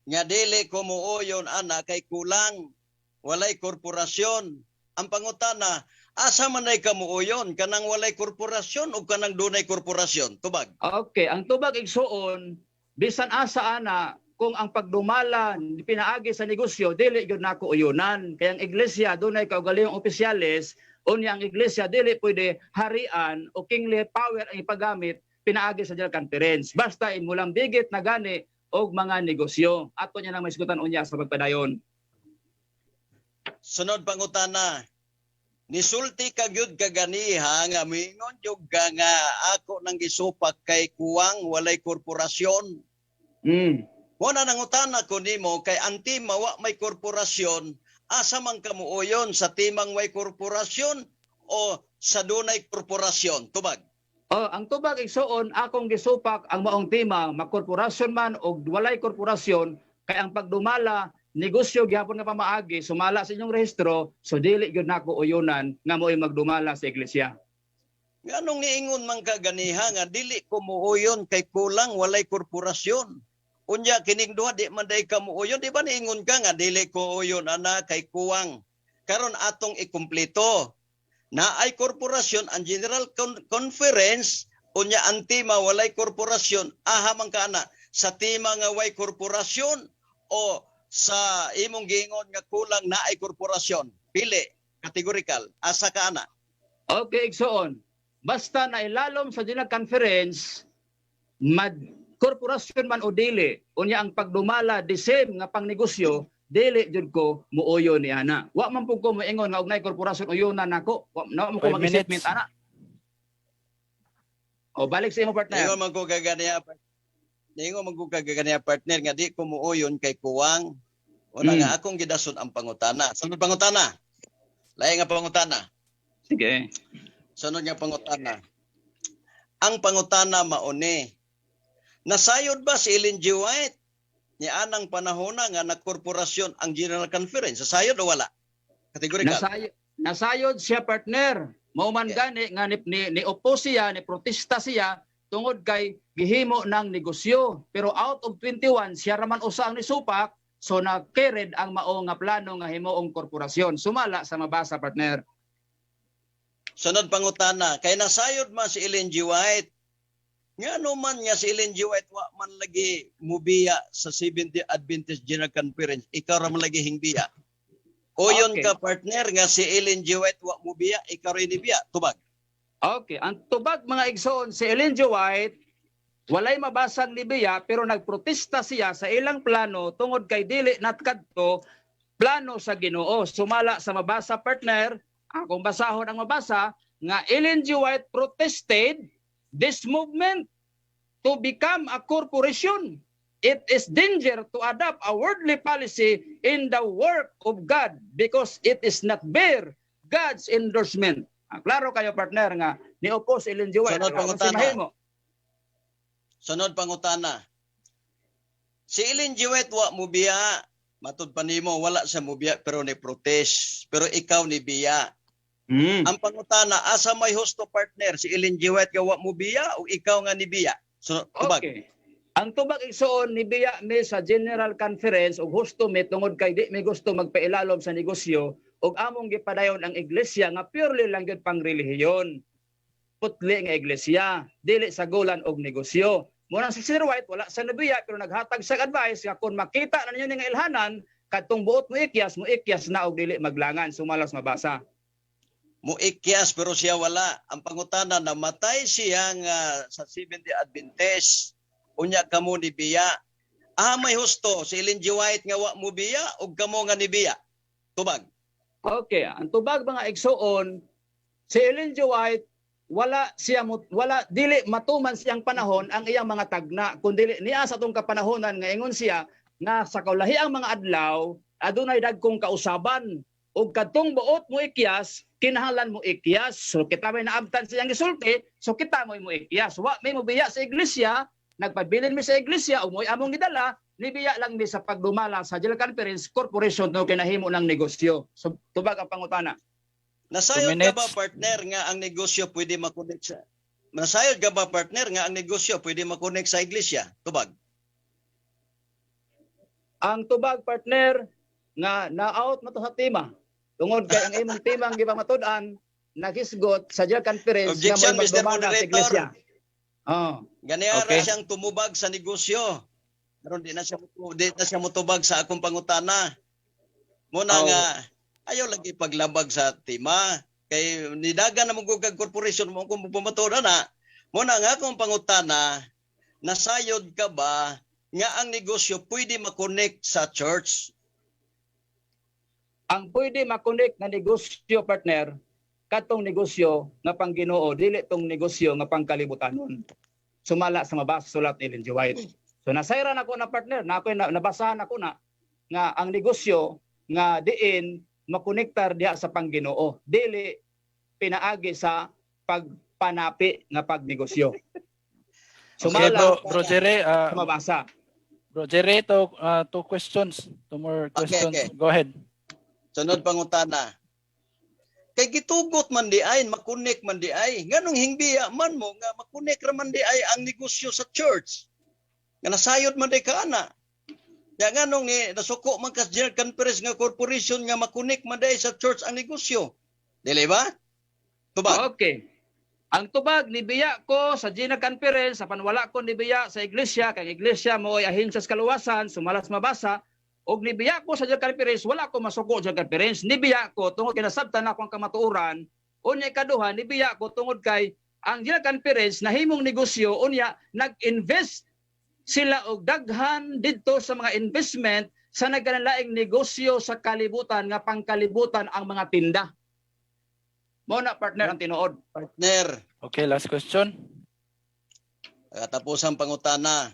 nga dili ko muuyon ana kay kulang walay korporasyon. Ang pangutana, asa man ay kamuuyon, kanang walay korporasyon o kanang dunay korporasyon? Tubag. Okay, ang tubag igsuon bisan asa ana kung ang pagdumala pinaagi sa negosyo dili gyud nako uyunan. Kay ang iglesia dunay kaugalingong opisyales Unya ang iglesia dili pwede harian o kingly power ang ipagamit pinaagi sa General Conference. Basta imulang bigit na gani og mga negosyo. Ato niya nang maisgutan unya sa pagpadayon. Sunod pangutana. Nisulti ka gyud kaganiha nga miingon gyud ka nga ako nang gisupak kay kuwang walay korporasyon. Mo na nangutana ko nimo kay ang tema wa may korporasyon, asa man kamuoyon, sa timang way korporasyon o sa dunay korporasyon? Tubag. Oh, ang tubag, igsuon, akong gisupak ang maong tema, makorporasyon man og walay korporasyon, kay ang pagdumala negosyo gihapon nga pamaagi sumala sa inyong rehistro, so dili gyud nako uyunan nga mo'y magdumala sa iglesia. Nganong niingon man ka ganiha nga dili ko muoyon kay kulang walay korporasyon? Unya kining duha di man day ka muoyon, di ba niingon ka nga dili ko uyon ana kay kuwang? Karon atong ikumpleto. Na ay korporasyon ang General Conference, unya ang tema walay korporasyon, aha man ka ana, sa tema nga way korporasyon o sa imong giingon nga kulang na ay korporasyon? Pili, categorical, asa ka ana? Okay, igsuon. Basta na ilalom sa General Conference, mad korporasyon man o dili, unya ang pagdumala the same nga pangnegosyo, dili jud ko muuyo ni ana. Wa man pud ko moingon nga og nay korporasyon uyunan nako. Wa na mo ko 5 minutes. mag-statement ana. O balik sa imo, partner. Ningon man ko kaganiya, partner, nga di ko muuyon kay kuwang. Una nga akong gidason ang pangutana. Sunod pangutana. Lahi nga pangutana. Sige. Sunod nga pangutana. Ang pangutana mauni. Nasayod ba si Ellen G. White ni anang panahona nga nagkorporasyon ang General Conference? Nasayod o wala? Categorical. Nasayod siya, partner. Mao man gani nga ni oppose siya, ni protesta siya tungod kay gihimo ng negosyo. Pero out of 21, siya raman usa ang nisupak, so na-carried ang mao nga plano nga himuong korporasyon. Sumala sa mabasa, partner. Sunod pangutana, kay nasayod man si Ellen G. White. Ngano man nga si Ellen G. White wa man lagi mubiya sa Seventh Adventist General Conference, ikaw ra man lagi hingbiya? Uyon ka, partner, nga si Ellen G. White wa mubiya, ikaw rin biya? Tubag. Okay, ang tubag, mga igsoon, si Ellen G. White walay mabasang nibiya pero nagprotesta siya sa ilang plano tungod kay dili natkadto plano sa Ginoo. Sumala sa mabasa, partner, akong basahon ang mabasa nga Ellen G. White protested this movement to become a corporation. It is danger to adopt a worldly policy in the work of God because it is not bear God's endorsement. Ah, klaro kayo, partner, nga ni-oppose Ellen G. White. Sunod Ano si pangutana. mahimo? Sunod pangutana. Si Ellen G. White wa mubiya. Matud pa nimo wala sa mubiya pero ni protest. Pero ikaw ni biya. Ang pangutana, asa may husto, partner? Si Ellen G. White nga wa mubiya o ikaw nga ni biya? So, tubag. Okay. Ang tubag, igsuon, ni biya mi sa General Conference ug husto mi tungod kay di mi gusto magpailalom sa negosyo ug among gipadayon ang iglesia nga purely lang gyud pang relihiyon. Putli nga iglesia, dili sagulan og negosyo. Muna si Sir White wala sa nabiya pero naghatag sa advice nga kung makita na ninyo nga ilhanan kadtong buot mo ikyas, mo ikyas na og dili maglangan, sumalas mabasa. Muikyas pero siya wala. Ang pangutana, namatay siya nga sa Seventh Adventist. Unya kamo ni biya. Ah, may husto si Ellen G. White nga wa mo biya og kamo nga ni biya? Tubag. Okay, ang tubag, mga igsuon, si Ellen G. White wala siya wala dili matuman siyang panahon ang iyang mga tagna kun dili niya sa atong kapanahonan nga ingon siya nga sa kaulahiang mga adlaw adunay dagkong kausaban ug kadtong buot mo ikyas kinahanglan mo ikyas. So kita may naabtan siyang gisulti, so kita mo'y mo ikyas. Wa may mobiya sa iglesia, nagpabilin mi sa iglesia ug mo'y among gidala. Nibiya lang mi sa pagdumala sa General Conference Corporation no kinahimo ng negosyo. So tubag ang pangutana. Nasayod 2 ka minutes. ba, partner, nga ang negosyo pwede makonect sa Nasayod ka ba, partner, nga ang negosyo pwede makonect sa iglesia? Tubag. Ang tubag, partner, nga na-out na to sa tema. Tungod kay ang imong tema ang gipamatud-an naghisgot sa General Conference nga Objection, mo'y Mr. magdumala sa Moderator. iglesia. Oh. Ganiara siyang tumubag sa negosyo. Karon di na siya mutubag sa akong pangutana. Muna nga ayaw lagi paglabag sa tema. Kay nidagan na mo kag corporation mo kung pamatuod na. Mo na nga akong pangutana, nasayod ka ba nga ang negosyo pwede makonect sa church? Ang pwede makonect nga negosyo, partner, katong negosyo nga pang Ginoo, dili tong negosyo nga pangkalibutanon. Sumala sa mabasa sulat ni Ellen G. White. So nasayran ako na, partner, na ako na, nabasahan ako na nga ang negosyo nga diin makonektar diha sa pangginoo, dili pinaagi sa pagpanapi nga pagnegosyo. Okay, Sumala bro, bro Jerry, sa mabasa. Bro Jerry, two questions, two more Okay, questions. okay. Go ahead. Sunod pangutana. Kay gitugot man di ay, makonek man di ay. Nganong hingbiya man mo nga makonek ra man di ay ang negosyo sa church? Nga nasayod man di ka ana. Ya nganong ni nasuko man ka sa General Conference nga corporation nga makonek man di ay sa church ang negosyo? Dili ba? Tubag. Okay. Ang tubag, nibiya ko sa General Conference, sa panwala ko nibiya sa iglesia, kay ang iglesia mo ay ahensya sa kaluwasan, sumalas mabasa, og nibiya ko sa General Conference, wala ko masuko sa General Conference, nibiya ko tungod kay nasabtan ako ang kamatuoran, unya ikaduha, nibiya ko tungod kay ang General Conference nahimong negosyo, unya nag-invest sila og daghan didto sa mga investment sa nagkanalaing negosyo sa kalibutan nga pangkalibutan ang mga tinda. Mao na, partner, ang tinuod. Partner, Okay, last question. katapusan pangutana.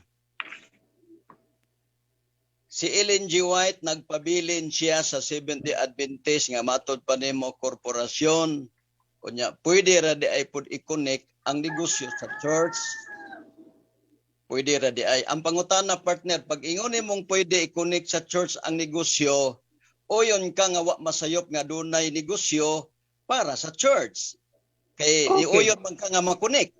Si Ellen G. White, nagpabilin siya sa Seventh-day Adventist nga matod pa nimo korporasyon. Unya, pwede ra di ay pud i-connect ang negosyo sa church. Pwede ra di ay. Ang pangutana, partner, pag ingon nimong pwede i-connect sa church ang negosyo, uyon ka nga wa masayop nga dunay negosyo para sa church? Kay iuyon man ka nga ma-connect.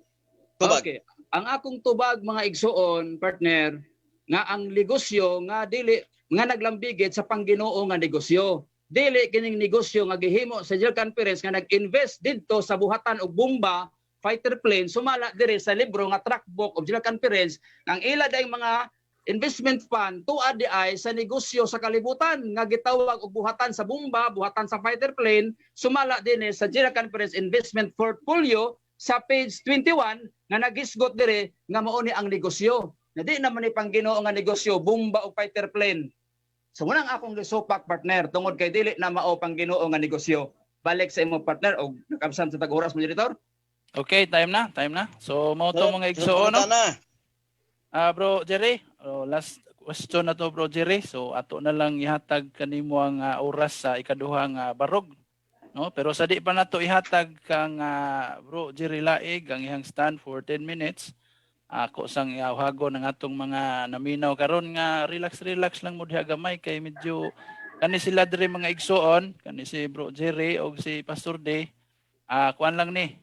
Tubag. Okay. Ang akong tubag, mga igsuon, partner, nga ang negosyo nga dili nga naglambigit sa pangginoo nga negosyo. Dili kining negosyo nga gihimo sa General Conference nga nag-invest didto sa buhatan og bomba, fighter plane, sumala diri sa libro nga Tract Book of General Conference ang ila dayong mga investment fund tuad di ay sa negosyo sa kalibutan nga gitawag og buhatan sa bomba, buhatan sa fighter plane, sumala dinhi sa General Conference Investment Portfolio sa page 21 nga nagisgot dire nga mao ni ang negosyo. Na di naman ni pangginoo nga negosyo, bomba o fighter plane. So muna ang akong gisupak, partner, tungod kay dili na mao pangginoo nga negosyo. Balik sa imo, partner, og nakamsam sa tag-oras, moderator. Okay, time na, time na. So mao to, mga igsuon, no? Pangutana. Ah, bro Jerry, oh, last question na to, bro Jerry. So ato na lang ihatag kanimo ang oras sa ikaduhang barog. No, pero sa di pa nato ihatag kang bro Jerry Laig ang iyang stand for 10 minutes. Ako sang iawhagon ang atong mga naminaw karon nga relax relax lang mo diha gamay kay medyo kani sila diri, mga igsuon, kani si bro Jerry og si Pastor D. Kuan lang ni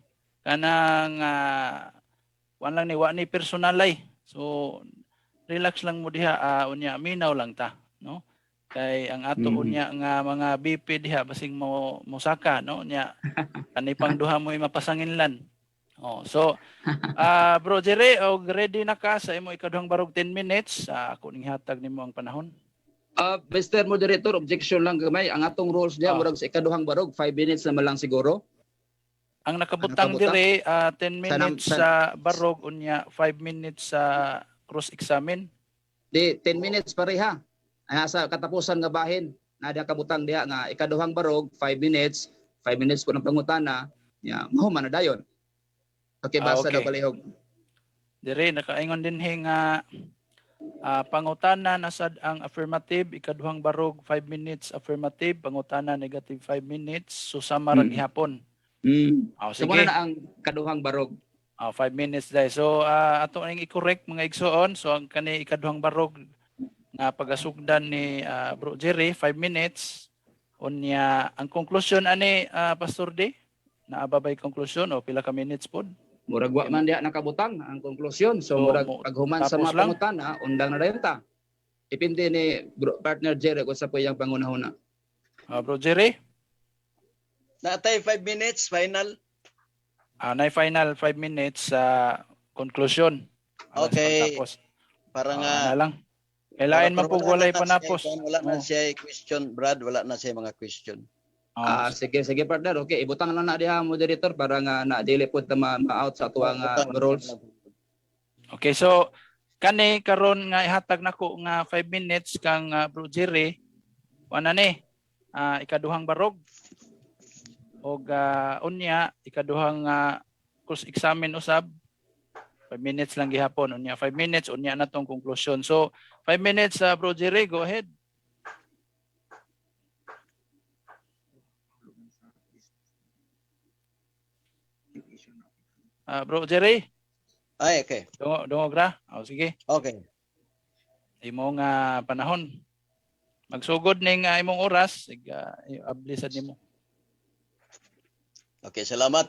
kanang kuan lang ni, wa ni personalay. So relax lang mo diha, unya minaw lang ta, no? Kay ang ato unya nga mga BP diha basing mo mosaka, no? Unya kani pang duha mo mapasanginlan. Oh, so bro Jerry, og ready na ka sa imo ikaduhang barog, 10 minutes, ako ning hatag nimo ang panahon. Mr. Moderator, objection lang gamay. Ang atong rules diha murag sa ikaduhang barog 5 minutes naman lang siguro. Ang nakabutang Ang nakabutang? dire 10 minutes sa barog, unya 5 minutes sa cross examine. Di 10 minutes pareha. Ay sa katapusan nga bahin na diha kabutang diha nga ikaduhang barog 5 minutes, 5 minutes po ng pangutana, ya mahuman na dayon. Okay, basa daw palihog. Dire nakaingon dinhi nga pangutana na sad ang affirmative ikaduhang barog 5 minutes affirmative, pangutana negative 5 minutes, so sama ra gihapon. So Sige. muna na ang kaduhang barog. 5 minutes dai. So ato ning i-correct, mga igsoon. So ang kani ikaduhang barog nga pagasugdan ni Bro Jerry 5 minutes. Unya ang conclusion ani, Pastor D, naa ba bay conclusion o pila ka minutes pod? Murag wa man diha nakabutang ang konklusyon. So So, murag paghuman sa tapos mga lang? pangutana, undang na dayon ta. Depende ni bro, partner Jerry kung sa po iyang pangunahuna. Bro Jerry, Natay 5 minutes final. Na final 5 minutes sa conclusion. Sa Okay. pagtapos. Para nga Na lang. Kailangan man Pero po wala walay na panapos. siya, wala na Oh. siya question, Brad, wala na siya mga question. Oh, Ah, sige, sige, partner. Okay, ibutang lang na diha, moderator, para nga na dili pud ta ma-out sa atuang rules. Okay, so kani karon nga ihatag nako nga 5 minutes kang Bro Jerry. Wala ni ikaduhang barog. Og unya ikaduhang cross examine usab. 5 minutes lang gihapon, unya 5 minutes, unya na tong conclusion. So 5 minutes, Bro Jerry, go ahead. Bro Jerry, Ay, okay. dungog ra. Oh, sige. Okay. Imong panahon. Magsugod ning imong oras, sig abli sad nimo. Okay, salamat.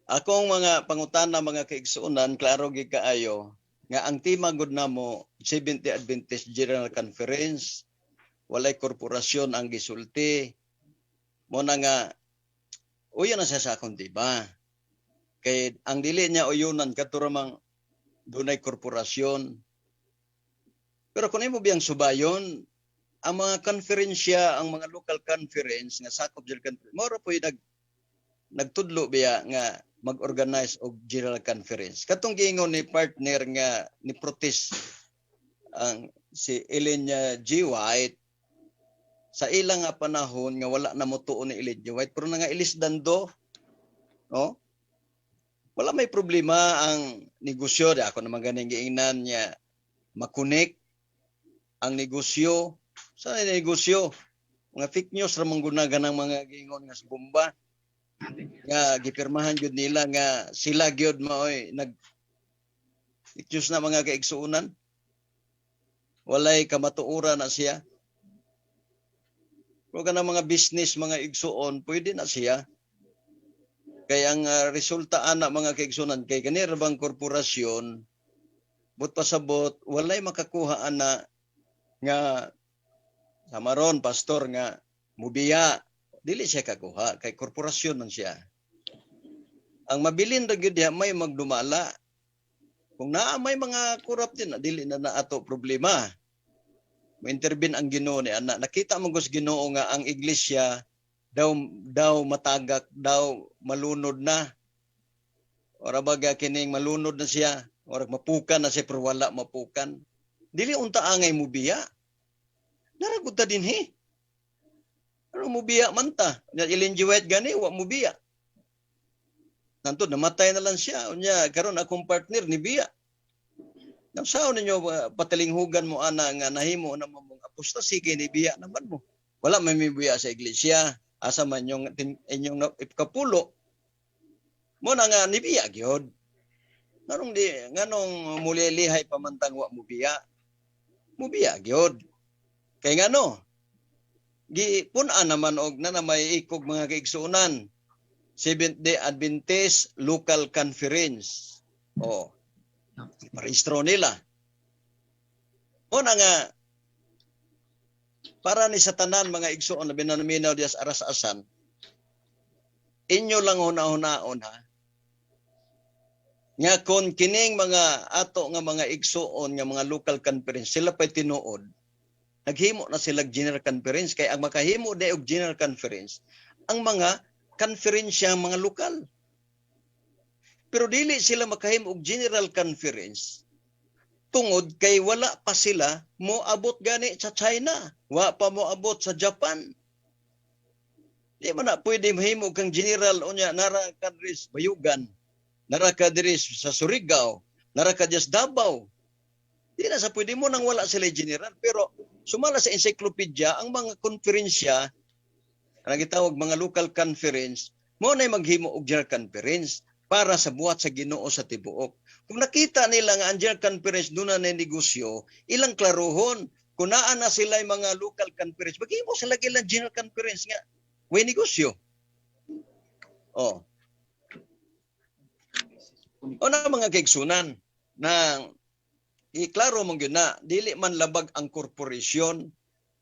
Akong mga pangutana, mga kaigsuonan, klaro gid kaayo nga ang tema gud namo Seventh-day Adventist General Conference, walay korporasyon ang gisulti. Mo na nga uyon na siya sa akong diba. Kay ang dili niya uyunan kadto ra mang dunay korporasyon. Pero kung imo biyang subayon ang mga konferensya, ang mga local conference nga sakop General Conference, mao ra po'y nagtudlo biya nga mag-organize og general conference. Katong giingon ni partner nga ni protest ang si Ellen G. White sa ilang nga panahon nga wala na motuo ni Ellen G. White, pero nga ilis dando, no? Wala may problema ang negosyo. Di ako naman ganing giingnan niya makunik ang negosyo. Sa negosyo, mga fake news ra man gunagan ang mga giingon nga sa bomba nga gipirmahan gyud nila nga sila gyud maoy nag fake news na, mga kaigsuonan. Walay kamatuoran na siya. Pero kanang mga business, mga igsuon, pwede na siya. Kay ang resulta ana, mga kaigsuonan, kay kani ra bang korporasyon, but pasabot walay makakuha ana nga samaron pastor nga mubiya, dili siya kakuha kay korporasyon man siya. Ang mabilin ra gyud diha may magdumala. Kung naa may mga corrupt din, dili na na ato problema. Mo-intervene ang Ginoo ni ana. Nakita mo gus Ginoo nga ang iglesia daw daw matagak, daw malunod na. Ora baga kining malunod na siya, ora mapukan na siya, pero wala mapukan. Dili unta angay mubiya. Naragot ta dinhi. Ano mubiya man ta? Nya Ellen G. White gani wa mubiya. Nantod namatay na lang siya. Unya karon akong partner ni biya. Nasaon ninyo patalinghugan mo ana nga nahimo na mo mong apostasy kay ni biya naman mo. Wala may mibiya sa iglesia. Asa man yung inyong kapulo. Mo na nga ni biya gyud. Nganong di nganong mulilihay pamantang wa mo biya? Mubiya gyud. Kay ngano? Gipun-an naman og na may ikog, mga kaigsuonan. Seventh Day Adventist Local Conference. Oh. Parehistro nila. O na nga para ni sa tanan, mga igsuon na binaminaw diya sa aras-asan, inyo lang huna-hunaon ha. Nga kon kining mga ato nga mga igsuon nga mga local conference sila pa'y tinuod, naghimo na sila general conference, kay ang makahimo di og general conference ang mga konferensya mga lokal. Pero dili sila makahimo og general conference tungod kay wala pa sila moabot gani sa China, wa pa moabot sa Japan. Di man na pwede mahimo kang general unya nara ka diri sa Bayugan, nara ka diri sa Surigao, nara ka diri sa Davao. Di na sa pwede mo nang wala sila general, pero sumala sa encyclopedia ang mga konferensya ang gitawag mga local conference mo na maghimo og general conference para sa buhat sa Ginoo sa tibuok. Kung nakita nila nga ang general conference doon na negosyo, ilang klaruhon. Kung naa na sila yung mga local conference, maghimo sila ilang general conference nga way negosyo. Oh. O na mga kaigsunan na iklaro mong yun na dili man labag ang korporasyon.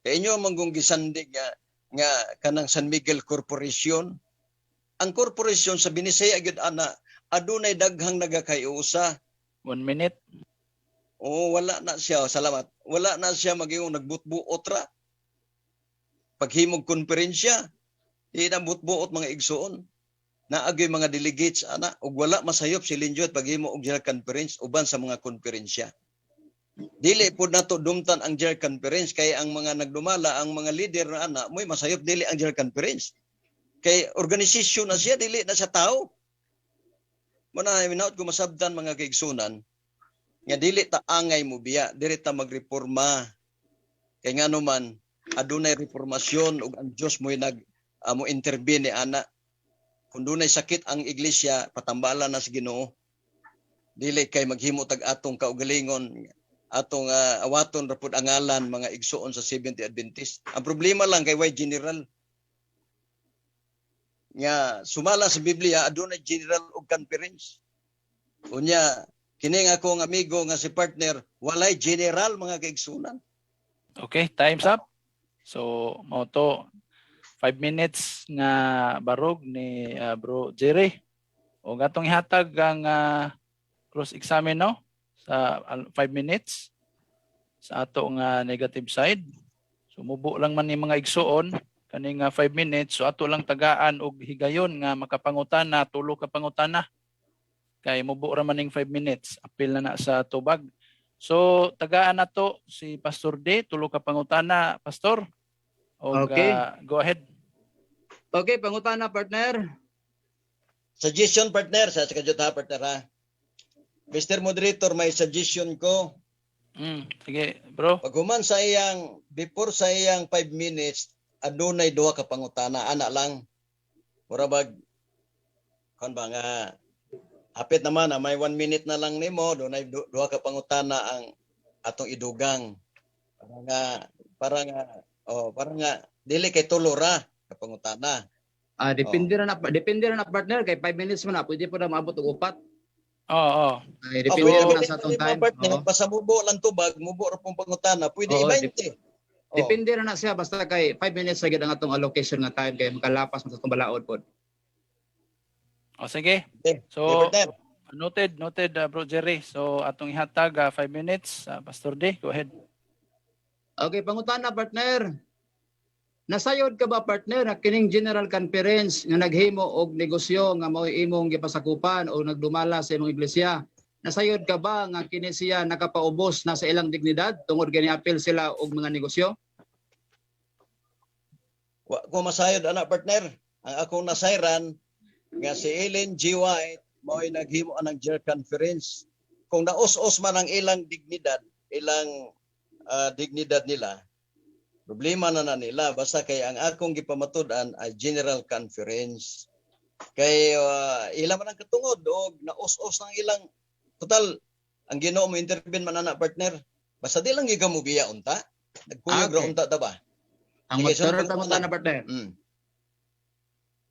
Kay inyo man kung gisandig nga kanang San Miguel Corporation. Ang korporasyon sa Binisaya gyud ana adunay daghang nagakayusa. 1 minute. Oo, wala na siya. Salamat. Wala na siya maging nagbutbuot ra. Paghimog konferensya, di na buot-buot, mga igsuon. Naagyoy mga delegates ana ug wala masayop si Ellen G. White paghimo og General Conference uban sa mga konferensya. Dili pud nato dumtan ang General Conference kay ang mga nagdumala, ang mga leader na ana mo'y masayop, dili ang General Conference. Kay organisasyon na siya, dili na siya tao. Mao na hinaot ko masabtan, mga kaigsunan, nga dili ta angay mo biya, dili ta magreforma. Kay ngano man adunay reformasyon ug ang Dios mo'y nag mo intervene ana. Kung dunay sakit ang iglesia, patambalan na sa Ginoo. Dili kay maghimo tag atong kaugalingon, atong awaton ra pud ang ngalan, mga igsuon, sa Seventh Adventist. Ang problema lang kay way general. Nga sumala sa Biblia adunay general og conference. Unya kini nga akong amigo nga si partner, walay general, mga kaigsunan. Okay, time's up. So, mao to 5 minutes nga barog ni Bro Jerry. O atong ihatag ang cross examine, no, sa 5 minutes sa ato nga negative side. So mubo lang man ni mga igsuon kani nga 5 minutes. So ato lang tagaan og higayon nga makapangutana, tulo ka pangutana. Kay mubo ra man ning 5 minutes, apil na na sa tubag. So tagaan nato si Pastor D, tulo ka pangutana, Pastor. Og, go ahead. Okay, pangutana, partner. Suggestion, partner, sa kadyot ha, partner ha. Mr. Moderator, may suggestion ko. Sige, bro. Pag human sa iyang, before sa iyang 5 minutes, adunay duha ka pangutana, ana lang. Mura bag, kon ba nga, hapit naman na may 1 minute na lang nimo, dunay duha ka pangutana ang atong idugang. Para nga, oh, para nga, dili kay tulo ra ka pangutana. Ah, depende ra na, partner, kay 5 minutes man na, pwede po na maabot og upat. Oo. Ay, depende Oh, ra pwede na sa atong mga time. partner, Oo. basta mubo lang tubag, mubo ra pong pangutana, pwede Oo, i-20. Oh. Depende ra na siya basta kay 5 minutes sa gid ang atong allocation nga time kay makalapas man sa atong balaod pod. O sige. Okay. So Okay, partner. Noted, noted, Bro Jerry. So atong ihatag 5 minutes. Pastor D, go ahead. Okay, pangutana, partner. Nasayod ka ba, partner, na kining General Conference nga naghimo og negosyo nga mao'y imong gipasakupan o nagdumala sa imong iglesia? Nasayod ka ba nga kini siya nakapaubos na sa ilang dignidad tungod kay niapil sila og mga negosyo? Wa ko masayod ana, partner. Ang akong nasayran nga si Ellen G. White mao'y naghimo anang General Conference. Kung naus-os man ang ilang dignidad, ilang dignidad nila, problema na na nila. Basta kay ang akong gipamatud-an ay General Conference. Kay ila man ang katungod og naus-os ang ilang total, ang Ginoo mo intervene man ana, partner. Basta di lang gyud mo biya unta. Nagkuyog ra unta ta ba? Ang Sige, sunod sunod pangutana, partner.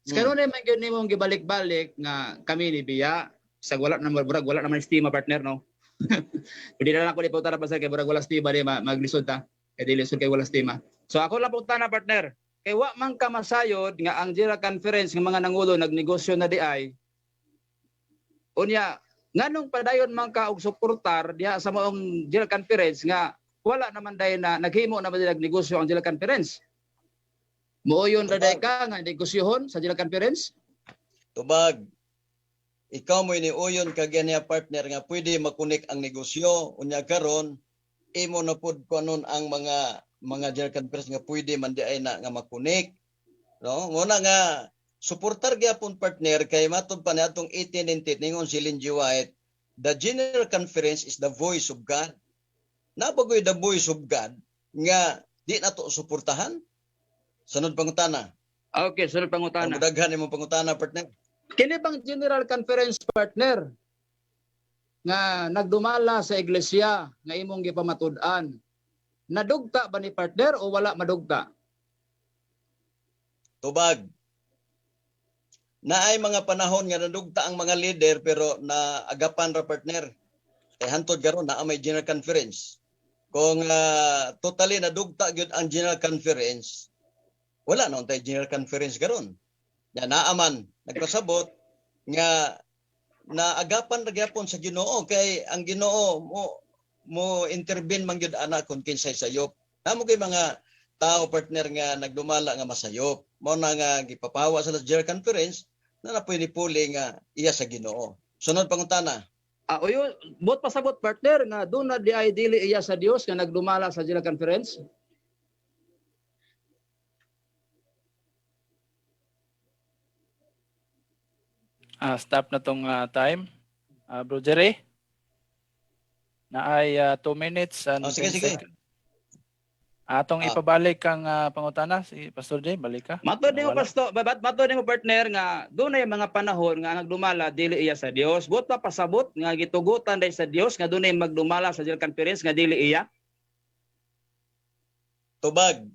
Karon man gyud nimong gibalik-balik nga kami ni biya sa wala na murag wala naman estima, partner, no. Pwede na lang ko iputana pa kay murag wala estima di maglisod ta. Kay dili lisod kay wala estima. So ako lang putana, partner. Kay wa man ka masayod nga ang General Conference nga mga nangulo nagnegosyo na di ay. Unya nganong padayon man ka og suportar diha sa maong General Conference nga wala naman dahil na naghimo naman nila negosyo ang General Conference? Mooyon ra day ka nga negosyohon sa General Conference? Tubag. Ikaw mo niuyon kag niya, partner, nga pwede makunik ang negosyo. Unya karon imo na pud kuanon ang mga General Conference nga pwede man di ay na nga makunik. No? Muna nga suportar gyapon, partner, kay matud pa ni atong 1898 ningon si Ellen G. White, "The General Conference is the voice of God." Nabagoy the voice of God nga di nato suportahan? Sunod pangutana. Okay, sunod pangutana. Ang daghan imong pangutana, partner. Kini bang General Conference, partner, nga nagdumala sa iglesia nga imong gipamatud-an, nadugta ba ni, partner, o wala madugta? Tubag. Naay mga panahon nga nadugta ang mga leader pero na agapan ra, partner. Kay hantod karon naa may General Conference. Kung totally nadugta gyud ang General Conference, wala na untay General Conference karon. Ya naaman nagpasabot nga naagapan ra gyapon sa Ginoo kay ang Ginoo mo mo intervene man gyud ana kung kinsay sayop. Namo kay mga tao, partner, nga nagdumala nga masayop. Mao na nga gipapawa sa General Conference na napoy ni puli nga iya sa Ginoo. Sunod pangutana. Ah, uyo, bot pasabot, partner, nga doon na di ay dili iya sa Dios nga nagdumala sa General Conference. Ah, stop na tong time. Bro Jerry. Na ay 2 minutes and Oh, sige, 10 sige. seconds. Atong ipabalik ang pangutana si Pastor J, balik ka. Matod nimo Nawala. pasto, babat matod nimo, partner, nga doon na mga panahon nga ang nagdumala dili iya sa Dios. Buot pa pasabot nga gitugutan dai sa Dios nga dunay magdumala sa General Conference nga dili iya? Tubag.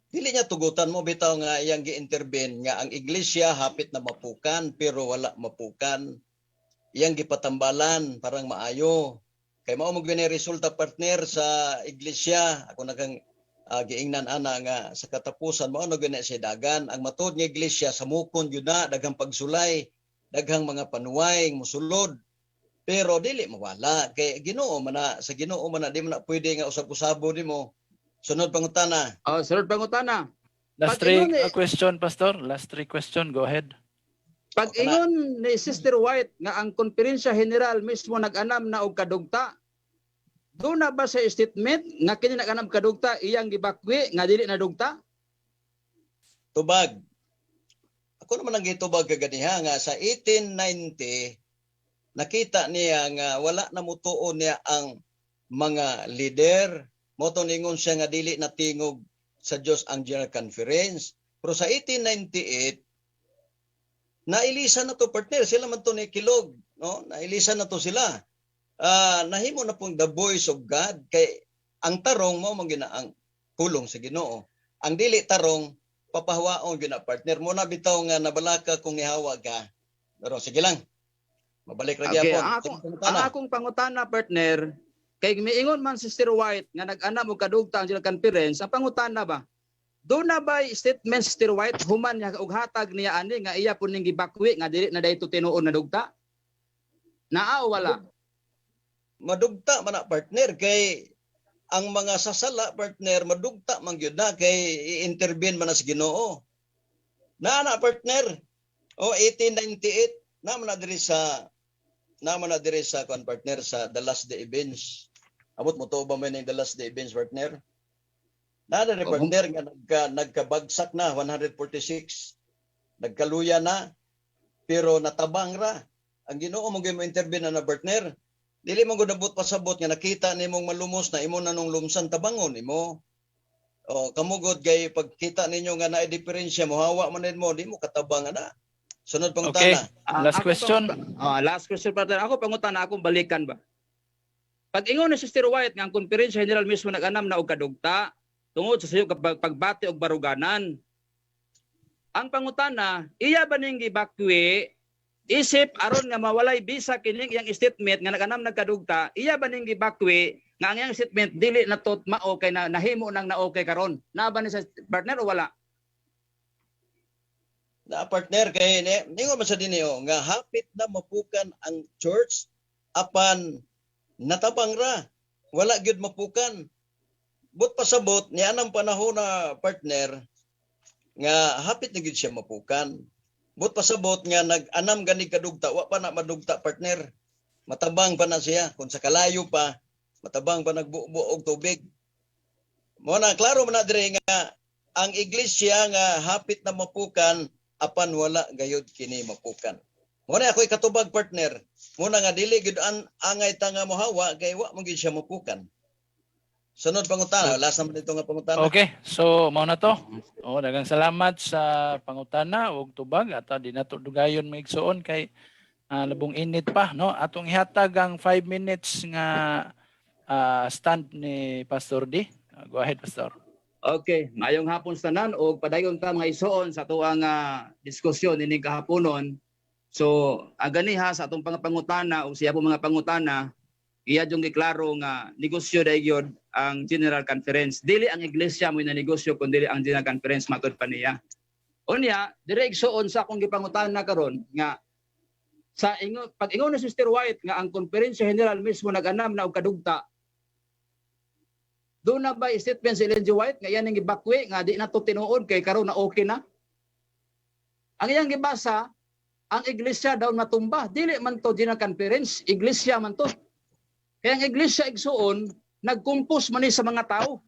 Dili niya tugutan mo bitaw nga iyang gi-intervene nga ang iglesia hapit na mapukan pero wala mapukan. Iyang gipatambalan parang maayo. Kay mao mo gyud resulta, partner, sa iglesia. Ako na kang giingnan ana nga sa katapusan mao na gyud na siya dagan. Ang matuod nga iglesia sa mukon gyud na daghang pagsulay, daghang mga panuway musulod. Pero dili mawala kay Ginoo man na, sa Ginoo man na, di man na pwede nga usab-usabo nimo. Sunod pangutana. Oh, sunod pangutana. Last Pag three ingon question, Pastor. Last three question. Go ahead. Pag Okay na. ingon ni Sister White nga ang Konferensya General mismo nag-anam na og kadugta, doon na ba sa statement nga kini nag-anam kadugta iyang gibakwi nga dili na dugta? Tubag. Ako naman ang gitubag kaganiha nga sa 1890 nakita niya nga wala na mutuo niya ang mga leader. Mo to ningon siya nga dili na tingog sa Dios ang General Conference. Pero sa 1898 nailisa na to, partner, sila man to ni Kilog, no? Nailisa na to sila. Nahimo na pong the voice of God kay ang tarong mao man gyud na ang pulong sa Ginoo. Ang dili tarong papahawaon gyud na, partner mo na bitaw nga nabalaka kung ihawa ka. Pero sige lang. Mabalik ra Okay, gyapon. ang akong pangutana, partner, kay miingon man Sister White nga nag-anam og kadugta ang General Conference, ang pangutana ba? Doon na ba statement Sister White human niya og hatag niya ani nga iya po ning gibakwi nga dili na dayto tinuod na dugta? Naa o wala? Madugta man na, partner, kay ang mga sasala, partner, madugta man gyud na kay i-intervene man na sa Ginoo. Na na, partner. O 1898 na man na diri sa kuan, partner, sa The Last Day Events. Abot mo to ba man yung The Last Day Events, partner? Na diri Oh, partner nga nagkabagsak na 146. Nagkaluya na pero natabang ra. Ang Ginoo mo gyud mo intervene na na, partner. Dili mo gud nabot pasabot nga nakita nimong malumos na imo na nung lumsan tabangon nimo. O kamugod kay pagkita ninyo nga naay diferensya mohawa man mo di mo katabang ana. Sunod Okay. pangutana. Last Ako question. Last question, partner. Ako pangutana akong balikan ba? Pag ingon ni Sister White nga ang Konferensya General mismo nag-anam na og kadugta tungod sa sayo pagbati og baruganan. Ang pangutana, iya ba ning gibakwi isip aron nga mawalay bisa kining iyang statement nga nag-anam nagkadugta, iya ba ning gibakwi nga ang iyang statement dili na tot mao kay na, nahimo nang na okay karon? Naa ba ni sa partner o wala? Na partner kay ningon man sa dinhi oh, nga hapit na mapukan ang church apan natabang ra. Wala gyud mapukan. But pasabot ni anang panahon na, partner, nga hapit na gyud siya mapukan. But pasabot nga nag-anam gani kadugta, wa pa na madugta, partner. Matabang pa na siya kung sa kalayo pa, matabang pa nagbuo og tubig. Mo na klaro man na diri nga ang iglesia nga hapit na mapukan apan wala gayud kini mapukan. Mo na ako'y katubag, partner. Mo na nga dili gyud an angay ta nga mohawa kay wa man gyud siya mapukan. Sunod pangutana, last naman ito nga pangutana. Okay, so mao na to. Oh, daghang salamat sa pangutana ug tubag at di nato dugayon maigsuon kay labong init pa, no. Atong ihatag ang 5 minutes nga stand ni Pastor D. Go ahead, Pastor. Okay, maayong hapon sa tanan og padayon ta mga isuon sa tuang diskusyon ining kahaponon. So, ang ganiha sa atong pangutana o siya po mga pangutana, iya jung giklaro nga negosyo dai gyud ang General Conference. Dili ang iglesia mo na negosyo kundi ang General Conference matud pa niya. Unya, dire igsuon sa akong gipangutana karon nga sa ingon pag ingon ni Sister White nga ang Konferensya General mismo nag-anam na og kadugta. Doon na ba statement si Ellen G. White nga iyan ang gibakwi nga di na to tinuod kay karon na okay na? Ang iyang gibasa, ang iglesia daw matumba. Dili man to General Conference, iglesia man to. Kaya ang iglesia, igsuon, nagkumpos man ni sa mga tao.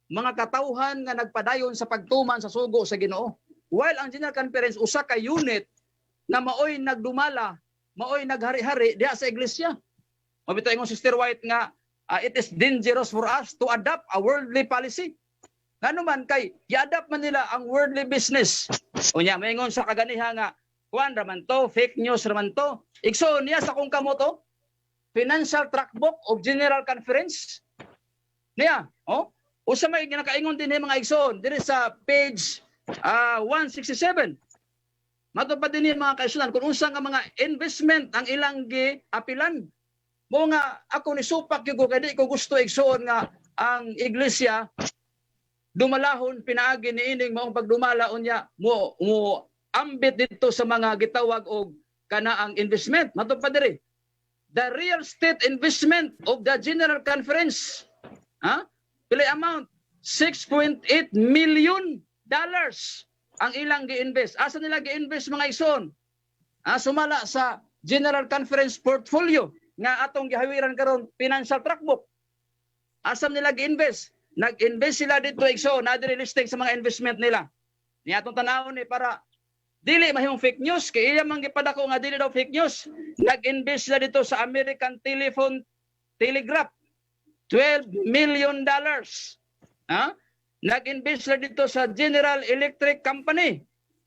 Mga katawhan nga nagpadayon sa pagtuman sa sugo sa Ginoo. While ang General Conference usa ka unit na maoy nagdumala, maoy naghari-hari diha sa iglesia. Mao bitaw ingon Sister White nga it is dangerous for us to adopt a worldly policy. Ngano man kay i-adapt man nila ang worldly business. Unya maingon sa kaganiha nga kuan ra man to, fake news ra man to. Igsoon, niya sa kong kamot oh. Financial Track Book of General Conference. Niya, oh. Usa may ginakaingon din mga igsoon diri sa page 167. Mato pa din mga kaigsuonan kung unsa nga mga investment ang ilang gi-apilan. Mo nga ako ni supak gyud ko kay di ko gusto, igsuon, nga ang iglesia dumalahon pinaagi ni ining maong pagdumala, unya mo mo ambit dito sa mga gitawag og kanaang investment. Mato pa diri, the real estate investment of the General Conference, ha, pila amount? $6.8 million ang ilang gi-invest. Asa nila gi-invest, mga igsoon? Ah, sumala sa General Conference portfolio nga atong gihawiran karon, Financial Track Book. Asa nila gi-invest? Nag-invest sila dito, igsoon, na diri listing sa mga investment nila. Ni atong tanawon ni para dili mahimong fake news kay iya man gipadako nga dili daw fake news. Nag-invest sila dito sa American Telephone Telegraph, $12 million. Ha? Nag-invest sila dito sa General Electric Company,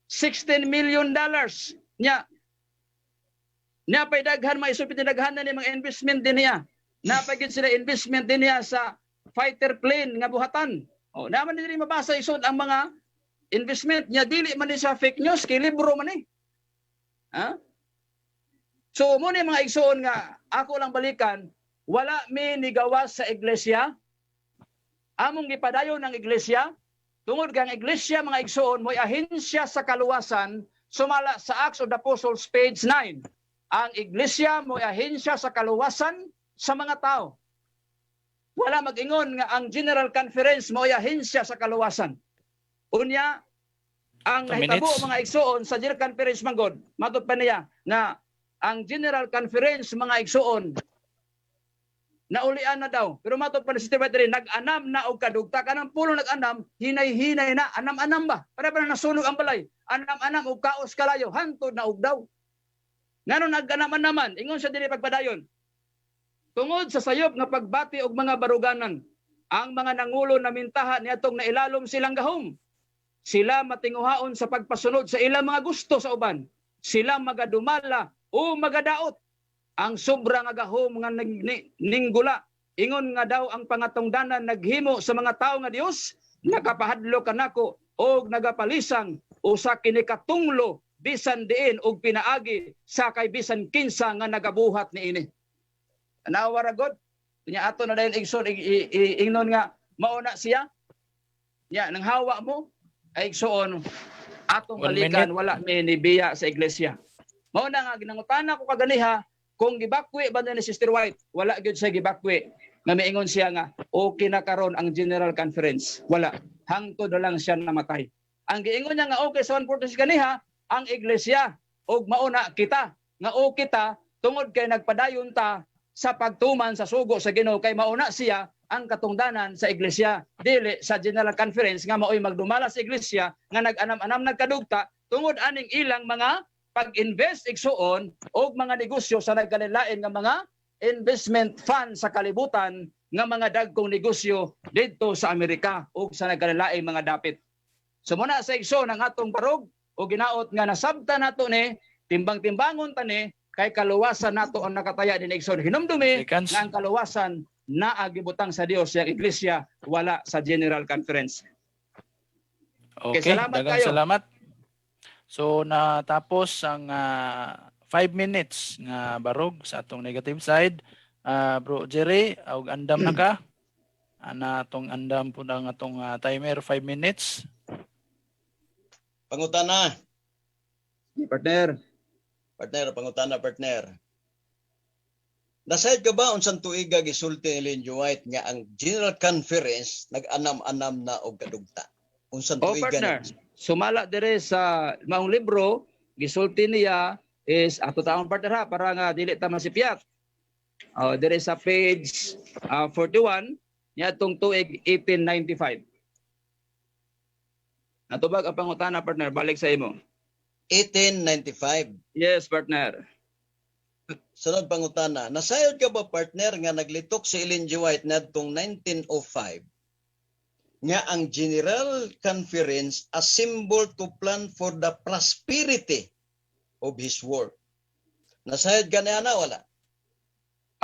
$16 million. Nya Nya pay daghan mga isupit, daghan na ni mga investment din niya. Napay gid sila investment din niya sa fighter plane nga buhatan. Oh, naman diri mabasa isod ang mga investment niya, dili man ni siya fake news kay libro man ni. Ha? So mo ni mga igsoon nga ako lang balikan, wala mi nigawas sa iglesia. Among gipadayon ng iglesia tungod kang iglesia, mga igsoon, mo'y ahensya sa kaluwasan sumala sa Acts of the Apostles page 9. Ang iglesia mo'y ahensya sa kaluwasan sa mga tao. Wala mag-ingon nga ang General Conference mo'y ahensya sa kaluwasan. Unya, ang 2 nahitabo minutes. mga igsoon sa General Conference manggod, matod pa niya nga ang General Conference, mga igsoon, naulian na daw. Pero matod pa ni Sister White, nag-anam na og kadugta. Kanang pulong nag-anam, hinay-hinay na, anam-anam ba? Para pa nasunog ang balay. Anam-anam og kaos kalayo, hantod na og daw. Ngano nag-anam-anaman? Ingon siya dili pagpadayon. Tungod sa sayop nga pagbati og mga baruganan, ang mga nangulo na mintaha niadtong nailalom silang gahom. Sila matinguhaon sa pagpasunod sa ilang mga gusto sa uban. Sila magadumala o magadaot. Ang sobra nga gahom nga ninggula. Ingon nga daw ang pangatungdanan naghimo sa mga tao nga Dios, nakapahadlok kanako og nagapalisang usa kini katunglo bisan diin og pinaagi sa kay bisan kinsa nga nagabuhat niini. Tanawa ra god. Nya ato na dayon igsoon ingnon nga mao na siya. Nya nang hawa mo ay igsoon atong One balikan, minute. wala mi ni biya sa iglesia. Mao na nga ginangutana ko kaganiha kung gibakwi ba ni Sister White, wala gyud siya gibakwi nga miingon siya nga okay na karon ang General Conference. Wala. Hangtod na lang siya namatay. Ang giingon niya nga okay sa 146 kaniha ang iglesia ug mauna kita nga okay ta tungod kay nagpadayon ta sa pagtuman sa sugo sa Ginoo kay mauna siya ang katungdanan sa iglesia, dili sa General Conference nga maoy magdumala sa iglesia nga nag-anam-anam nagkadugta tungod aning ilang mga pag-invest, igsuon, og mga negosyo sa nagkalain nga mga investment fund sa kalibutan nga mga dagkong negosyo didto sa Amerika ug sa nagkalain mga dapit. So muna sa igsoon ang atong barog o ginaot nga nasabta nato ni timbang-timbangon ta ni kay kaluwasan nato ang nakataya din, igsoon. Hinumdumi Seconds. nga ang kaluwasan naa gibutang sa Dios sa iglesia, wala sa General Conference. Okay, salamat daghang kayo. salamat. So natapos ang 5 minutes nga barog sa atong negative side. Bro Jerry, og andam na ka. Ana atong andam po ang atong timer 5 minutes. Pangutana, Partner. Partner, pangutana, partner. Nasayod ka ba unsang tuiga gisulti ni Ellen G. White nga ang General Conference nag-anam-anam na og kadugta? Unsang Oh, tuiga partner. ni- Sumala dire sa maong libro, gisulti niya is ato taon, partner, ha, para nga dili ta masipyat. Oh, dire sa page 41 niadtong tuig 1895. Natubag ang pangutana, partner, balik sa imo. 1895. Yes, partner. Sunod pangutana, nasayod ka ba, partner, nga naglitok si Ellen G. White nadtong 1905 nga ang General Conference a symbol to plan for the prosperity of his work? Nasayod ka niya na wala?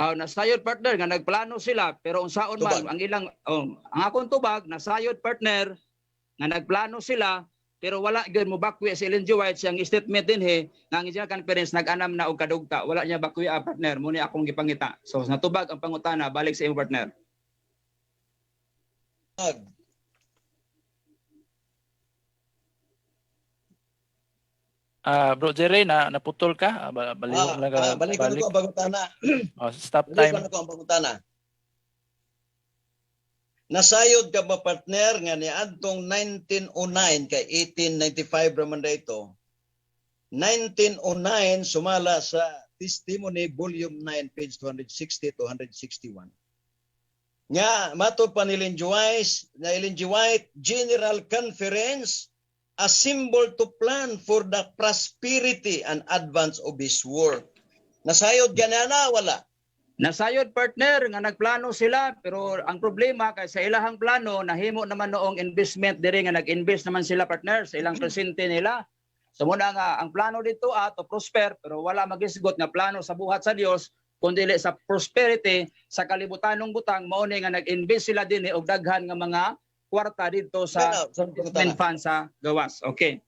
Ah, nasayod, partner, nga nagplano sila, pero unsaon man Tubag. ang ilang, oh, ang akong tubag, nasayod, partner, nga nagplano sila, pero wala gyud mo bakwi si Ellen G. White siyang statement dinhi nga ang General Conference nag-anam na og kadugta. Wala niya bakwi, ah, partner. Mo ni akong gipangita. So natubag ang pangutana, balik sa imo, partner. Ag. Ah, Bro Jerry, na naputol ka? Ah, balihok lang ka. Ah, balik ko Balik. na ko ang pangutana. Oh, stop Balik time. ko na ko ang pangutana. Nasayod ka ba, partner, nga niadtong 1909, kay 1895 raman da ito? 1909, sumala sa Testimony Volume 9 page 260 to 161. Nga matod pa ni Ellen G. White, na Ellen G. White, General Conference a symbol to plan for the prosperity and advance of his work. Nasayod ka na na wala? Nasayod, partner, nga nagplano sila, pero ang problema kay sa ilahang plano nahimo naman noong investment diri nga nag-invest naman sila, partner, sa ilang presente nila. So muna nga ang plano dito to prosper, pero wala magisgot nga plano sa buhat sa Dios kundi sa prosperity sa kalibutanong butang. Mao ni nga nag-invest sila dinhi og daghan nga mga kwarta dito sa Ano, sa investment fund sa gawas. Okay.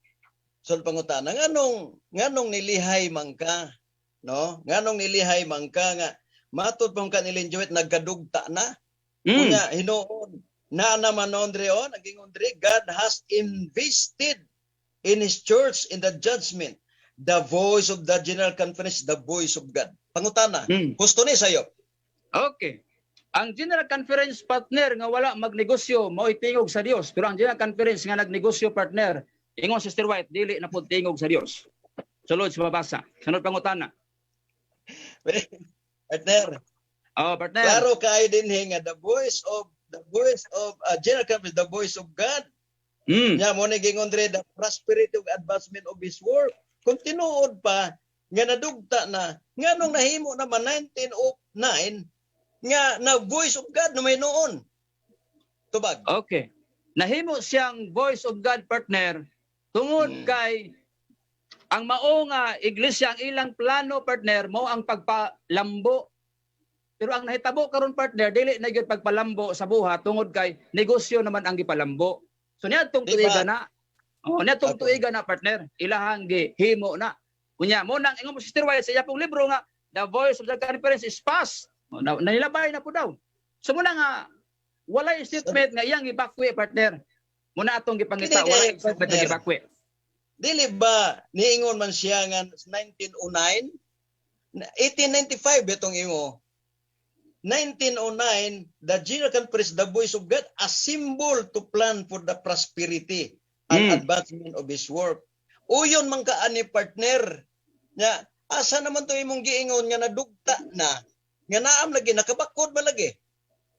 Sul pangutana, nganong nilihay man ka, no? Nganong nilihay man ka nga matod pang ka ni Ellen G. White nagkadugta na? Unya hinuon na naman noon dre, oh, naging dre, God has invested in his church in the judgment. The voice of the General Conference, the voice of God. Pangutana, gusto ni sayo. Okay. Ang General Conference, partner, nga wala magnegosyo mao'y tingog sa Dios. Pero ang General Conference nga nagnegosyo, partner, ingon Sister White, dili na pud tingog sa Dios. Sulod sa mabasa. Sunod pangutana. Partner. Oh, partner. Klaro kaayo dinhi nga the voice of General Conference, the voice of God. Nya mo ni gingon dre, the prosperity of advancement of his work. Kung tinuod pa nga nadugta na, nganong nahimo naman 1909 nga na voice of God na may noon? Tubag. Okay. Nahimo siyang voice of God, partner, tungod kay ang mao nga iglesia, ang ilang plano, partner, mo ang pagpalambo. Pero ang nahitabo karon, partner, dili na gyud pagpalambo sa buhat tungod kay negosyo naman ang gipalambo. So niadtong Di ba? tuiga na. Oh, niadtong tuiga na, partner, ilahang gihimo na. Unya mo nang ingon mo Sister White sa iya pong libro nga The Voice of the Conference is past. Oh, na, nilabay na po daw. So muna nga walay statement nga iyang ibakwi, partner. Muna atong gipangita, Hindi, walay di, statement nga partner. gibakwi. Dili ba niingon man siya nga 1909? 1895 itong imo. 1909, the General Conference, the voice of God, a symbol to plan for the prosperity and advancement of his work. Uyon man ka ani, partner. Nya, asa naman to imong giingon nga nadugta na, nga naam lagi, nakabakod ba lagi?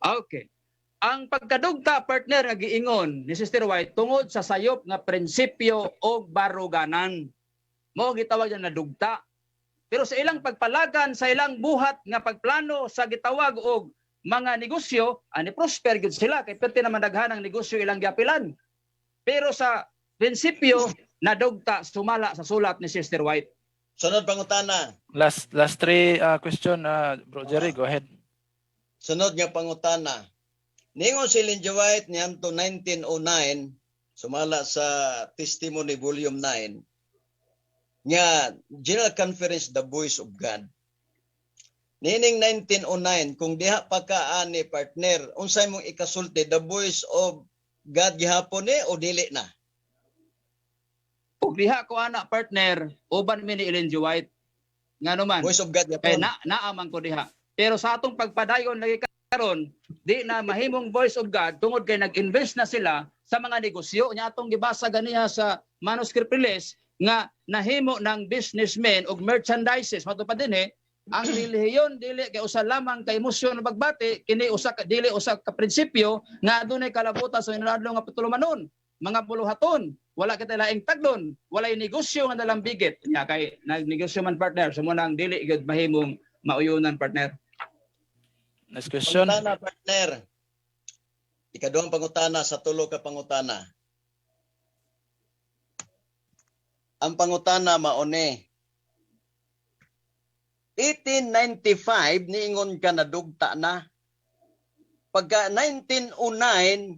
Okay. Ang pagkadugta, partner, nga giingon ni Sister White tungod sa sayop nga prinsipyo og baruganan. Mao gitawag niya nadugta. Pero sa ilang pagpalagan, sa ilang buhat nga pagplano sa gitawag og mga negosyo, ani prosper gyud sila kay perti naman daghan ang negosyo ilang giapilan. Pero sa prinsipyo nadugta sumala sa sulat ni Sister White. Sunod pangutana. Last last three question, Bro Jerry, go ahead. Sunod nga pangutana. Ningon si Ellen G. White niadto 1909, sumala sa Testimony Volume 9, nga General Conference the voice of God. Niining 1909, kung diha pa ka ani, partner, unsay mong ikasulti, the voice of God gihapon ni o dili na? Ug diha ko ana, partner, uban mi ni Ellen G. White. Ngano man? Voice of God Kay gihapon. na naaman ko diha. Pero sa atong pagpadayon lagi karon, di na mahimong voice of God tungod kay nag-invest na sila sa mga negosyo. Nya atong gibasa ganiha sa manuscript release nga nahimo ng businessmen og merchandises. Mato pa din eh, ang relihiyon dili kay usa lamang ka emosyon na pagbati kini, usa ka dili usa ka prinsipyo nga adunay kalabutan sa inadlaw nga patulumanon, mga buluhaton. Wala kita laing tagdon, walay negosyo nga dalambigit nya kay nagnegosyo man, partner. So mo nang dili gyud mahimong mauyunan, partner. Next question. Pangutana, partner. Ikaduhang pangutana sa tulo ka pangutana. Ang pangutana maone. 1895 niingon ka na dugta na. Pagka 1909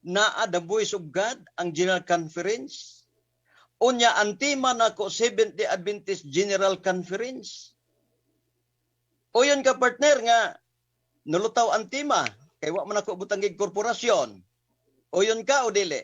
naa the Voice of God ang General Conference. Unya ang tema nako Seventh-day Adventist General Conference. Uyon ka, partner, nga nulutaw ang tema kay wa man ako butangig korporasyon. Uyon ka o dili?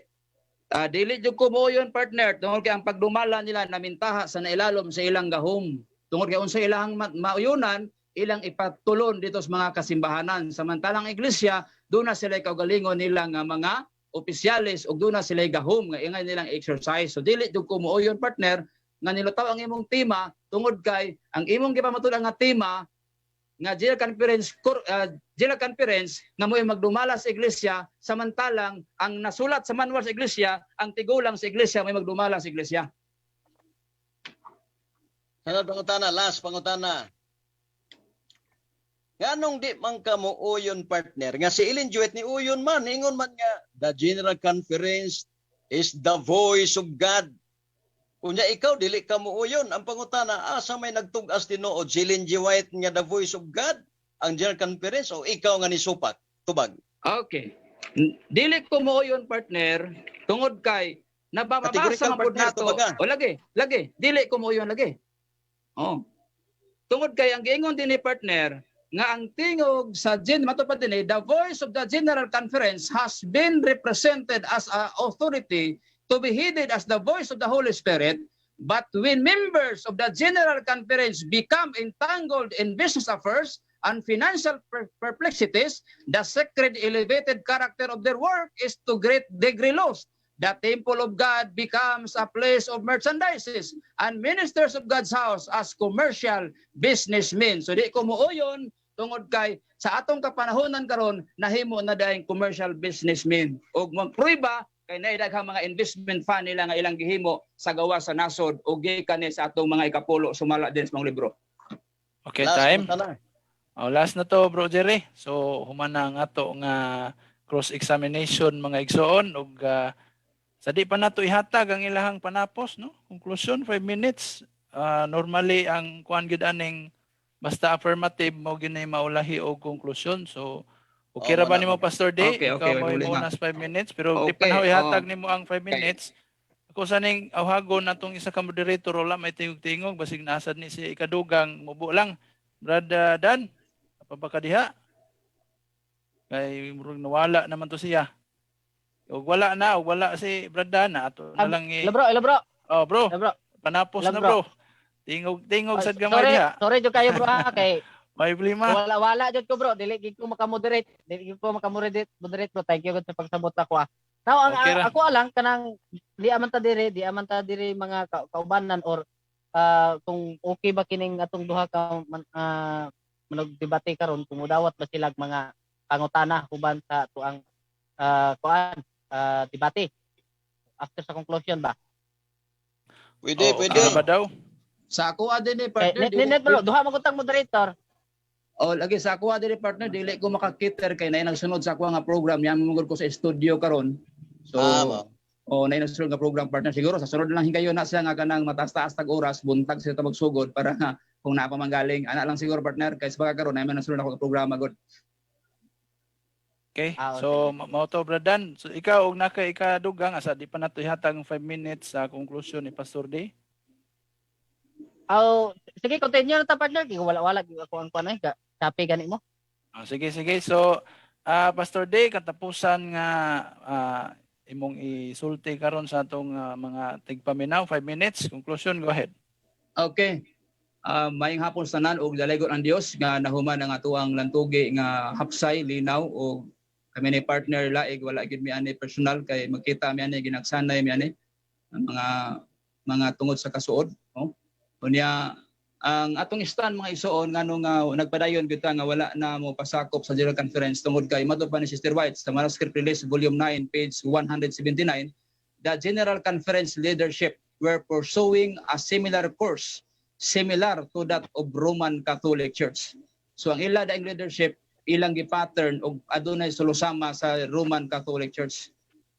Ah, dili jud ko mo yun, partner, tungod kay ang pagdumala nila namintaha sa nailalom sa ilang gahom. Tungod kay unsa ilang mauyunan, ilang ipatulon dito sa mga kasimbahanan. Samantalang iglesia, doon na sila kaugalingon nila nga mga opisyales ug doon na sila gahom nga ingay nilang exercise. So dili jud ko mo yun, partner, nga nilutaw ang imong tema tungod kay ang imong gipamatud nga tema nga General Conference nga mo'y magdumala sa iglesia, samantalang ang nasulat sa manual sa iglesia, ang tigulang sa iglesia may magdumala sa iglesia. Sunod pangutana, last pangutana. Nganong di man ka mo uyon, partner? Nga si Ellen G. White ni uyon man, ingon man nga the General Conference is the voice of God. Unya ikaw dili ka mo uyon. Ang pangutana, asa may nagtug-as tinuod, si Ellen G. White nga the voice of God ang General Conference o ikaw nga nisupak? Tubag. Okay. Dili ko mo yun, partner, tungod kay nababasa Categorical, man pud partner, nato. tubaga. O lagi, lagi, dili ko mo yun lagi. Oh. Tungod kay ang giingon din ni partner nga ang tingog sa gen matupad din eh, the voice of the General Conference has been represented as a authority to be heeded as the voice of the Holy Spirit, but when members of the General Conference become entangled in business affairs and financial perplexities, the sacred elevated character of their work is to great degree lost. The temple of God becomes a place of merchandises and ministers of God's house as commercial businessmen. So di ko muuyon tungod kay sa atong kapanahonan karon nahimo na dahing commercial businessmen. Og magprueba kay naay daghang mga investment fund nila nga ilang gihimo sa gawa sa nasod ug gikan ni sa atong mga ikapulo sumala din sa mga libro. Okay, Last time. pangutana. Oh, last na to, Bro Jerry. So human na ang ato nga cross examination, mga igsoon, ug sa di pa nato ihatag ang ilahang panapos, no? Conclusion, 5 minutes. Normally ang kuan gid aning basta affirmative mo gini maulahi og conclusion. So okay Oh, ra ba wala nimo, man. Pastor D? Okay, Ikaw mo wala mo na. 5 minutes pero di pa na ihatag nimo ang 5 minutes. Ako sa ning awhagon natong isa ka moderator, wala may tingog-tingog, basig nasad ni si ikadugang mubo lang. Brad Dan, apa ba ka diha? Kay murag nawala naman to siya. Og wala na, og wala si Brad Dan na ato na lang i Hello, bro, hello, bro. Oh, bro, Hello, bro. panapos Hello, na, bro. bro. Tingog tingog Ah, sad gamay sorry, diha. sorry jud kayo, bro, ha, kay May problema. wala wala jud ko, bro. Dili gid ko makamoderate. Dili gid ko makamoderate, moderate, bro. Thank you gud sa pagsabot ako, ah. Now ang Okay ra. ako lang kanang di aman ta diri mga kaubanan or kung okay ba kining atong duha ka man, manugdebate karon, kung mudawat ba sila mga pangutana uban sa tuang kuan debate after sa conclusion ba? Pwede, Oh, pwede. okay ra ba daw? Sa ako din eh, Kay partner. net net bro, duha man gud tang moderator. Oh, lagi sa ako diri, partner, dili ko makakiter kay naay nagsunod sa ako nga program yan mumugod ko sa studio karon. So, Ah, ma'am. oh, naay nagsunod nga program, partner. Siguro sa sunod lang higayon na siya nga kanang mataas-taas tag oras buntag siya ta magsugod para nga kung naa pa man galing ana lang siguro, partner, kay sa baka karon naay man nagsunod ako nga programa gud. Okay. Ah, So mao to, Brad Dan. So ikaw og naka ikadugang asa di pa nato ihatag ang 5 minutes sa conclusion ni Pastor D. Aw, sige, continue na ta, partner, kay wala wala gyud ako ang kuan ay ka. Sapi gani mo. Ah, sige, sige. So, Pastor D, katapusan nga imong isulti karon sa atong mga tigpaminaw, 5 minutes. Conclusion, go ahead. Okay. Maayong hapon sa tanan ug dalaygon ang Dios nga nahuman ang atuang lantugi nga hapsay linaw og kami ni partner Laig, wala gyud mi ani personal kay magkita mi ani, ginagsanay mi ani ang mga tungod sa kasuod, no? Unya ang atong stand, mga igsoon, ngano nga nagpadayon gyud ta nga wala na mo pasakop sa General Conference, tungod kay mato pa ni Sister White sa Manuscript Release Volume 9 page 179, the General Conference leadership were pursuing a similar course, similar to that of Roman Catholic Church. So ang ila daing leadership, ilang gi-pattern og adunay sulusama sa Roman Catholic Church.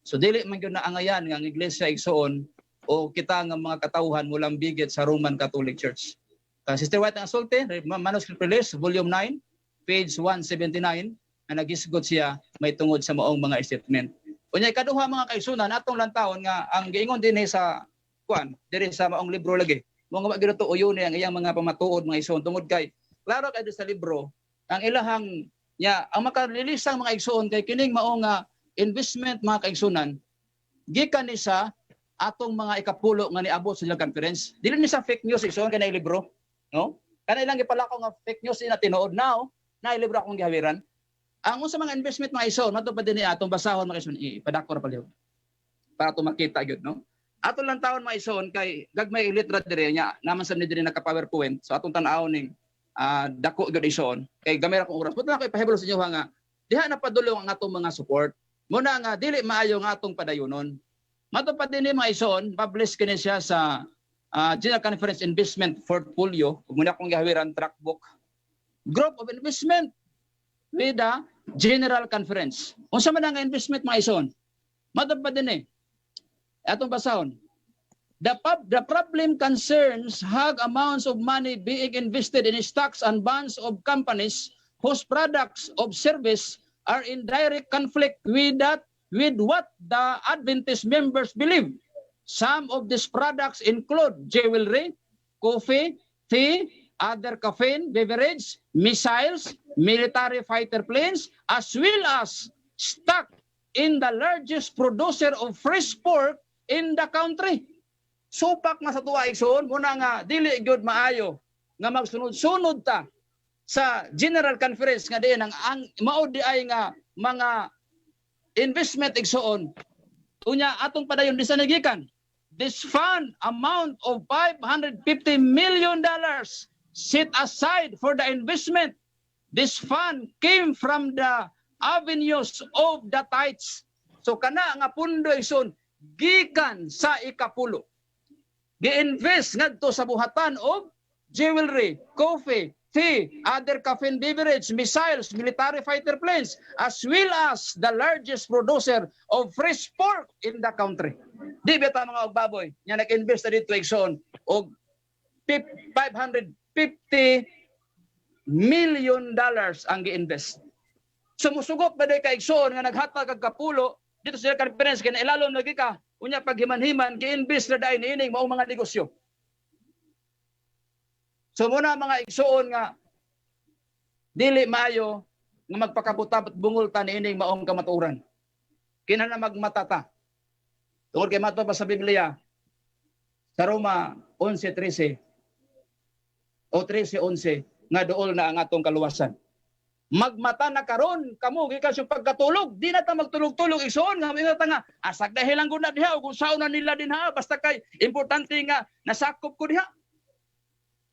So dili man gyud na angayan nga ang iglesia, igsoon, o kita nga mga katawhan mulambigit sa Roman Catholic Church. Sister White ang sulti, Manuscript Release, Volume 9, page 179, na nagisgot siya may tungod sa maong mga statement. Unya ikaduha, mga kaigsunan, atong lantawon nga ang giingon dinhi sa kuan, diri sa maong libro lagi. Mo nga gyud to uyon ang iyang mga pamatuod, mga igsoon, tungod kay klaro kay sa libro ang ilahang nya ang makalilisang, mga igsoon, kay kining mao nga investment, mga kaigsunan, gikan ni sa atong mga ikapulo nga niabot sa General Conference. Dili ni sa fake news, igsoon, kay naay libro, no? Kana ilang gipalakaw nga fake news na tinuod now, na libro akong gihawiran. Ang unsa mga investment, mga igsoon, mato pa din ni atong basahon, mga igsoon, ipadako ra palihog para ato makita gyud, no? Ato lang taon, mga igsoon, kay gagmay litra dire nya naman sa ni dire naka PowerPoint. So atong tan-awon ning dako gyud, igsoon, kay gamay ra kong oras. But na ako ipahibalo sa inyo ha nga diha na padulong ang atong mga support. Muna nga dili maayo nga atong padayonon. Mato pa din ni, mga igsoon, publish kini siya sa General Conference Investment Portfolio. Ug muna akong gihawiran track book. Group of investment with the General Conference. Unsa man ang investment, mga igsoon? Mato pa din eh. Atong basahon. The problem concerns huge amounts of money being invested in stocks and bonds of companies whose products of service are in direct conflict with what the Adventist members believe. Some of these products include jewelry, coffee, tea, other caffeine beverage, missiles, military fighter planes, as well as stock in the largest producer of fresh pork in the country. Supak na sa tuwa, igsoon, muna nga dili gyud maayo nga magsunod-sunod ta sa General Conference nga diin ang mao di ay nga mga investment, igsoon. Unya atong padayon bisan nagikan this fund amount of $550 million set aside for the investment. This fund came from the avenues of the tithes. So kana nga pundo, igsoon, gikan sa ikapulo, gi-invest ngadto sa buhatan og jewelry, coffee, tea, other caffeine beverage, missiles, military fighter planes, as well as the largest producer of fresh pork in the country. Di ba ta mga og baboy? Nya nag-invest na dito, igsoon, og $550 million ang gi-invest. So musugot ba day ka, igsoon, nga naghatag kag kapulo dito sa conference kay nailalom lagi ka, unya paghiman-himan gi-invest na dai niining maong mga negosyo? So muna, mga igsoon, nga dili maayo nga magpakabutab at bungol ta niining maong kamatuoran. Kinahanglan magmata ta. Tungod kay mato pa sa Biblia sa Roma 11:13 o 13:11 nga duol na ang atong kaluwasan. Magmata na karon kamo gikan sa pagkatulog. Di na ta magtulog-tulog, igsoon, nga ingon ta nga asag dahil lang guna diha o kung saon na nila dinha, basta kay importante nga nasakop ko diha.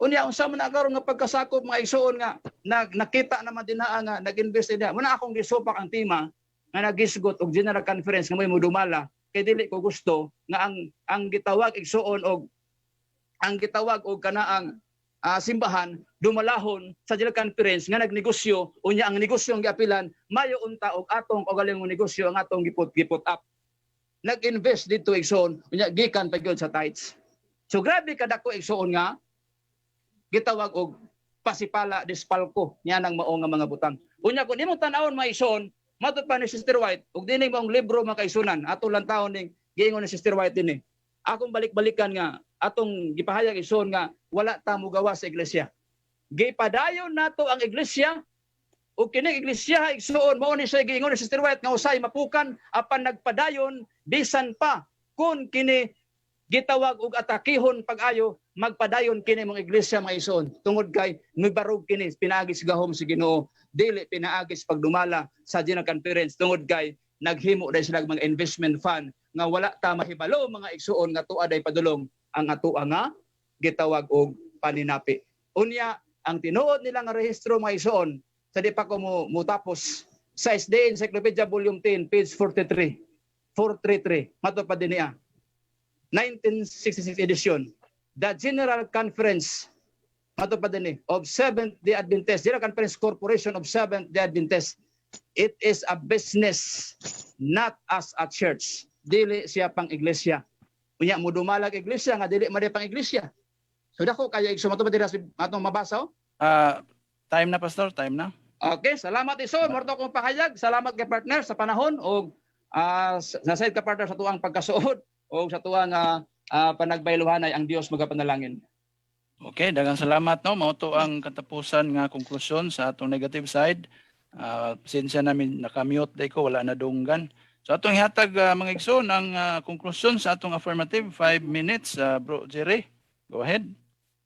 Unya unsa man na karon nga pagkasakop, mga igsoon, nga nakita naman dinha nga nag-invest diha? Muna akong gisupak ang tema nga nagisgot og General Conference nga mo'y modumala kay dili ko gusto nga ang gitawag, igsoon, og ang gitawag og kanaang simbahan dumalahon sa General Conference nga nagnegosyo. Unya ang negosyo ang giapilan mayo unta og atong kaugalingong negosyo ang atong giput up. Nag-invest dito, igsoon, unya gikan pa gyud sa tithes. So grabe kadako, igsoon, nga gitawag og pasipala dispalko niya nang mao nga mga butang. Unya kung imong tan-awon, mga igsoon, matud pa ni Sister White ug dinhi maong libro, mga kaigsunan, ato lang taon ning giingon ni Sister White dinhi. Akong balik-balikan nga atong gipahayag, igsoon, nga wala ta mogawa sa iglesia. Gipadayon nato ang iglesia ug kining iglesia, igsoon, mao ni siya giingon ni Sister White nga usay mapukan apan nagpadayon bisan pa kung kini Gitawag og atakihon pag-ayo, magpadayon kini mong iglesia, mga igsoon, tungod kay mibarog kini pinaagi sa gahom sa Ginoo, dili pinaagi sa pagdumala sa General Conference, tungod kay naghimo dahil sila mga investment fund nga wala ta mahibalo, mga igsuon, nga tuwa day padulong ang atoa nga gitawag og paninapi. Unya ang tinuod nila nga rehistro, mga igsuon, sa di pa ko mo mutapos, sa SDA Encyclopedia Volume 10 page 43 433, mato pa din niya, 1966 edition, the General Conference, mato pa din of Seventh Day Adventist, General Conference Corporation of Seventh Day Adventist, it is a business, not as a church. Dili siya pang iglesia. Unya mo dumalag iglesia nga dili man pang iglesia. So dako kayo, igsoon, mato pa dira atong mabasa, oh. Ah, time na, Pastor, time na. Okay, salamat, igsoon. Mao to akong pahayag. Salamat kay partner sa panahon og nasayod ka, partner, sa tuang pagkasuod o sa tuang panagbayluhanay. Ang Dios magapanalangin. Okay, daghang salamat, no. Mao to ang katapusan nga konklusyon sa atong negative side. Pasensya namin, naka-mute day ko, wala na dunggan. So atong ihatag, mga igsoon, ang konklusyon sa atong affirmative, 5 minutes, Bro Jerry. Go ahead.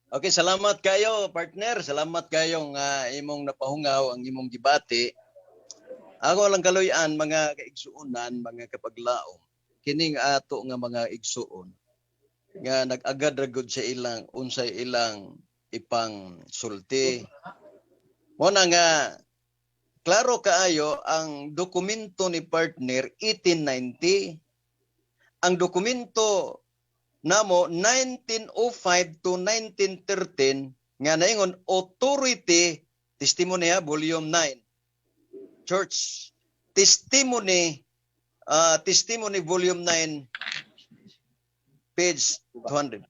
Okay, salamat kayo, partner. Salamat kayo nga imong napahungaw ang imong debate. Ako lang kaluyan, mga kaigsuonan, mga kapaglaom. Kining ato nga mga igsuon nga nag-agad ra gud sa ilang unsay ilang ipang sulti. Mo na nga klaro kaayo ang dokumento ni partner, 1890. Ang dokumento namo, 1905 to 1913, nga naingon authority testimony ha, volume 9, church testimony, testimony volume 9 page 200,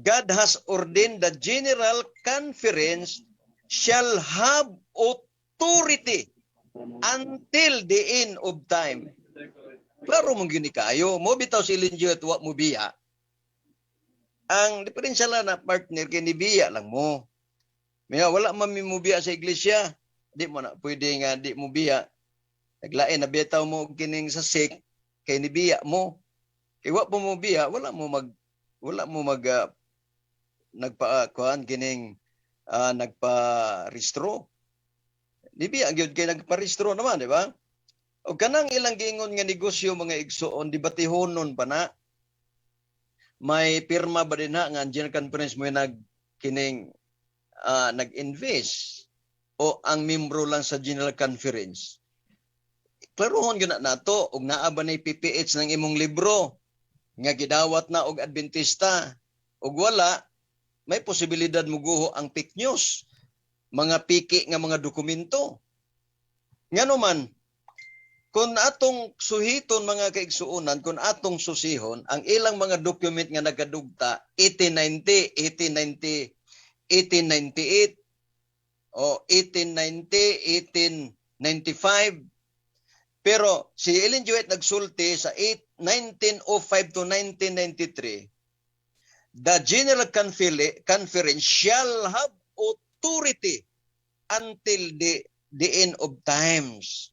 "God has ordained the General Conference shall have authority until the end of time." Klaro mong gini kayo. Mo bitaw si Ellen G. White wa mo biya. Ang diferensya lang na, partner, kay nibiya lang mo. Maya wala man mi mo biya sa iglesia. Di mo na pwede nga di mo biya. Naglain na bitaw mo kining sa sik kay nibiya mo. Kay wa po mo biya, wala mo mag nagpa kuan kining nagpa-rehistro. Nibiya gyud kay nagpa-rehistro naman, di ba? O kanang ilang giingon nga negosyo, mga igsoon, di batihonon pa na? May pirma ba din ha nga ang General Conference mo nag kining nag-invest o ang membro lang sa General Conference? Klarohon gyud na nato og naa ba nay PPH ng imong libro nga gidawat na og Adventista. Og wala, may posibilidad muguho ang fake news, mga piki nga mga dokumento. Ngano man, kung atong suhiton, mga kaigsuonan, kung atong susihon, ang ilang mga document nga nagadugta, 1890, 1890, 1898, o 1890, 1895. Pero si Ellen G. White nagsulti sa 8, 1905 to 1993, "The General Conference shall have authority until the end of times."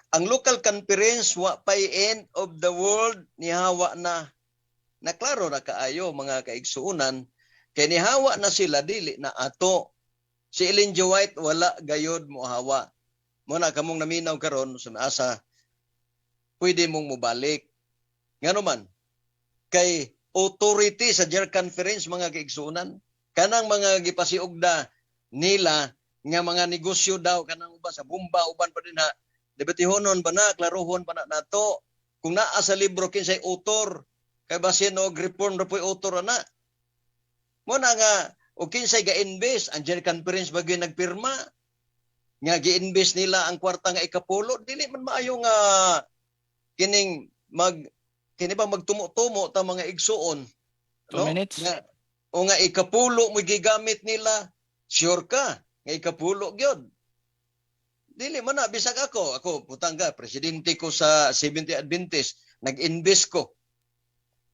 Ang local conference, wa pay end of the world, nihawa na. Naklaro na kaayo, mga kaigsuonan, kay nihawa na sila, dili na ato. Si Ellen G. White wala gayod mohawa. Mo na kamong naminaw karon sa asa, pwede mong mobalik. Ngano man, kay authority sa General Conference, mga kaigsuonan, kanang mga gipasiugda nila nga mga negosyo daw, kanang uban sa bomba, uban pa din ha, debatihonon ba na, klarohon pa na nato kung naa sa libro, kinsay author, kay basin og reform ra po'y author ana. Mo na nga o kinsay ga-invest? Ang General Conference ba gyud nagpirma nga gi-invest nila ang kwarta nga ikapulo? Dili man maayo nga kining mag kini ba magtumo-tumo ta, mga igsuon. 2 minutes. Nga, o nga ikapulo mo gigamit nila, sure ka nga ikapulo gyud? Dili man na. Bisag ako, putang ka, presidente ko sa 70 Adventist, nag-invest ko.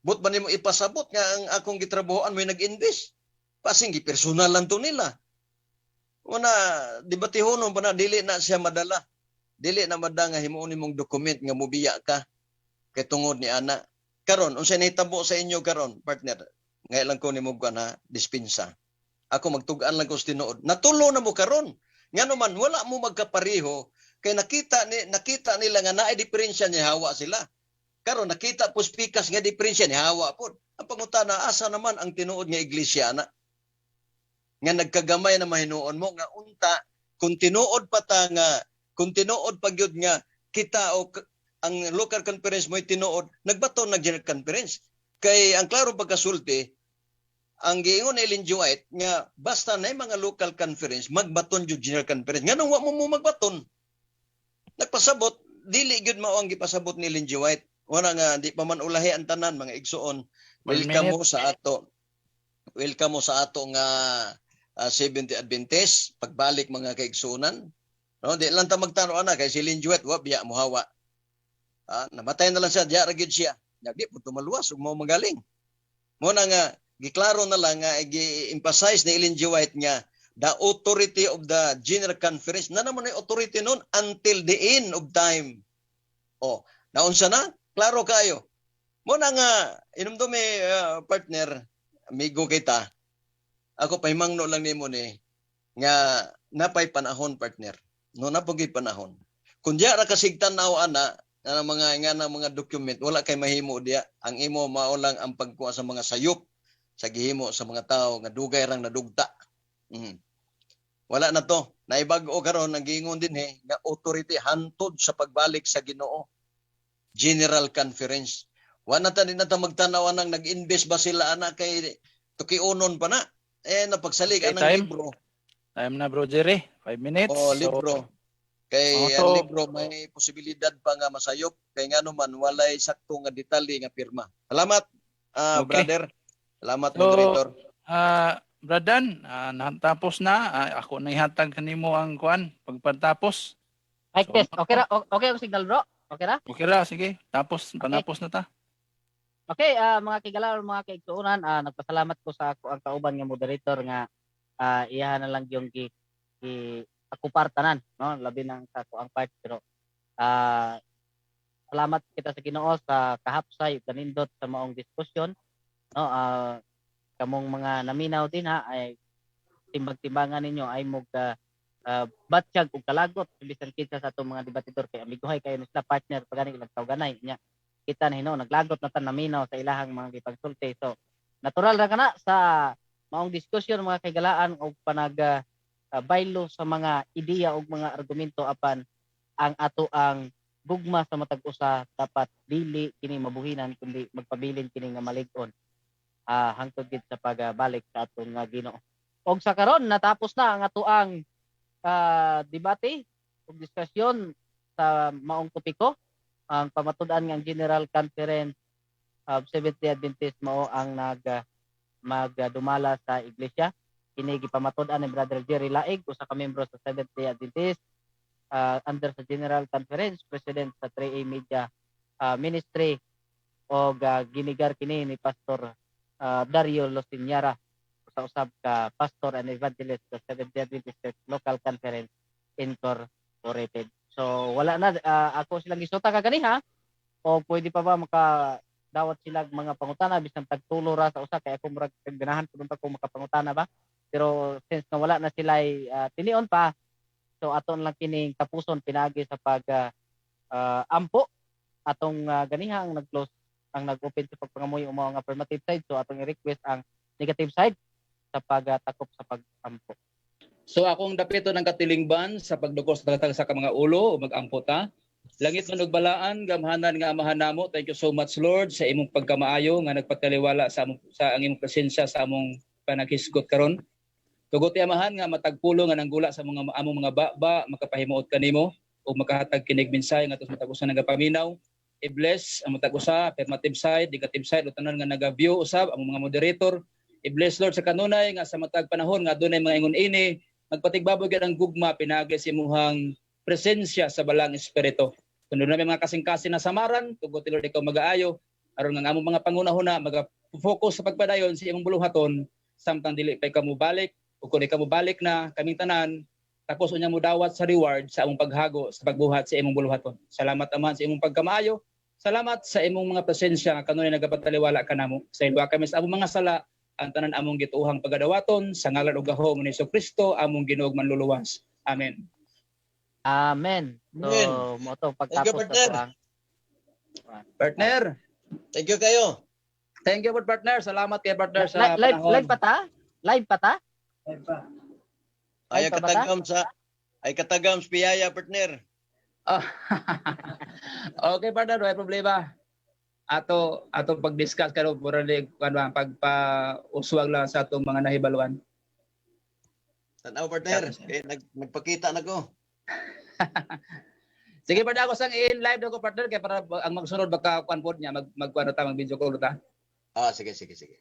But ba nimo ipasabot nga ang akong gitrabahoan mo nag-invest? Pasing gipersonal lang to nila. Una, debatihonon pa na, dili na siya madala. Dili na madala nga himuon nimong document nga mubiya ka kay tungod ni ana. Karon, unsa nahitabo sa inyo karon, partner? Ngayon lang ko nimo na dispensa. Ako magtug-an lang ko sa tinuod. Natulo na mo karon. Ngano man wala mo magkapareho kay nakita nila nga naay diferensya, ni hawa sila. Karon nakita po pikas nga diferensya, ni hawa pod. Ang pangutana, asa naman ang tinuod nga iglesia na? Nga nagkagamay na mahinuon mo nga unta kung tinuod pa ta nga kung tinuod pa gyud nga kita o ang local conference mo'y tinuod, nagbaton nag general conference. Kay ang klaro pagkasulti, ang giingon ni Ellen G. White nga basta na mga local conference, magbaton jud general conference. Nganong wa mo mo magbaton? Nagpasabot dili gyud mao ang gipasabot ni Ellen G. White. Wala nga di pa man ulahi ang tanan, mga igsuon. One Welcome minute. mo sa ato. Welcome mo sa ato nga 70 Adventist pagbalik, mga kaigsuonan. No, di lang ta magtano ana kay si Ellen G. White wa biya mohawa. Ah, namatay na lang siya, diya ra gyud siya. Nya di po tumaluwas ug mao magaling. Mo na nga giklaro na lang nga gi-emphasize ni Ellen G. White nga the authority of the General Conference na naman ay authority nun until the end of time. Oh, naunsa na? Klaro kayo. Mo na nga inumdumi, partner, amigo kita. Ako pahimangno lang nimo ni nga napay panahon, partner. No, napugay panahon. Kung diya ra kasig tan-aw ana nga mga nga na mga document, wala kay mahimo diya. Ang imo mao lang ang pagkuha sa mga sayop sa gihimo sa mga tao nga dugay rang nadugta. Wala na to. Naibag-o karon ang giingon din eh nga authority hantod sa pagbalik sa Ginoo. General Conference. Wala na ta, di na ta magtanaw nang nag-invest ba sila ana kay tukiunon pa na. Eh napagsalig Okay, anang time. libro. Time na, Bro Jerry. 5 minutes. Oh, So, libro. Kay Oh, ang libro may posibilidad pa nga masayop kay ngano man walay sakto nga detalye nga pirma. Salamat, brother. Salamat, So, moderator. Bradan, natapos na. Ako na ihatag kanimo ang kuan pagpatapos. Mic So, test. Okay ra, okay ang signal, bro? Okay ra? Okay ra, sige. Tapos, panapos na ta. Okay, mga kigala, mga kaigsuonan, nagpasalamat ko sa ako ang kauban nga moderator nga iyahan na lang yung gi akupar tanan, no? Labi nang sa ako ang part, pero salamat kita sa Ginoo sa kahapsay ug kanindot sa maong diskusyon, no? Kamong mga naminaw din ha ay timbag-timbangan ninyo ay mog batsyag ug kalagot bisan kinsa sa atong mga debatidor kay amigohay kayo ni sila, partner pa gani ilang tawganay nya. Kita na hinuon naglagot na tan naminaw sa ilahang mga gipagsulti, so natural ra kana sa maong diskusyon, mga kaigalaan, og panag baylo sa mga ideya ug mga argumento, apan ang ato ang gugma sa matag usa dapat dili kini mabuhinan kundi magpabilin kini nga malig-on hangtod gid sa pagbalik sa atong Ginoo. Og sa karon natapos na ang atoang debate ug diskusyon sa maong topiko, ang pamatud-an nga ang General Conference of Seventh-day Adventist mao ang nag magdumala sa iglesia. Kini gipamatud-an ni Brother Jerry Laig, usa ka membro sa Seventh-day Adventist under sa General Conference, president sa 3A Media Ministry, og ginigar kini ni Pastor Dario Losinyara, sa usab ka pastor and evangelist sa Seventh-day Adventist Church Local Conference Incorporated. So wala na ako silang gisuta kaganiha o pwede pa ba maka dawat sila mga pangutana bisan tagtulo ra sa usa, kay ako murag ganahan pud unta ko makapangutana ba, pero since na wala na sila tinion pa, so aton lang kining tapuson pinaagi sa pag ampo. Atong ganiha ang nag-close, ang nag-open sa pagpangamuyo mao ang affirmative side, so atong i-request ang negative side sa pagtakop sa pag-ampo. So akong dapito ng katilingban sa pagdukos sa tagsa ka mga ulo o mag-ampo ta. Langit man ug balaan, gamhanan nga Amahan namo. Thank you so much, Lord, sa imong pagkamaayo nga nagpataliwala sa among, sa ang imong presensya sa among panaghisgot karon. Tugot, Amahan, nga matag pulo nga nanggula sa mga among mga baba makapahimuot kanimo ug makahatag kinig mensahe nga matag usa nagapaminaw. I-bless ang matag usa, affirmative side, negative side, ug tanan nga naga-view usab, among mga moderator. I-bless, Lord, sa kanunay nga sa matag panahon nga adunay mga ingon ini, magpatigbaboy gyud ang gugma pinagi sa imuhang presensya sa Balang Espiritu. Kung doon may mga kasing-kasing na samaran, tugot, Lord, ikaw magaayo aron nga ang among mga pangunahuna maga-focus sa pagpadayon sa imong buluhaton samtang dili pa ikaw mobalik, ug kung ikaw mobalik na kaming tanan tapos unya mo dawat sa reward sa among paghago sa pagbuhat sa imong buluhaton. Salamat, Amahan, sa imong pagkamaayo. Salamat sa imong mga presensya nga kanunay nagapataliwala kanamo. Sa ilwa kami sa among mga sala, ang tanan among gituohang pagadawaton sa ngalan ug gahom ni Kristo among Ginoo ug manluluwas. Amen. Amen. So, Amen. mo to Thank you, pagtapos partner. sa tuang. Partner, Thank you kayo. Thank you po, partner. Salamat kay partner sa Live, panahon. live pa ta? Live pa ta? Ay Ay, pa ba ta? katagam sa piyaya, partner. Ah. Okay, partner, wala problema. Ato pag-discuss karon pura di ano pagpa-uswag lang sa atong mga nahibaluan. Tanaw, partner. Eh, nagpakita na ko. Sige, partner, ako sang i-live na ko, partner, kay para ang magsunod baka kuan pod niya mag magkuan ta, mag video call ta. Ah, sige, sige, sige.